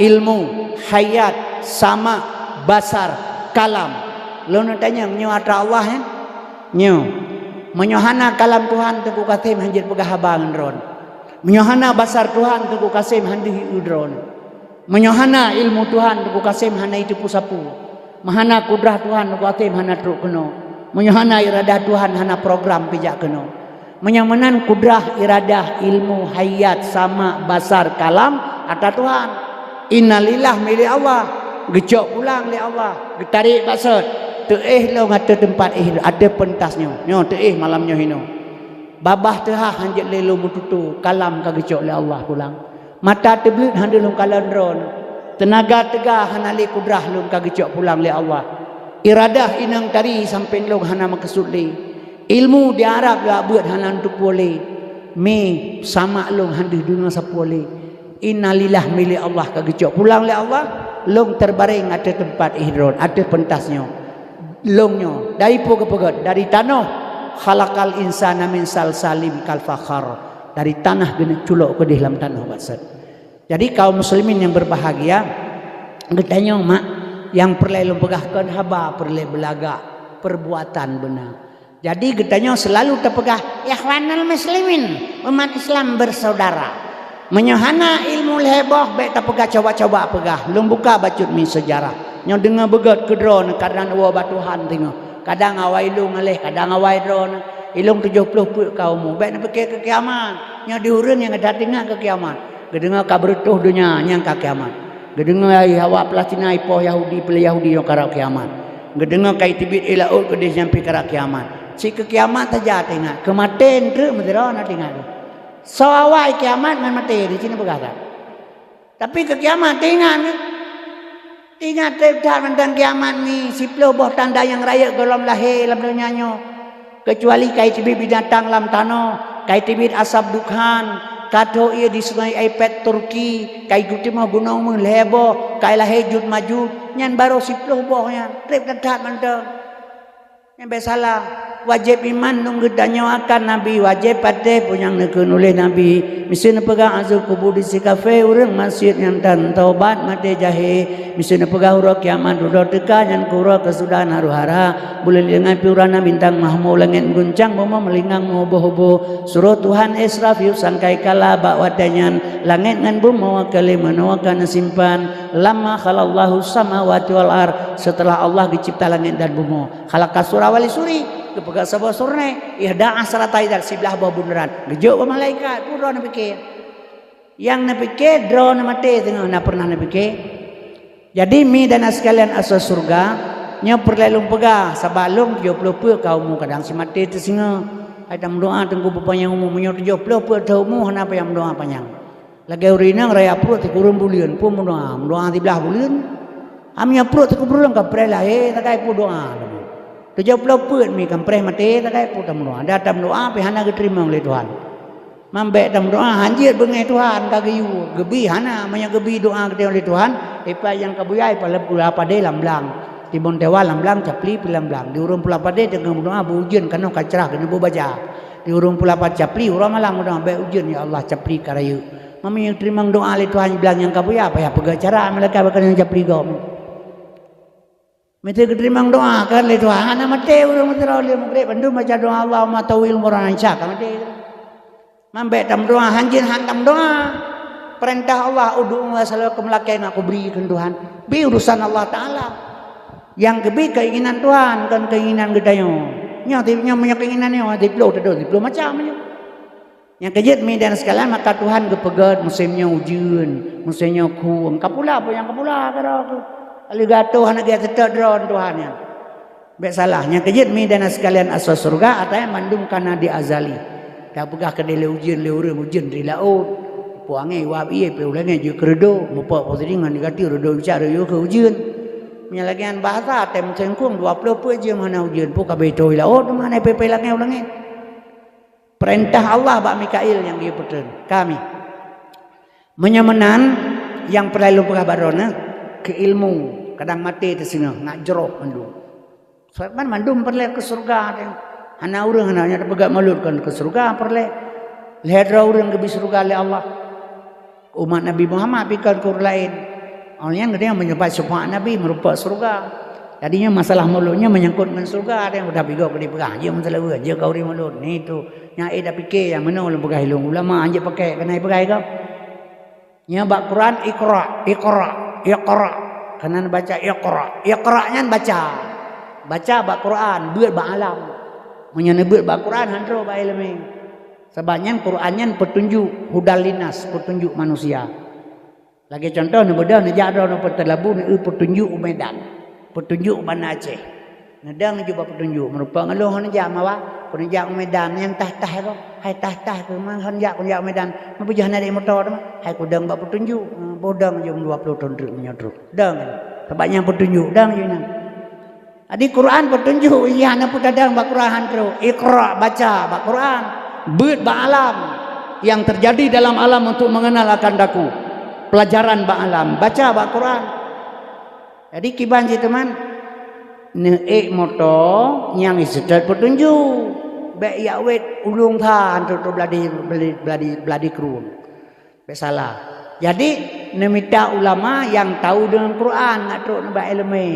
ilmu, hayat, sama, basar, kalam. Lôn tanyong, nyoe atra Allah nyan? Nyoe. Meunyoe hana kalam Tuhan, Teungku Kasim han jeuet peugah haba ngon droeneuh. Meunyoe hana basar Tuhan, Teungku Kasim han deuh ieu droeneuh. Meunyoe hana ilmu Tuhan, Teungku Kasim hana iteupeue sapeue. Meuhana kudrah Tuhan, Teungku Kasim hana trok keunoe. Meunyoe hana iradah Tuhan, hana program pih jak keunoe. Meunyoe meunan kudrah, iradah, ilmu, hayat, sama, basar, kalam, atra Tuhan. Innalillah milék Allah, geucok pulang lé Allah, geutarek bak sot. Teuéh lôn ateueh teumpat éh, ateueh peuntas nyoe. Nyoe teuéh malam nyoe hinoe. Babah teuhah hanjeuet lé lôn meututoe, kalam ka geucok lé Allah pulang. Mata teubleuet hana lôn kalon droeneuh. Teunaga teuga hana lé kudrah lôn ka geucok pulang lé Allah. Iradah inong tari sampéng lôn hana meukeusut lé. Ilmu di Arab lôn beuet hana teupeue lé. Mi samak lôn hana deungoe sapeue lé. Innalillah milék Allah ka geucok pulang lé Allah. Lôn teubareng ateueh teumpat éh droeneuh, ateueh peuntas nyoe. Lôn nyoe dari peue geupeugét? Dari tanoh. Khalaqal insana min salsalim kal fakhar. Dari tanah geuneuk culok keudeh lam tanoh bak sot. Jadi kaum muslimin yang berbahagia, geutanyoe mak nyang peureulée lôn peugah kon haba peureulée beulagak, perbuatan beuna. Jadi geutanyoe selalu tapeugah, "Ikhwanul muslimin, umat Islam bersaudara." Meunyoe hana ilmu lhée boh, bék tapeugah, coba-coba peugah. Lôn buka bacut mi sejarah. Nyoe deungoe beugét keu droeneuh, kadang woe bak Tuhan deungoe. Kadang awai lôn ngaleh, kadang awai droeneuh. Ilôn tujoh ploh peuet ka umu. Bék neupike keu kiamat. Nyoe di ureuëng nyang gata teuingat keu kiamat. Geudeungoe ka beureutoh donya nyang ka kiamat. Geudeungoe ai awak Palestina ipoh Yahudi, peulée Yahudi nyoe karab kiamat. Geudeungoe ka iteubiet ié laôt keudeh nyang pih karab kiamat. Cit keu kiamat saja teuingat. Keu maté eunteuk meusidroe na teuingat. Soe awai kiamat ngon maté di sinoe peugah that. Tapi keu kiamat teuingat, teuingat treb that mantong kiamat mi, siploh boh tanda nyang rayeuk gohlom lahé lam donya nyoe. Keucuali ka iteubiet binatang lam tanoh, ka iteubiet asab dukhan, ka tho ié di Sungai Aipet Turki, ka igeuteumé gunong meuh lhée boh, ka ilahé Jut Majut, nyan barô siploh boh nyan, treb that-that mantong. Nyang bék salah, wajéb iman lôn geutanyoe akan Nabi, wajéb patéh peue nyang neukheun uléh Nabi. Miseue neupeugah azab kubur di si kafé, ureuëng maksiet nyang tan taubat maté jahé. Miseue neupeugah uroe kiamat dudoe teuka, nyan keu uroe keusudahan haru hara. Buleuen lingai piurana bintang mahmo, langét meuguncang, bumoe meulingang meuhubôh-hubôh. Suroh Tuhan Israfil sangkai kala bak watée nyan, langét ngon bumoe ka lhée meunoe ka neusimpan. Lamma khalaqallahu samawati wal ard, seuteulah Allah geucebta langét dan bumoe. Khalaqas sura wal suri, geupeugah saboh surnée, ihda asyrata ainan, siblaih boh bunderan. Geujok bak malaikat, peue droe neupike? Nyang neupike droe neumaté teungoh na pernah neupike. Jadi mi dan sekalian asoe syeuruga, nyoe peureulée lôn peugah, sabab lôn tujoh ploh peuet ka umu kadang si maté teusingoh. Hai tameudoá Teungku peupanyang umu, meunyoe tujoh ploh peuet thon umu hana payah meudoá panyang. Lagée ureuëng inong raya pruet sikureueng buleuen, peue meudoá, meudoá siblaih buleuen. Am nyang pruet sikureueng buleuen ka preh lahé sagai peue doá. Tujoh ploh peuet mi ka preh maté sagai peue tameudoá. Dan tameudoá pih hana geuteurimong lé Tuhan. Mambék tameudoá hanjeuet beungéh Tuhan ka geuyue. Geubi hana, meunyoe geubi doá geutanyoe lé Tuhan, ipat nyang ka buya ipat lam pula padé lam blang. Tibon tewa lam blang, capli pih lam blang. Di ureuëng pula padé teungoh meudoá beu ujeuen kanoe ka crah keuneuk beu baja. Di ureuëng pula pat capli uroe malam meudoá, bék ujeuen ya Allah, capli ka rayeuk. Meunyoe teurimong doá lé Tuhan blang nyang ka buya, payah peugah cara malaikat bakal nyang capli gob. Meuteugeuterimong doá kan lé Tuhan, hana maté ureuëng meuteurau lé mugreb bandum baca doá Allahumma tawil umurana insya ka maté. Mambék tameudoá hanjeuet han tameudoá. Peurintah Allah ud'u wa salakum lakée na kubri kheun Tuhan. Bi urusan Allah Taala. Nyang geubi keinginan Tuhan kon keinginan geutanyoe. Nyoe ti nyoe meunyoe keinginan nyoe diploh teudoh diploh macam nyoe. Nyang keujeuet mi dan sekalian maka Tuhan geupeugét musém nyoe ujeuen, musém nyoe khueng. Kapula peue nyang kapula keudroe keuh. Aleugato hana geuseutôt droe Tuhan nyan. Bék salah, nyang keujeuet mi dan sekalian asoe syeuruga atra nyan mandum kana di azali. Tapeugah keudeh lé ujeuen lé ureuëng ujeuen di laôt. Peue angén wab ié pih ulangén jeuet keu reudôk, mupok posisi ngon digati reudôk bicak reuyue keu ujeuen. Meunyoe lagée nyan bahasa tem sengkong dua ploh peuet jeuem hana ujeuen, peue ka beutôi laôt mana pépé langét ulangén. Peurintah Allah bak Mikail nyang geuyue peutreun kami. Meunyoe meunan, nyang peureulée lôn peugah bak droeneuh, keu ilmu, kadang maté teusingoh, nak jroh mandum. Sabab mandum peureulée keu syeuruga teuh. Hana ureuëng hana nyang tapeugah mulod kon keu syeuruga peureulée. Lhée droe ureuëng geubi syeuruga lé Allah. Umat Nabi Muhammad pih kon keu ureuëng laén. Awak nyan geutanyoe meunyoe pat syeufaat Nabi meurumpok syeuruga. Jadi nyoe masalah mulod nyoe menyangkut ngon syeuruga, ada nyang udah bigoe keu dipeugah, jeuet meuseulaweuet, jeuet keu ureuëng mulod. Ni tu, nyang ék tapike nyang meunoe lôn peugah ilôn ulama, jeuet pakai keunan peugah gob. Nyoe bak Quran, "Iqra, iqra, iqra." Keunan baca, "Iqra." Iqra nyan baca. Baca bak Quran, beuet bak alam. Meunyoe neubeuet bak Quran, han trok bak iéleumé. Sabab nyan Quran nyan peutunjuk, hudal linnas, peutunjuk manusia. Lagée cuntoh, neubeudôh neujak droeneuh Peuteulabu, neueu peutunjuk u Medan, peutunjuk u Banda Aceh. Neudong jubah peutunjuk, meurumpok ngon lôn hana jak mawa, peuneujak u Medan nyang tah-tah ko, hai tah-tah ko, man hana jak, peuneujak u Medan, meubeujah na di moto teuma, hai kudong bak peutunjuk, boh dong jom dua ploh thon treuk meunyoe trok. Dong, sabab nyang peutunjuk, dong jih nyan. Jadi Quran peutunjuk, iya na peutadang bak Quran han trok. Iqra, baca bak Quran. Beuet bak alam. Yang terjadi dalam alam untuk mengenal akan daku. Pelajaran bak alam. Baca bak Quran. Jadi kiban cit teuma, neuék moto nyang iseutôt peutunjuk. Bék yak wét ulông that han trok, trok beuladi, beuladi, beuladi, beuladi krueng. Bék salah. Jadi, neumita ulama nyang tahu deungon Quran, nak trok nibak iéleumé.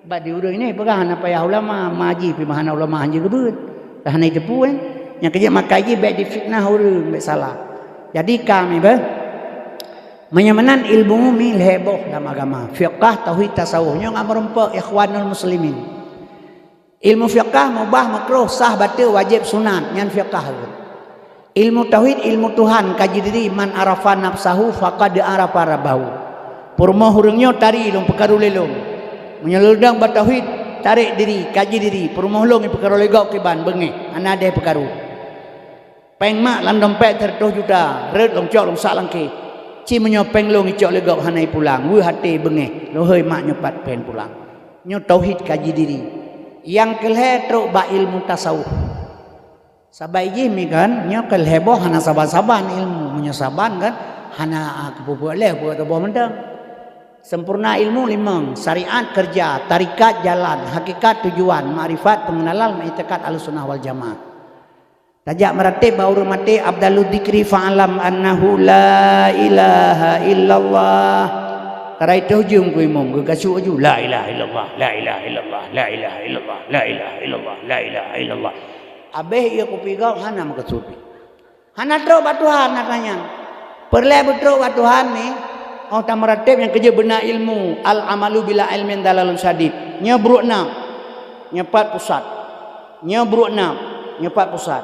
Bak di ureuëng ini peugah hana payah ulama, maji pih hana ulama han jeuet geubeuet. Dah hana jiteupeu, eh. Nyang keujeuet makai jih bék difitnah ureuëng, bék salah. Jadi, kami beh, meunyoe meunan ilmu mi lhée boh lam agama. Fiqah, tauhid, tasawuf. Nyoe ngon meurumpok ikhwanul muslimin. Ilmu fiqah mubah, makruh, sah, bateue, wajéb, sunat, nyan fiqah. Ilmu tauhid, ilmu Tuhan, kaji diri, man arafa nafsahu faqad arafa rabbahu. Peurumoh ureuëng nyoe tari lôn peukaru lé lôn. Meunyoe lôn dong bak tauhid, tarek diri, kaji diri, peurumoh lôn ipeukaru lé gob kiban beungéh, hana deh peukaru. Péng mak lam dompet siratoh juta, rhot lôn cok lôn sak lam kèh. Ci meunyoe péng lôn icok lé gob hana ipulang, weueh até beungéh, lôn hôi mak nyoe pat péng pulang. Nyoe tauhid kaji diri. Nyang keulhée trok bak ilmu tasawuf. Saban jih mi kan, nyoe keulhée boh hana saban-saban ilmu. Meunyoe saban kan, hana, ah, keupeue-peue lé, peue teuboh mantong. Sempurna ilmu limong, syariat, keureuja, tarekat, jalan, hakikat, tujuan, makrifat, pengenalan, iktikad Ahlussunnah wal Jamaah. Tajak meuratéb bak ureuëng maté, afdalu dzikri fa'lam annahu la ilaha illallah. Karai toh jeuem keu imum, geugasuk laju, la ilaha illallah, la ilaha illallah, la ilaha illallah, la ilaha illallah, la ilaha illallah. Abéh ié kupi gob hana meukeusut. Hana trok bak Tuhan, hana nyan. Peureulée beutrok bak Tuhan ni, oh, tameuratéb nyang keujeuet beuna ilmu, al-amalu bila ilmin dalalun syadid. Nyoe brok nam, nyoe pat pusat. Nyoe brok nam, nyoe pat pusat.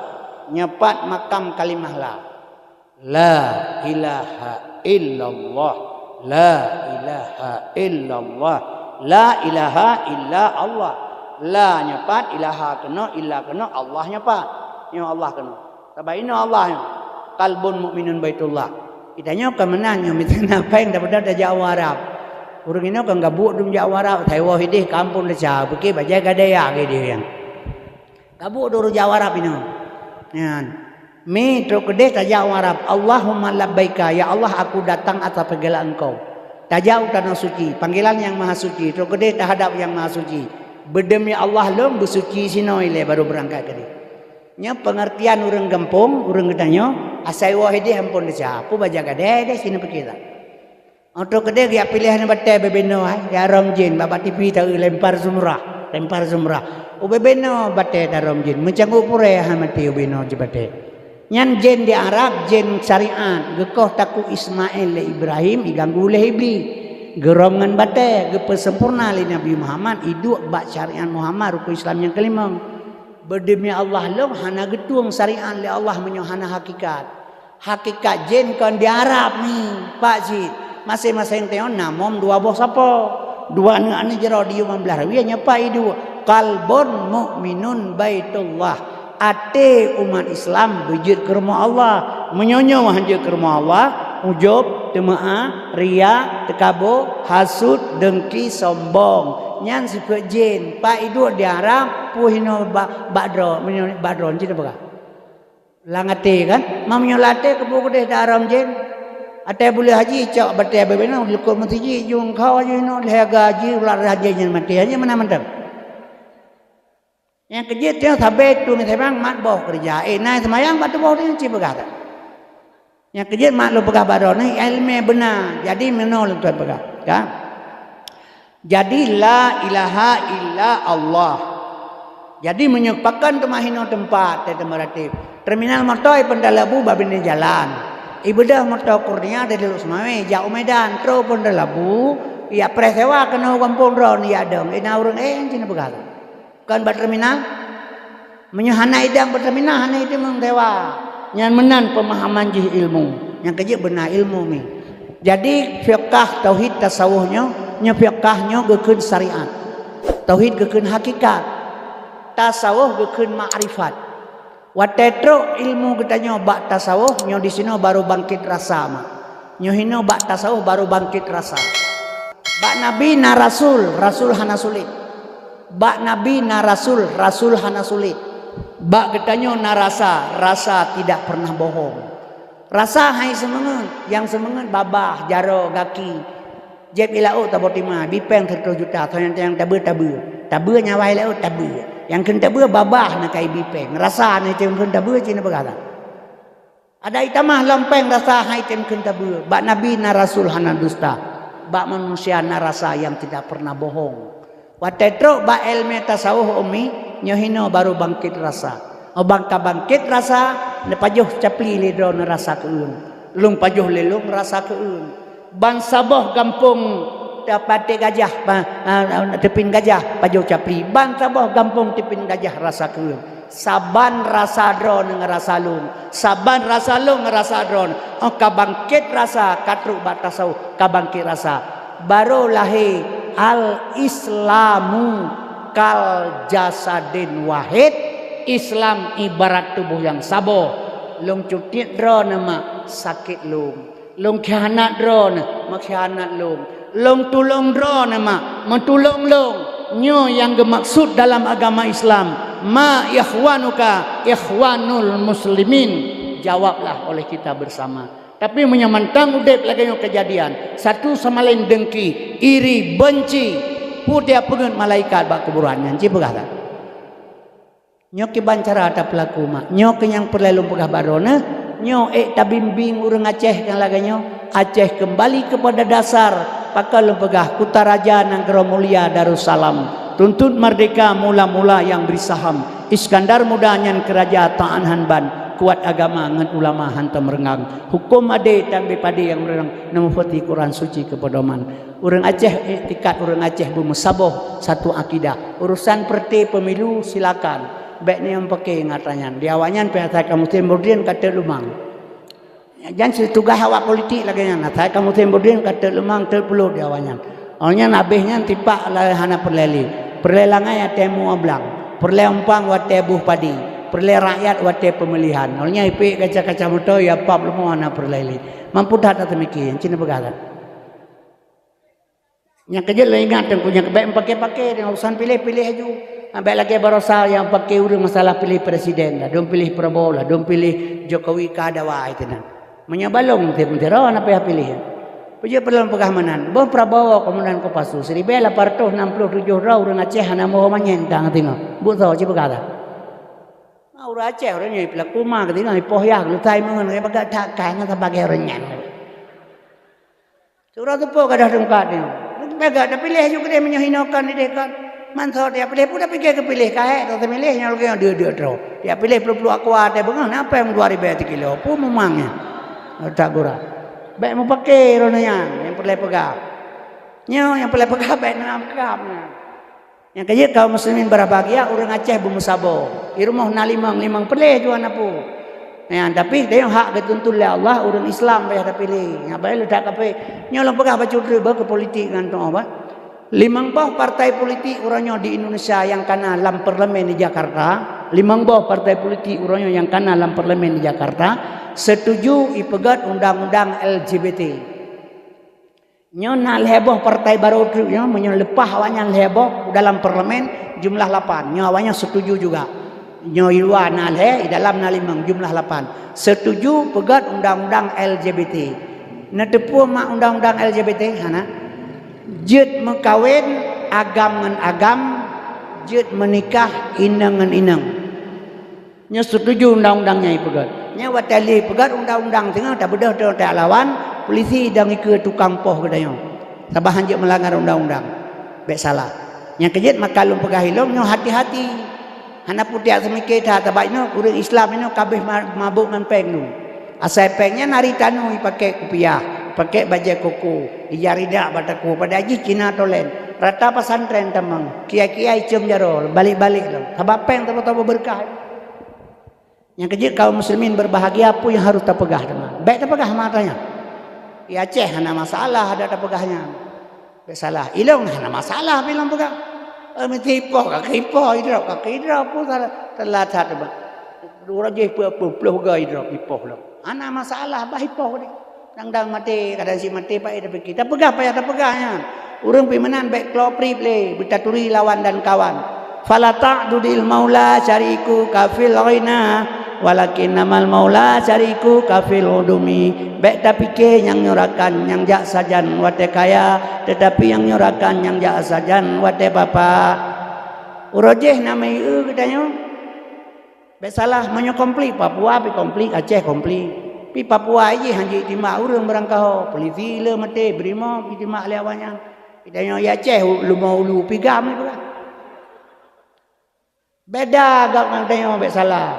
Nyoe pat makam kalimah la. La ilaha illallah. La ilaha illallah. La ilaha illa Allah. La nyoe pat, ilaha keunoe, illa keunoe, Allah nyoe pat. Nyoe Allah keunoe. Saban inoe Allah nyoe. Qalbun mukminun baitullah. Geutanyoe ka meunan nyoe, miseue na péng daripada tajak u Arab. Ureuëng inoe ka gabuk dum jak u Arab, taiwoe ideh ka amphon desya, pike bajée gadaya geuh ideh nyan. Gabuk dum jak u Arab inoe. Nyan. Mi trok keudeh tajak u Arab, Allahumma labbaika, ya Allah, aku datang atas panggilan Engkau. Tajak u Tanoh Suci, panggilan Nyang Maha Suci, trok keudeh tahadab Nyang Maha Suci. Beudemi Allah lôn beusuci sinoe ilée baru beurangkat keudeh. Nyoe peungeurtian ureuëng gampông, ureuëng geutanyoe, asai woe ideh amphon desya, peue bajée gadée deh sineupike that. Trok keudeh geujak piléh aneuk batée bubena, hai, ya rom jén, bak, bak T V taeu lempar jumrah, lempar jumrah. Ubena batée tarom jén, meucanggu purée hai maté ubena jeubatée. Nyan jén di Arab, jén syariat, geukoh takue Ismail lé Ibrahim, iganggu lé Iblis. Geurom ngon batée, geupeusempurna lé Nabi Muhammad, iduek bak syariat Muhammad, rukun Islam nyang keulimong. Beudemi Allah lôn hana geutueng syariat lé Allah meunyoe hana hakikat. Hakikat jén kon di Arab ni, pak cit. Maséng-maséng teungoh na mom dua boh sapo. Dua aneuk-aneuk jaroe di yuem blah rawie nyoe pat iduek. Qalbun mukminun baitullah. Até umat Islam beujeuet keu rumoh Allah. Meunyoe nyoe han jeuet keu rumoh Allah, ujub, teumeu'ah, riya, teukabô, hasut, deungki, sombong. Nyan sifeuet jén. Pat iduek di Arab, peue hinoe bak, bak droe, meunyoe bak droe, cit peugah. Lam até kan? Meunyoe lam até keupeue keudeh tarom jén. Até buleuen haji cok batée bubena likot meuseujid jungkau jinoe lhée gaji ulat raja nyan maté haji meunan mantong. Nyang keujeuet nyoe sabe tueng seubang mat boh keureuja. Eh, na seumayang bak tuboh nyoe ci peugah that. Nyang keujeuet mat lôn peugah baroe nyoe iéleumé beuna. Jadi meunoe lôn tuan peugah, kan? Jadi, la ilaha illa Allah. Jadi, meunyoe pakon teuma hinoe teumpat, teumeuratéb. Terminal moto i Peuntaleubue bak binéh jalan. Ibeudôh moto Kurnia dari Lhokseumawe, jak u Medan, trok Peuntaleubue, ijak preh sewa keunoe gampông droeneuh ijak dong. Ina ureuëng, eh, cit na peugah. Kon bak terminal? Meunyoe hana idang bak terminal, hana idang meusewa. Nyan meunan peumahaman jih ilmu. Nyang keujeuet beuna ilmu mi. Jadi, fiqah tauhid tasawuf nyoe, nyoe fiqah nyoe geukheun syariat. Tauhid geukheun hakikat. Tasawuf geukheun makrifat. Watée trok ilmu geutanyoe bak tasawuf, nyoe disinoe baru bangkét rasa mak. Nyoe hinoe bak tasawuf baru bangkét rasa. Bak Nabi na rasul, rasul hana sulet. Bak Nabi na rasul, rasul hana sulet. Bak geutanyoe na rasa, rasa tidak pernah bohong. Rasa hai seumeungeut, nyang seumeungeut babah, jaroe, gaki. Jieb i laôt taboh timah, bi péng siratoh juta, soe nyang, nyang tabeue, tabeue. Tabeue nyang awai laôt, tabeue. Nyang kheun tabeue babah na kai bi péng. Rasa na nyang kheun tabeue cit na peugah that. Ada itamah lom péng rasa hai tem kheun tabeue. Bak Nabi na rasul hana dusta. Bak manusia na rasa yang tidak pernah bohong. Watée trok bak ilmu tasawuf umi, nyoe hinoe baru bangkét rasa. Oh bangka bangkét rasa, neupajoh capli lé droeneuh rasa keueung. Lôn pajoh lé lôn rasa keueung. Ban saboh gampông Tapate Gajah, ba-, a, Teupin Gajah pajoh capli. Ban saboh gampông Teupin Gajah rasa keueung. Saban rasa droeneuh ngon rasa lôn, saban rasa lôn ngon rasa droeneuh. Oh ka bangkét rasa, ka trok bak tasawuf, ka bangkét rasa. Baru lahé al-Islamu kal jasadin wahid, Islam ibarat tuboh nyang saboh. Lôn cutiet droeneuh mak sakét lôn. Lôn khianat droeneuh, meukhianat lôn. Lôn tulông droeneuh mak, meutulông lôn. Nyoe nyang geumaksud dalam agama Islam, ma ikhwanuka ikhwanul muslimin. Jawablah oleh kita bersama. Tapi meunyoe mantong udeb lagée nyoe keujadian, satu sama lain dengki, iri, benci, peue dia peungeut malaikat bak kuburan nyan, ci peugah that. Nyoe kiban cara tapeulaku mak. Nyoe keuh nyang peureulée lôn peugah bak droeneuh. Nyoe ék tabimbéng ureuëng Aceh nyang lagée nyoe. Aceh keumbali keupada dasar. Pakon lôn peugah, Kutaraja Nanggroe Mulia Darussalam. Tuntot merdeka mula-mula nyang bri saham. Iskandar Muda nyan keu raja tahan ban. Kuat agama ngon ulama hantom reungang. Huköm adé tan bri padé nyang meureureung. Neumeupeuteuh Quran Suci keu peudoman. Ureuëng Aceh iktikat ureuëng Aceh beumeusaboh satu akidah. Urusan partai pemilu silakan. Bék neuyue paké ngon atra nyan. Di awaknyan pih asai ka musém burdin ka teuk lumang. Jan situgaih awak politik lagée nyan. Asai ka musém burdin ka teuk lumang, teuk peulot di awaknyan. Awaknyan habéh nyan tipak la hana peureulée lé. Peureulée langai watée muablang. Peureulée umpang watée boh padi. Peureulée rakyat watée peumilihan. Awaknyan ipék kaca-kaca moto ya pap leumo hana peureulée lé. Mampu that ateueh miké, cit na peugah that. Nyang keujeuet lôn ingat teungku nyang keubiet meupaké-paké deungon urusan piléh-piléh aju. Bék lagée barosa nyang paké ureuëng masalah piléh presiden lah, dum piléh Prabowo lah, dum piléh Jokowi ka ada wai teunan. Meunyoe balong teuh meutiro na payah piléh. Peujeuet peulon peugah meunan, boh Prabowo komandan Kopassus, siribée lapan ratus nam ploh tujoh droe ureuëng Aceh hana moho manyén ka ngeuteunoe. Buk soe ci peugah that. Ma ureuëng Aceh ureuëng nyoe peulaku ma geutingoh ipoh yah geutai meungon ngon bagak that kai ngon sabagai ureuëng nyan. Surah teupeu gadoh tungkat nyoe. Bagak tapiléh ju keudeh meunyoe hinoe kon ideh kon. Manso dia piléh pun tapiké keupiléh kahek atau tamiléh nyang lagée nyoe deuek-deuek troh. Dia piléh puluh-puluh akua teh beungoh na pèng dua ribèe tikilo pun mumang nyan. Tak gura. Bèk mupaké droeneuh nyan nyang peureulèe peugah. Nyoe nyang peureulèe peugah bèk neuam-kam nyan. Nyang keujeuet kaum muslimin berbahagia, ureuëng Aceh beumeusaboh. Di rumoh na limong, limong peureulèe juan apu. Nyan, tapi teunyong hak geutuntut lé Allah, ureuëng Islam payah tapiléh. Nyan payah leutak kafé. Nyoe lôn peugah bacut reuba keu politik ngon tuoh bah. Limong boh partai politik uroe nyoe di Indonesia nyang kana lam parlemen di Jakarta, limong boh partai politik uroe nyoe nyang kana lam parlemen di Jakarta, setuju ipeugét undang-undang L G B T. Nyoe na lhèe boh partai barô treuk nyoe, meunyoe leupah awaknyan lhèe boh dalam parlemen, jumlah lapan. Nyoe awaknyan setuju juga. Nyoe i luwa na lhèe, i dalam na limong, jumlah lapan. Setuju peugét undang-undang L G B T. Neuteupeue mak undang-undang L G B T? Hana. Jeuet meukawen agam ngon agam, jeuet meunikah inong ngon inong. Nyoe setuju undang-undang nyan ipeugét. Nyoe watèe lé ipeugét undang-undang singoh tabeudôh teuh lawan, polisi dong ikeue tukang poh geutanyoe. Saban han jeuet meulanggar undang-undang. Bèk salah. Nyang keujeuet maka lôn peugah ilôn nyoe hati-hati. Hana putiak seumike that sabab nyoe ureuëng Islam nyoe ka abéh ma-, mabök ngon pèng nyoe. Asai pèng nyan ari tanoh ipaké kupiah, ipaké bajèe koko, ija ridak bak takue, padahai jih Cina tolen. Rata pesantren tamong, kiai-kiai cium jaroe, balik-balik lom. Sabab péng teupeue-teupeue beureukat. Nyang keujeuet kaum muslimin berbahagia, peue nyang harôh tapeugah teuma? Bék tapeugah mata nyan. Di Aceh hana masalah ada tapeugah nyan. Bék salah. Ilong hana masalah pih lôn peugah. Eh, meuti ipoh ka ipoh, idrop ka idrop, peue salah. Telat that teuma. Dua ratus peuet ploh ga idrop ipoh lom. Hana masalah, bah ipoh deh. Dang-dang maté, kadang si maté paih tapike. Tapeugah payah tapeugah nyan. Ureuëng pih meunan bék kloprip lé, beutaturi lawan dan kawan. Fala ta'dudil maula syarikuka fil ghina, walakinnamal maula syarikuka fil udumi. Bék tapike nyang nyoe rakan nyang jak sajan watée kaya, teutapi nyang nyoe rakan nyang jak sajan watée papa. Uroe jéh na meuié geutanyoe. Bék salah, meunyoe konflik Papua pih konflik, Aceh konflik. Pih Papua jih hana jitimbak ureuëng beurangkaho, polisi le maté, brimob jitimbak lé awaknyan. Geutanyoe di Aceh, Lumoulu pih gam lé peugah. Beda gop ngon tanyoe, bék salah.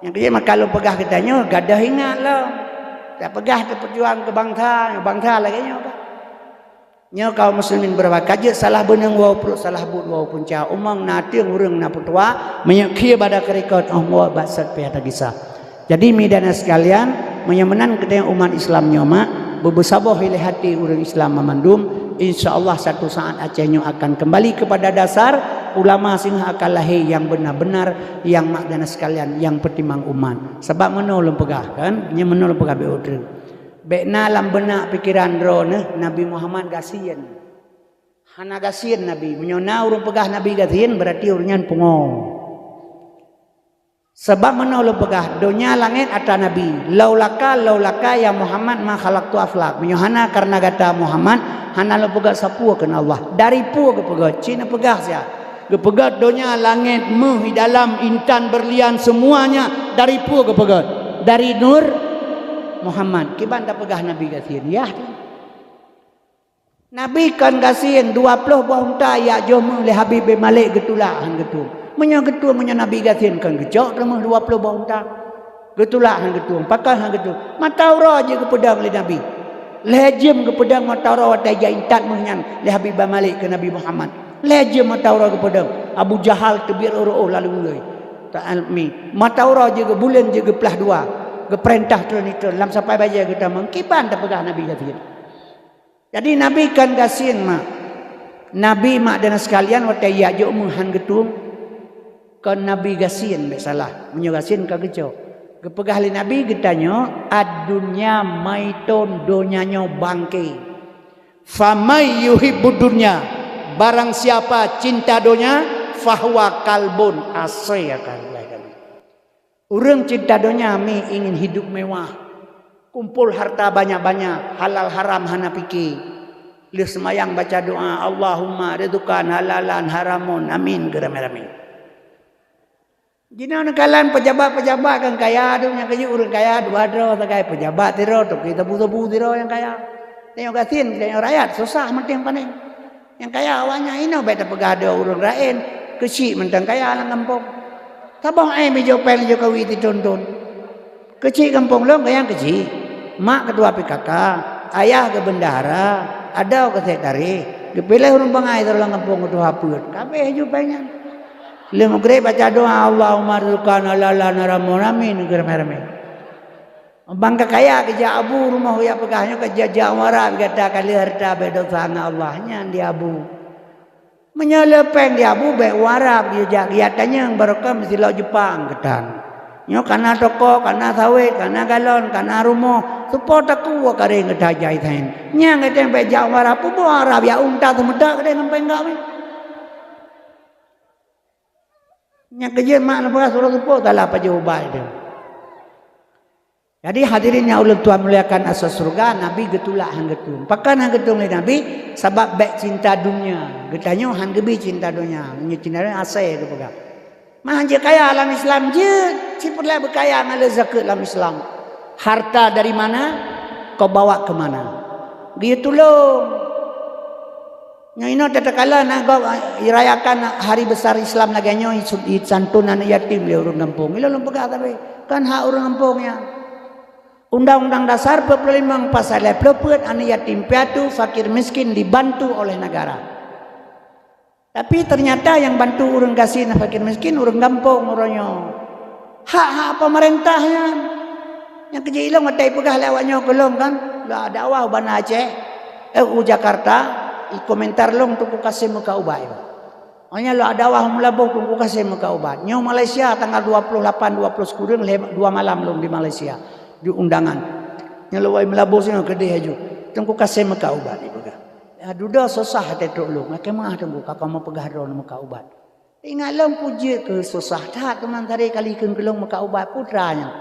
Nyang keujeuet maka lôn peugah geutanyoe, gadoh ingat lom. Tapeugah tapeujuang keu bansa, bansa lagée nyoe bah. Nyoe kaum muslimin beureubakat jeuet salah beuneueng woe pruet, salah buet woe punca. Umong na teueng ureuëng na peutuwa, meunyoe khie bada keurikot óh muwöt bak sot pih ata gisa. Jadi, mi dan sekalian, meunyoe meunan keudeh umat Islam nyoe mak, beubeusaboh ilée hati ureuëng Islam mamandum, insya Allah satu saat Aceh nyoe akan kembali kepada dasar, ulama singoh akan lahé nyang beuna-beuna, nyang mak dan sekalian, nyang peutimang umat. Sabab meunoe lôn peugah kan, nyoe meunoe lôn peugah bék udeueng. Bék na lam beunak pikeran droeneuh Nabi Muhammad gasien. Hana gasien Nabi. Meunyoe na ureuëng peugah Nabi gasien, beurati ureuëng nyan pungo. Sabab meunoe lôn peugah, donya langét atra Nabi. Laulaka, laulaka ya Muhammad ma khalaqtu aflak. Meunyoe hana kareuna gata Muhammad, hana lôn peugah sapeue keu Allah. Dari peue geupeugah? Cit neupeugah siat. Geupeugah donya langét, méuh di dalam, intan, berlian, semuanya dari peue geupeugah? Dari nur Muhammad. Kiban tapeugah Nabi gasien? Yah. Nabi kon gasien, dua ploh boh unta jak jôh méuh lé Habib bin Malik geutulak hán geutueng. Meunyoe geutueng, meunyoe Nabi gasien kon geucok teuma dua ploh boh unta. Geutulak hán geutueng, pakon hán geutueng. Mata uroe jeuet geupeudong lé Nabi. Lhée jeuem geupeudong mata uroe watée jak intat méuh nyan lé Habib bin Malik keu Nabi Muhammad. Lhée jeuem mata uroe geupeudong. Abu Jahal teubiet roh-roh lalu ulée. Ta'almi. Mata uroe jeuet geubuleuen jeuet geuplah dua. Geupeurintah treun-treun lam sapai bajée geutamong. Kiban tapeugah Nabi gasien? Jadi Nabi kon gasien mak. Nabi mak dan sekalian watée jak jôk méuh hán geutueng. Kon Nabi gasien, bék salah. Meunyoe gasien ka geucok. Geupeugah lé Nabi geutanyoe, "Ad-dunya maitun, donya nyoe bangke." "Faman yuhibbud dunya," barang siapa cinta donya, "fahuwa kalbun," asée akan. Ureuëng cinta donya mi ingin hidup mewah, kumpul harta banyak-banyak, halal haram hana pike. Lheueh seumayang baca doa, "Allahumma rizqan halalan haramun, amin," geuramé-ramé. Jinoe neukalon pejabat-pejabat kan kaya, tu nyang keujeuet ureuëng kaya dua droe sagai, pejabat sidroe, toke sabu-sabu sidroe nyang kaya. Tanyoe gasien, tanyoe rakyat susah mantong panen. Nyang kaya awaknyan inoe bék tapeugah droe ureuëng laén, keuchik mantong kaya lam gampông. Saboh éh bijôh péng Jokowi siton-ton. Keuchik gampông lom kaya keuchik. Mak keutua P K K, ayah keu bendahara, adoe keu sekretaris, geupiléh ureuëng bangai sidroe lam gampông keutua peuet. Ka abéh ju péng nyan. Lheueh meugreb baca doa, "Allahumma rizqan halalan haramun, amin," geuramé-ramé. Bang ka kaya geujak abu rumoh, jak peugah nyoe ka jijak u Arab, gata ka lheueh hareuta bék desya ngon Allah, nyan di abu. Meunyoe le péng di abu bék u Arab, geujak geujak tanyong barokon meusilok Jepang geutan. Nyoe kana toko, kana sawét, kana galon, kana rumoh, seupôt takue kareng geuta jai saén. Nyan geutanyoe bék jak u Arab, peubuet Arab jak unta seumeudak geutanyoe ngon péng gawé. Nyang keujeuet mak neupeugah suroh seupôt salah pajoh ubat itu. Jadi, hadirin nyang ulôn tuan muliakan asai syeuruga, Nabi geutulak hán geutueng. Pakon hán geutueng lé Nabi? Sabab bék cinta dunia. Geutanyoe hán geubi cinta dunia. Meunyoe cinta dunia, asai geupeugah. Mah jeuet kaya lam Islam, jeuet. Cit peureulée beukaya ngon le zakeuet lam Islam. Harta dari mana? Kau bawa ke mana? Geuyue tulông. Nyoe inoe tatkala na gob, eh, irayakan hari besar Islam lagée nyoe, isu-, isanton aneuk yatim lé ureuëng gampông. Ilôn lôn peugah sabe, kon hak ureuëng gampông nyan. Undang-undang Dasar empat puluh lima pasal lhée ploh peuet, aneuk yatim piatu, fakir miskin dibantu oleh negara. Tapi ternyata nyang bantu ureuëng gasien dan fakir miskin ureuëng gampông uroe nyoe. Hak-hak pemerintah nyan. Nyang keujeuet ilong watée ipeugah lé awak nyoe keu lôn kan, lôn dakwah u Banda Aceh, eh, u Jakarta, ikomentar lôn Teungku Kasem meukat ubat. Awak nyan lôn dakwah u Meulaboh Teungku Kasem meukat ubat. Nyoe Malaysia tanggal dua puluh lapan, dua puluh sikureueng, lhée dua malam lôn di Malaysia. Di undangan. Nyoe lôn wai Meulaboh singoh keudeh aju. Teungku Kasem meukat ubat ipeugah. Ya, dudoe susah até trok lôn. Ngon keumah Teungku ka kamoe peugah droeneuh meukat ubat. Ingat lôn peue jeuet keu susah that teuma tadi kali kheun keu lôn meukat ubat putra nyan.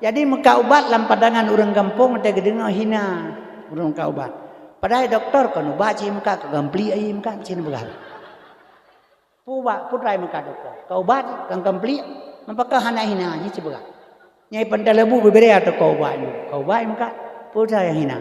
Jadi meukat ubat lam pandangan ureuëng gampông watée geudeungoe hina ureuëng meukat ubat. Padahai dokto kon ubat cit meukat, ka gampli aie meukat cit neupeugah. Peue ubat putra meukat dokto? Ka ubat, ka gampli, meupakat hana hina jih cit peugah. Nyai pantai lebu bibiré ateueh kau ubat nyoe. Kau ubat meukat, peue nyang hina.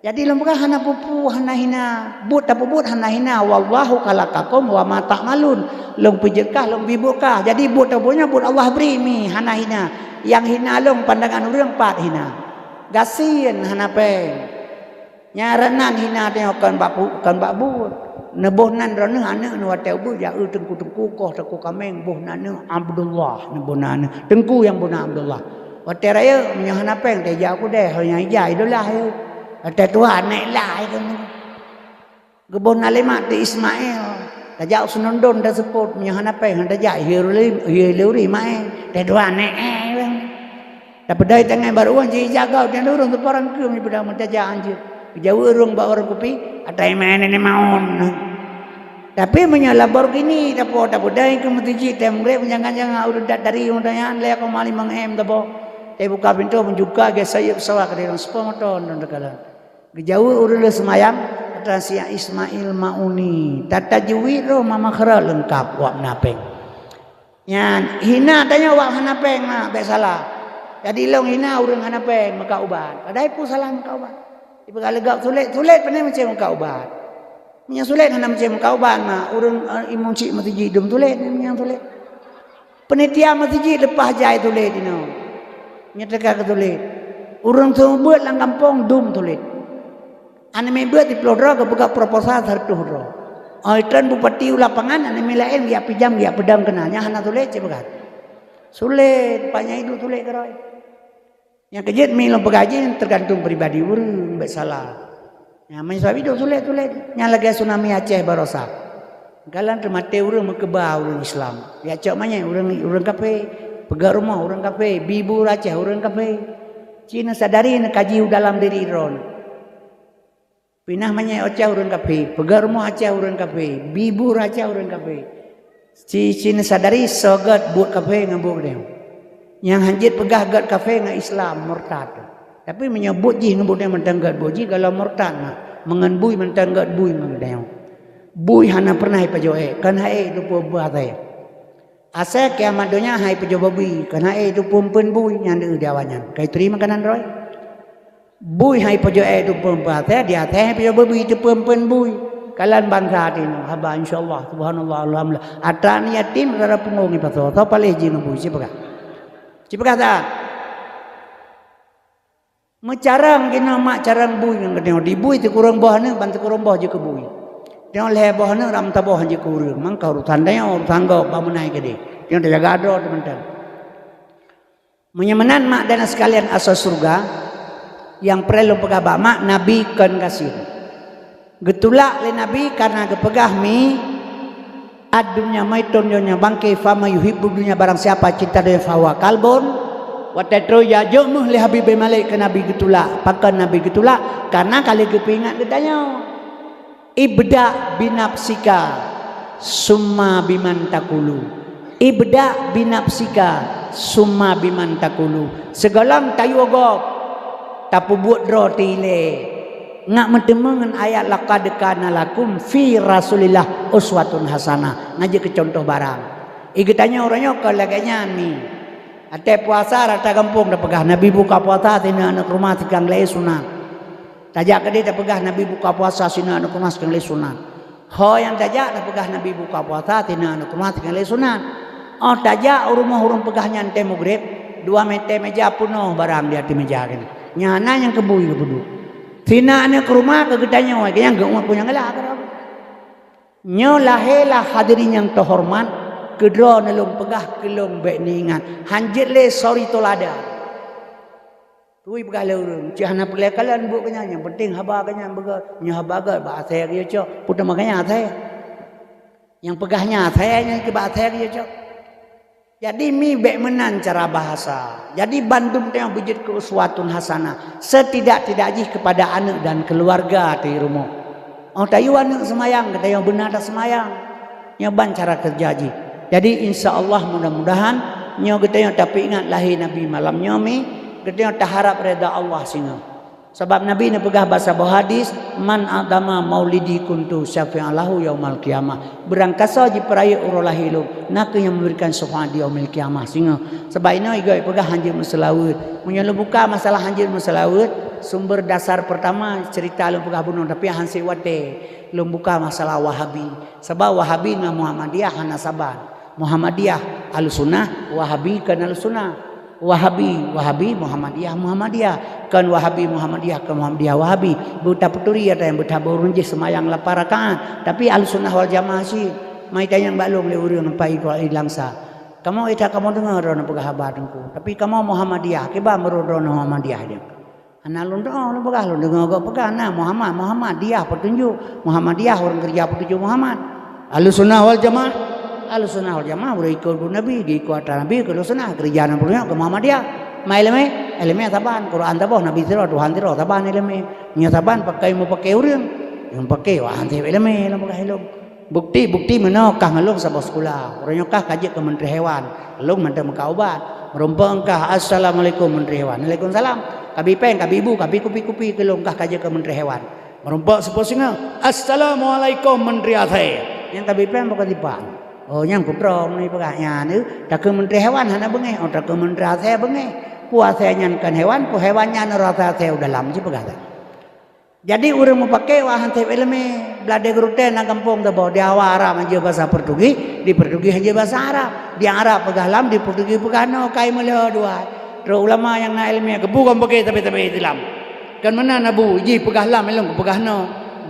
Jadi lôn peugah hana peue-peue, hana hina. Buet tapeubuet hana hina. Wallahu khalaqakum wa ma ta'malun. Lôn peujeuet kah, lôn bibuet kah. Jadi buet tapeubuet nyoe buet Allah bri mi, hana hina. Nyang hina lôn pandangan ureuëng pat hina. Gasien hana péng. Nyang ranan hina tanyoe kon bak pu-, kon bak buet. Neuboh nan droeneuh aneuëk neuh watée ubeut jak eu teungku-teungku koh teungku kaméng boh nan neuh Abdullah neuboh nan neuh. Teungku nyang boh nan Abdullah. Watée rayeuk meunyoe hana péng teuh jak u keudée ho nyang ija idolah yue. Watée tuha nék lah yue. Geuboh nan lé mak teuh Ismail. Tajak u Senondon taseupôt meunyoe hana péng hana tajak hireuli hireuli mai. Teuh tuha nék eh. Tapeudai tangai barô wan jih jaga dan ureuëng teuparang keuem daripada meutajak anjeuet. Geujaweueb ureuëng bak warong kupi, atai meunan ni maun. Tapi meunyoe Lamborghini tapo tapeudai keu meuteujih tem grep jangan-jangan ureuëng dat dari meutanyan lé aku mali mang em tapo. Tapi buka pintoe menjuka ge sayeup pesawat ke dalam sepuluh motor dan dekalan. Geujaweueb ureuëng le seumayang, kata si Ismail Mauni, tata jeuwit roh mama kheura leungkap wak meunapeng. Nyan, hina tanyoe wak hana péng mak, bék salah. Jadi lôn hina ureuëng hana péng meukat ubat. Padahai peue salah meukat ubat? Ipeugah leugab sulet, sulet pane meucé meukat ubat. Meunyoe sulet hana meucé meukat ubat mak, ureuëng, eh, imum cik meuseujid dum sulet, meunyoe sulet. Panitia meuseujid leupah jai sulet inoe. Nyoe teuka keu sulet. Ureuëng seumeubeuet lam gampông dum sulet. Aneuk miet beuet siplôh droe geupeugah proposal sireutôh droe. Óh lheueh bupati u lapangan, aneuk miet laén geujak pijam, geujak peudong keunan. Nyan hana sulet cit peugah. Sulet, pat nyang iduek sulet keudroe. Nyang keujeuet mi lôn peugah jih teugantung pribadi ureuëng, bék salah. Nyan meunyoe sabab iduek sulet-sulet, nyan lagée tsunami Aceh barosa. Galan teumaté ureuëng meukeubah ureuëng Islam. Geujak cok manyét ureuëng, ureuëng kafé, peugah rumoh ureuëng kafé, bi bu racah ureuëng kafé. Ci neusadari neukaji u dalam diri droeneuh. Pinah manyét Aceh ureuëng kafé, peugah rumoh Aceh ureuëng kafé, bi bu racah ureuëng kafé. Ci, ci neusadari soe gét buet kafé ngon buet geutanyoe. Nyang hanjeuet peugah gét kafé ngon Islam murtad. Tapi meunyoe buet jih ngon buet geutanyoe mantong gét buet jih, galom murtad na. Meungon bui mantong gét bui ngon geutanyoe. Bui hana pernah ipajoh ék, kon hai ék teupeue buet asai. Asai kiamat donya hai pajoh babi, kon hai ék teupeue peuen bui nyang deuh di awaknyan. Kai turi makanan droe. Bui hai pajoh ék teupeue peuen asai, di asai hai pajoh babi teupeue peuen bui. Kalan bansa tinoe haba insyaallah subhanallah alhamdulillah. Atra ni yatim rara punggong ipasoe, soe paléh jih ngon bui sipeugah. Sipeugah sa. Meucarang keunoe mak carang bui ngon geutanyoe. Di bui sikureueng boh aneuëk ban sikureueng boh jeuet keu bui. Tanyoe lhée boh aneuëk ram saboh jeuet keu ureuëng. Mangka urusan tanyoe, urusan gob bak meunai keudeh. Tanyoe tajaga droe teuh mantong. Meunyoe meunan mak dan sekalian asoe syeuruga, nyang preh lôn peugah bak mak, Nabi kon gasien. Geutulak lé Nabi kareuna geupeugah mi Ad-dunya maitun, donya bangke, fama yuhibbu dunya, barang siapa cinta donya, fahuwa kalbun. Watée troh ya jok meuh lé Habib bin Malik keu Nabi geutulak. Pakon Nabi geutulak? Karena ka lheueh geupeuingat geutanyoe. Ibda binafsika summa biman takulu. Ibda binafsika summa biman takulu. Sigohlom tayue gob, tapeubuet droe teuh ilée. Ngat meuteumé ngon ayat laqad kana lakum fi Rasulillah uswatun hasanah. Ngat jeuet keu cuntoh barang. I geutanyoe uroe nyoe kon lagée nyan mi. Watée puasa rata gampông tapeugah Nabi buka puasa sineuk aneuk rumoh sikang lé sunat. Tajak keudeh tapeugah Nabi buka puasa sineuk aneuk rumoh sikang lé sunat. Ho nyang tajak tapeugah Nabi buka puasa sineuk aneuk rumoh sikang lé sunat. Oh tajak u rumoh ureuëng peugah nyan tée mugreb, dua meter meja peunoh barang di ateueh meja keunan. Nyan na nyang keubui geupeuduek. Sineuk aneuk rumoh keu geutanyoe, nyang geuh umat punyang geulah keudroe. Nyoe lahé lah hadirin nyang teuhoreumat, keudroe neulôn peugah keu lôn bék neuingat. Hanjeuet lé sori teuladan. Tui peugah lé ureuëng, cit hana peureulée kalon buet keu nyan, nyang penting haba keu nyan beugét. Nyoe haba gét bak asée geuyue cok, peue teuma keu nyan asée? Nyang peugah nyan asée, nyang keu bak asée geuyue cok. Jadi mi bék meunan cara bahasa. Jadi bandum tanyoe beujeuet keu uswatun hasanah. Setidak-tidak jih kepada aneuk dan keuluwarga di rumoh. Oh tayue aneuk seumayang, geutanyoe beuna taseumayang. Nyoe ban cara keureuja jih. Jadi insya Allah mudah-mudahan nyoe geutanyoe tapeuingat lahé Nabi malam nyoe mi, geutanyoe taharab reda Allah singoh. Sabab Nabi neupeugah bak saboh hadis, "Man adama maulidi kuntu syafi'an lahu yaumal qiyamah." Beurangkasoe jipeurayeuk uroe lahé lôn, na kheueh nyang meuberikan syafaat di yaumil qiyamah singoh. Sabab inoe igoe peugah hanjeuet meuseulaweuet. Meunyoe lôn buka masalah hanjeuet meuseulaweuet, sumber dasar peurtama ceurita lôn peugah bunoe, tapi han sép watée lôn buka masalah Wahabi. Sabab Wahabi ngon Muhammadiyah hana saban. Muhammadiyah Ahlussunnah, Wahabi kon Ahlussunnah. Wahabi, Wahabi, Muhammadiyah, Muhammadiyah. Kon Wahabi, Muhammadiyah, kon Muhammadiyah, Wahabi. Beutapeuturi ata nyang beutabu ureuëng jih seumayang lapan rakaat. Tapi Ahlussunnah wal Jamaah cit. Mai tanyong bak lôn lé ureuëng pai keu di Langsa. Kamoe ita kamoe deungoe droeneuh peugah haba Teungku. Tapi kamoe Muhammadiyah, kiban meurôh droeneuh Muhammadiyah nyoe. Hana lôn deungoe, lôn peugah, lôn deungoe gob peugah, na Muhammad, Muhammadiyah peutunjuk. Muhammadiyah ureuëng keureuja peutunjuk Muhammad. Ahlussunnah wal Jamaah. Ahlussunnah wal Jamaah ureuëng ikot Nabi, geuikot atra Nabi, keu Ahlussunnah, keureuja nan peurunoe keu Muhammadiyah. Ma iéleumé, iéleumé saban, Quran saboh, Nabi sidroe, Tuhan sidroe, saban iéleumé. Nyoe saban pakai meupakai ureuëng. Nyang pakai wah hanté iéleumé, lôn peugah ilong. Bukti-bukti meunoe kah ngon lôn saboh sikula. Uroe nyoe kah ka jeuet keu menteri hewan. Lôn mantong meukat ubat. Meurumpok kah, "Assalamualaikum menteri hewan." "Waalaikumsalam." Kabi péng, kabi bu, kabi kupi-kupi keu lôn kah ka jeuet keu menteri hewan. Meurumpok seupôt singoh, "Assalamualaikum menteri asée." Nyang kabi péng bukan tipak. Oh, nyang kudroe meunyoe peugah nyan, eh, takeu menteri hewan hana beungéh, oh, takeu menteri asée beungéh. Peue asée nyan kon hewan, peue hewan nyan rasa asée u dalam, ci peugah. Jadi ureuëng meupaké wah han sép iéleumé. Blah di geurutée na gampông saboh, di awak Arab hanjeuet basa Portugis, di Portugis hanjeuet basa Arab. Di Arab peugah lam, di Portugis peugah no, kai meulhö dua. Trok ulama nyang na iéleumé, keubu gom paké sabe-sabe Islam. Kan meunan Abu, jih peugah lam, ilong peugah no.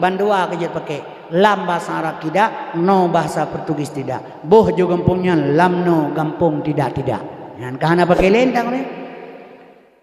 Bandua keu jeuet paké. Lam basa Arab tidak, no basa Portugis tidak. Boh ju gampông nyan lam no gampông tidak-tidak. Nyan ka hana paké lintang deh.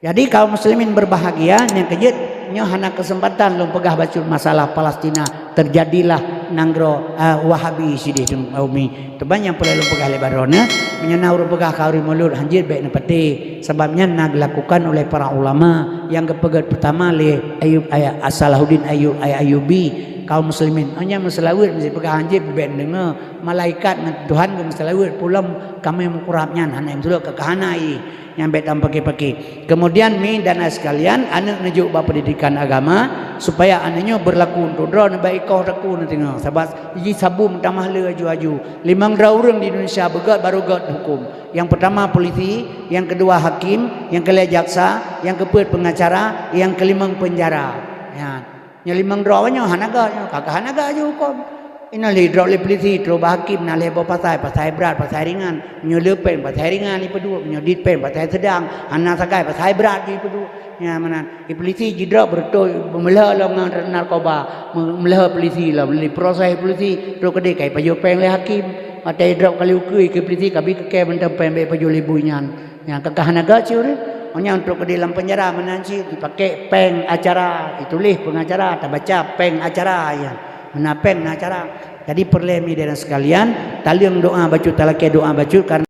Jadi kaum muslimin berbahagia, nyang keujeuet nyoe hana keuseumpatan lôn peugah bacut masalah Palestina, teujadilah nanggroe, eh, Wahabi sideh teuma umi. Teuma nyang peureulée lôn peugah lé baroe nyoe, meunyoe na ureuëng peugah khanduri Maulud hanjeuet bék neupatéh, sabab nyan na geulakukan oleh para ulama nyang geupeugét peutama lé Ayub, Ay-, Salahuddin Ayub, Ay-, Ayubi, kaum muslimin. Oh nyan meuseulaweuet meusti peugah hanjeuet bék neudeungoe malaikat ngon Tuhan geumeuseulaweuet pulang kamé meukurab nyan hana meuseulaweuet ka hana ié. Nyang bék tapaké-paké. Kemudian mi dan ai sekalian, aneuk neujok bak pendidikan agama supaya aneuk nyoe berlaku untuk droe neuh bak ikoh taku neuh teungoh. Sabab jih sabu meutamah le aju-aju. Limong droe ureuëng di Indonesia beugét baru gét hukum. Yang pertama polisi, yang kedua hakim, yang kelhèe jaksa, yang keupeuet pengacara, yang kelimong penjara. Ya. Nyoe limong droe nyoe hana gét nyoe, ka hana gét aju huköm. Inoe lé droe lé polisi, trok bak hakim na lhèe boh pasai, pasai brat, pasai ringan. Nyoe le péng, pasai ringan ipeuduek, nyoe dit péng, pasai seudang, hana sagai, pasai brat jih ipeuduek. Nyan meunan. Di polisi jidrop beureutoh, meulhö lom ngon narkoba, meulhö polisi lom, lé proses polisi, trok keudeh ka ipajoh péng lé hakim. Watèe idrop kali ukeue keu polisi, kabi keu kèe mantong péng bèk ipajoh lé bui nyan. Nyang ka hana gét cit ureuëng. Oh nyan trok keudeh lam penjara meunan cit, dipaké péng acara, dituléh pengacara, tabaca péng acara nyan. Meunan péng na acara. Jadi peureulèe mi dan sekalian, taleueng doa bacut, talakèe doa bacut, karena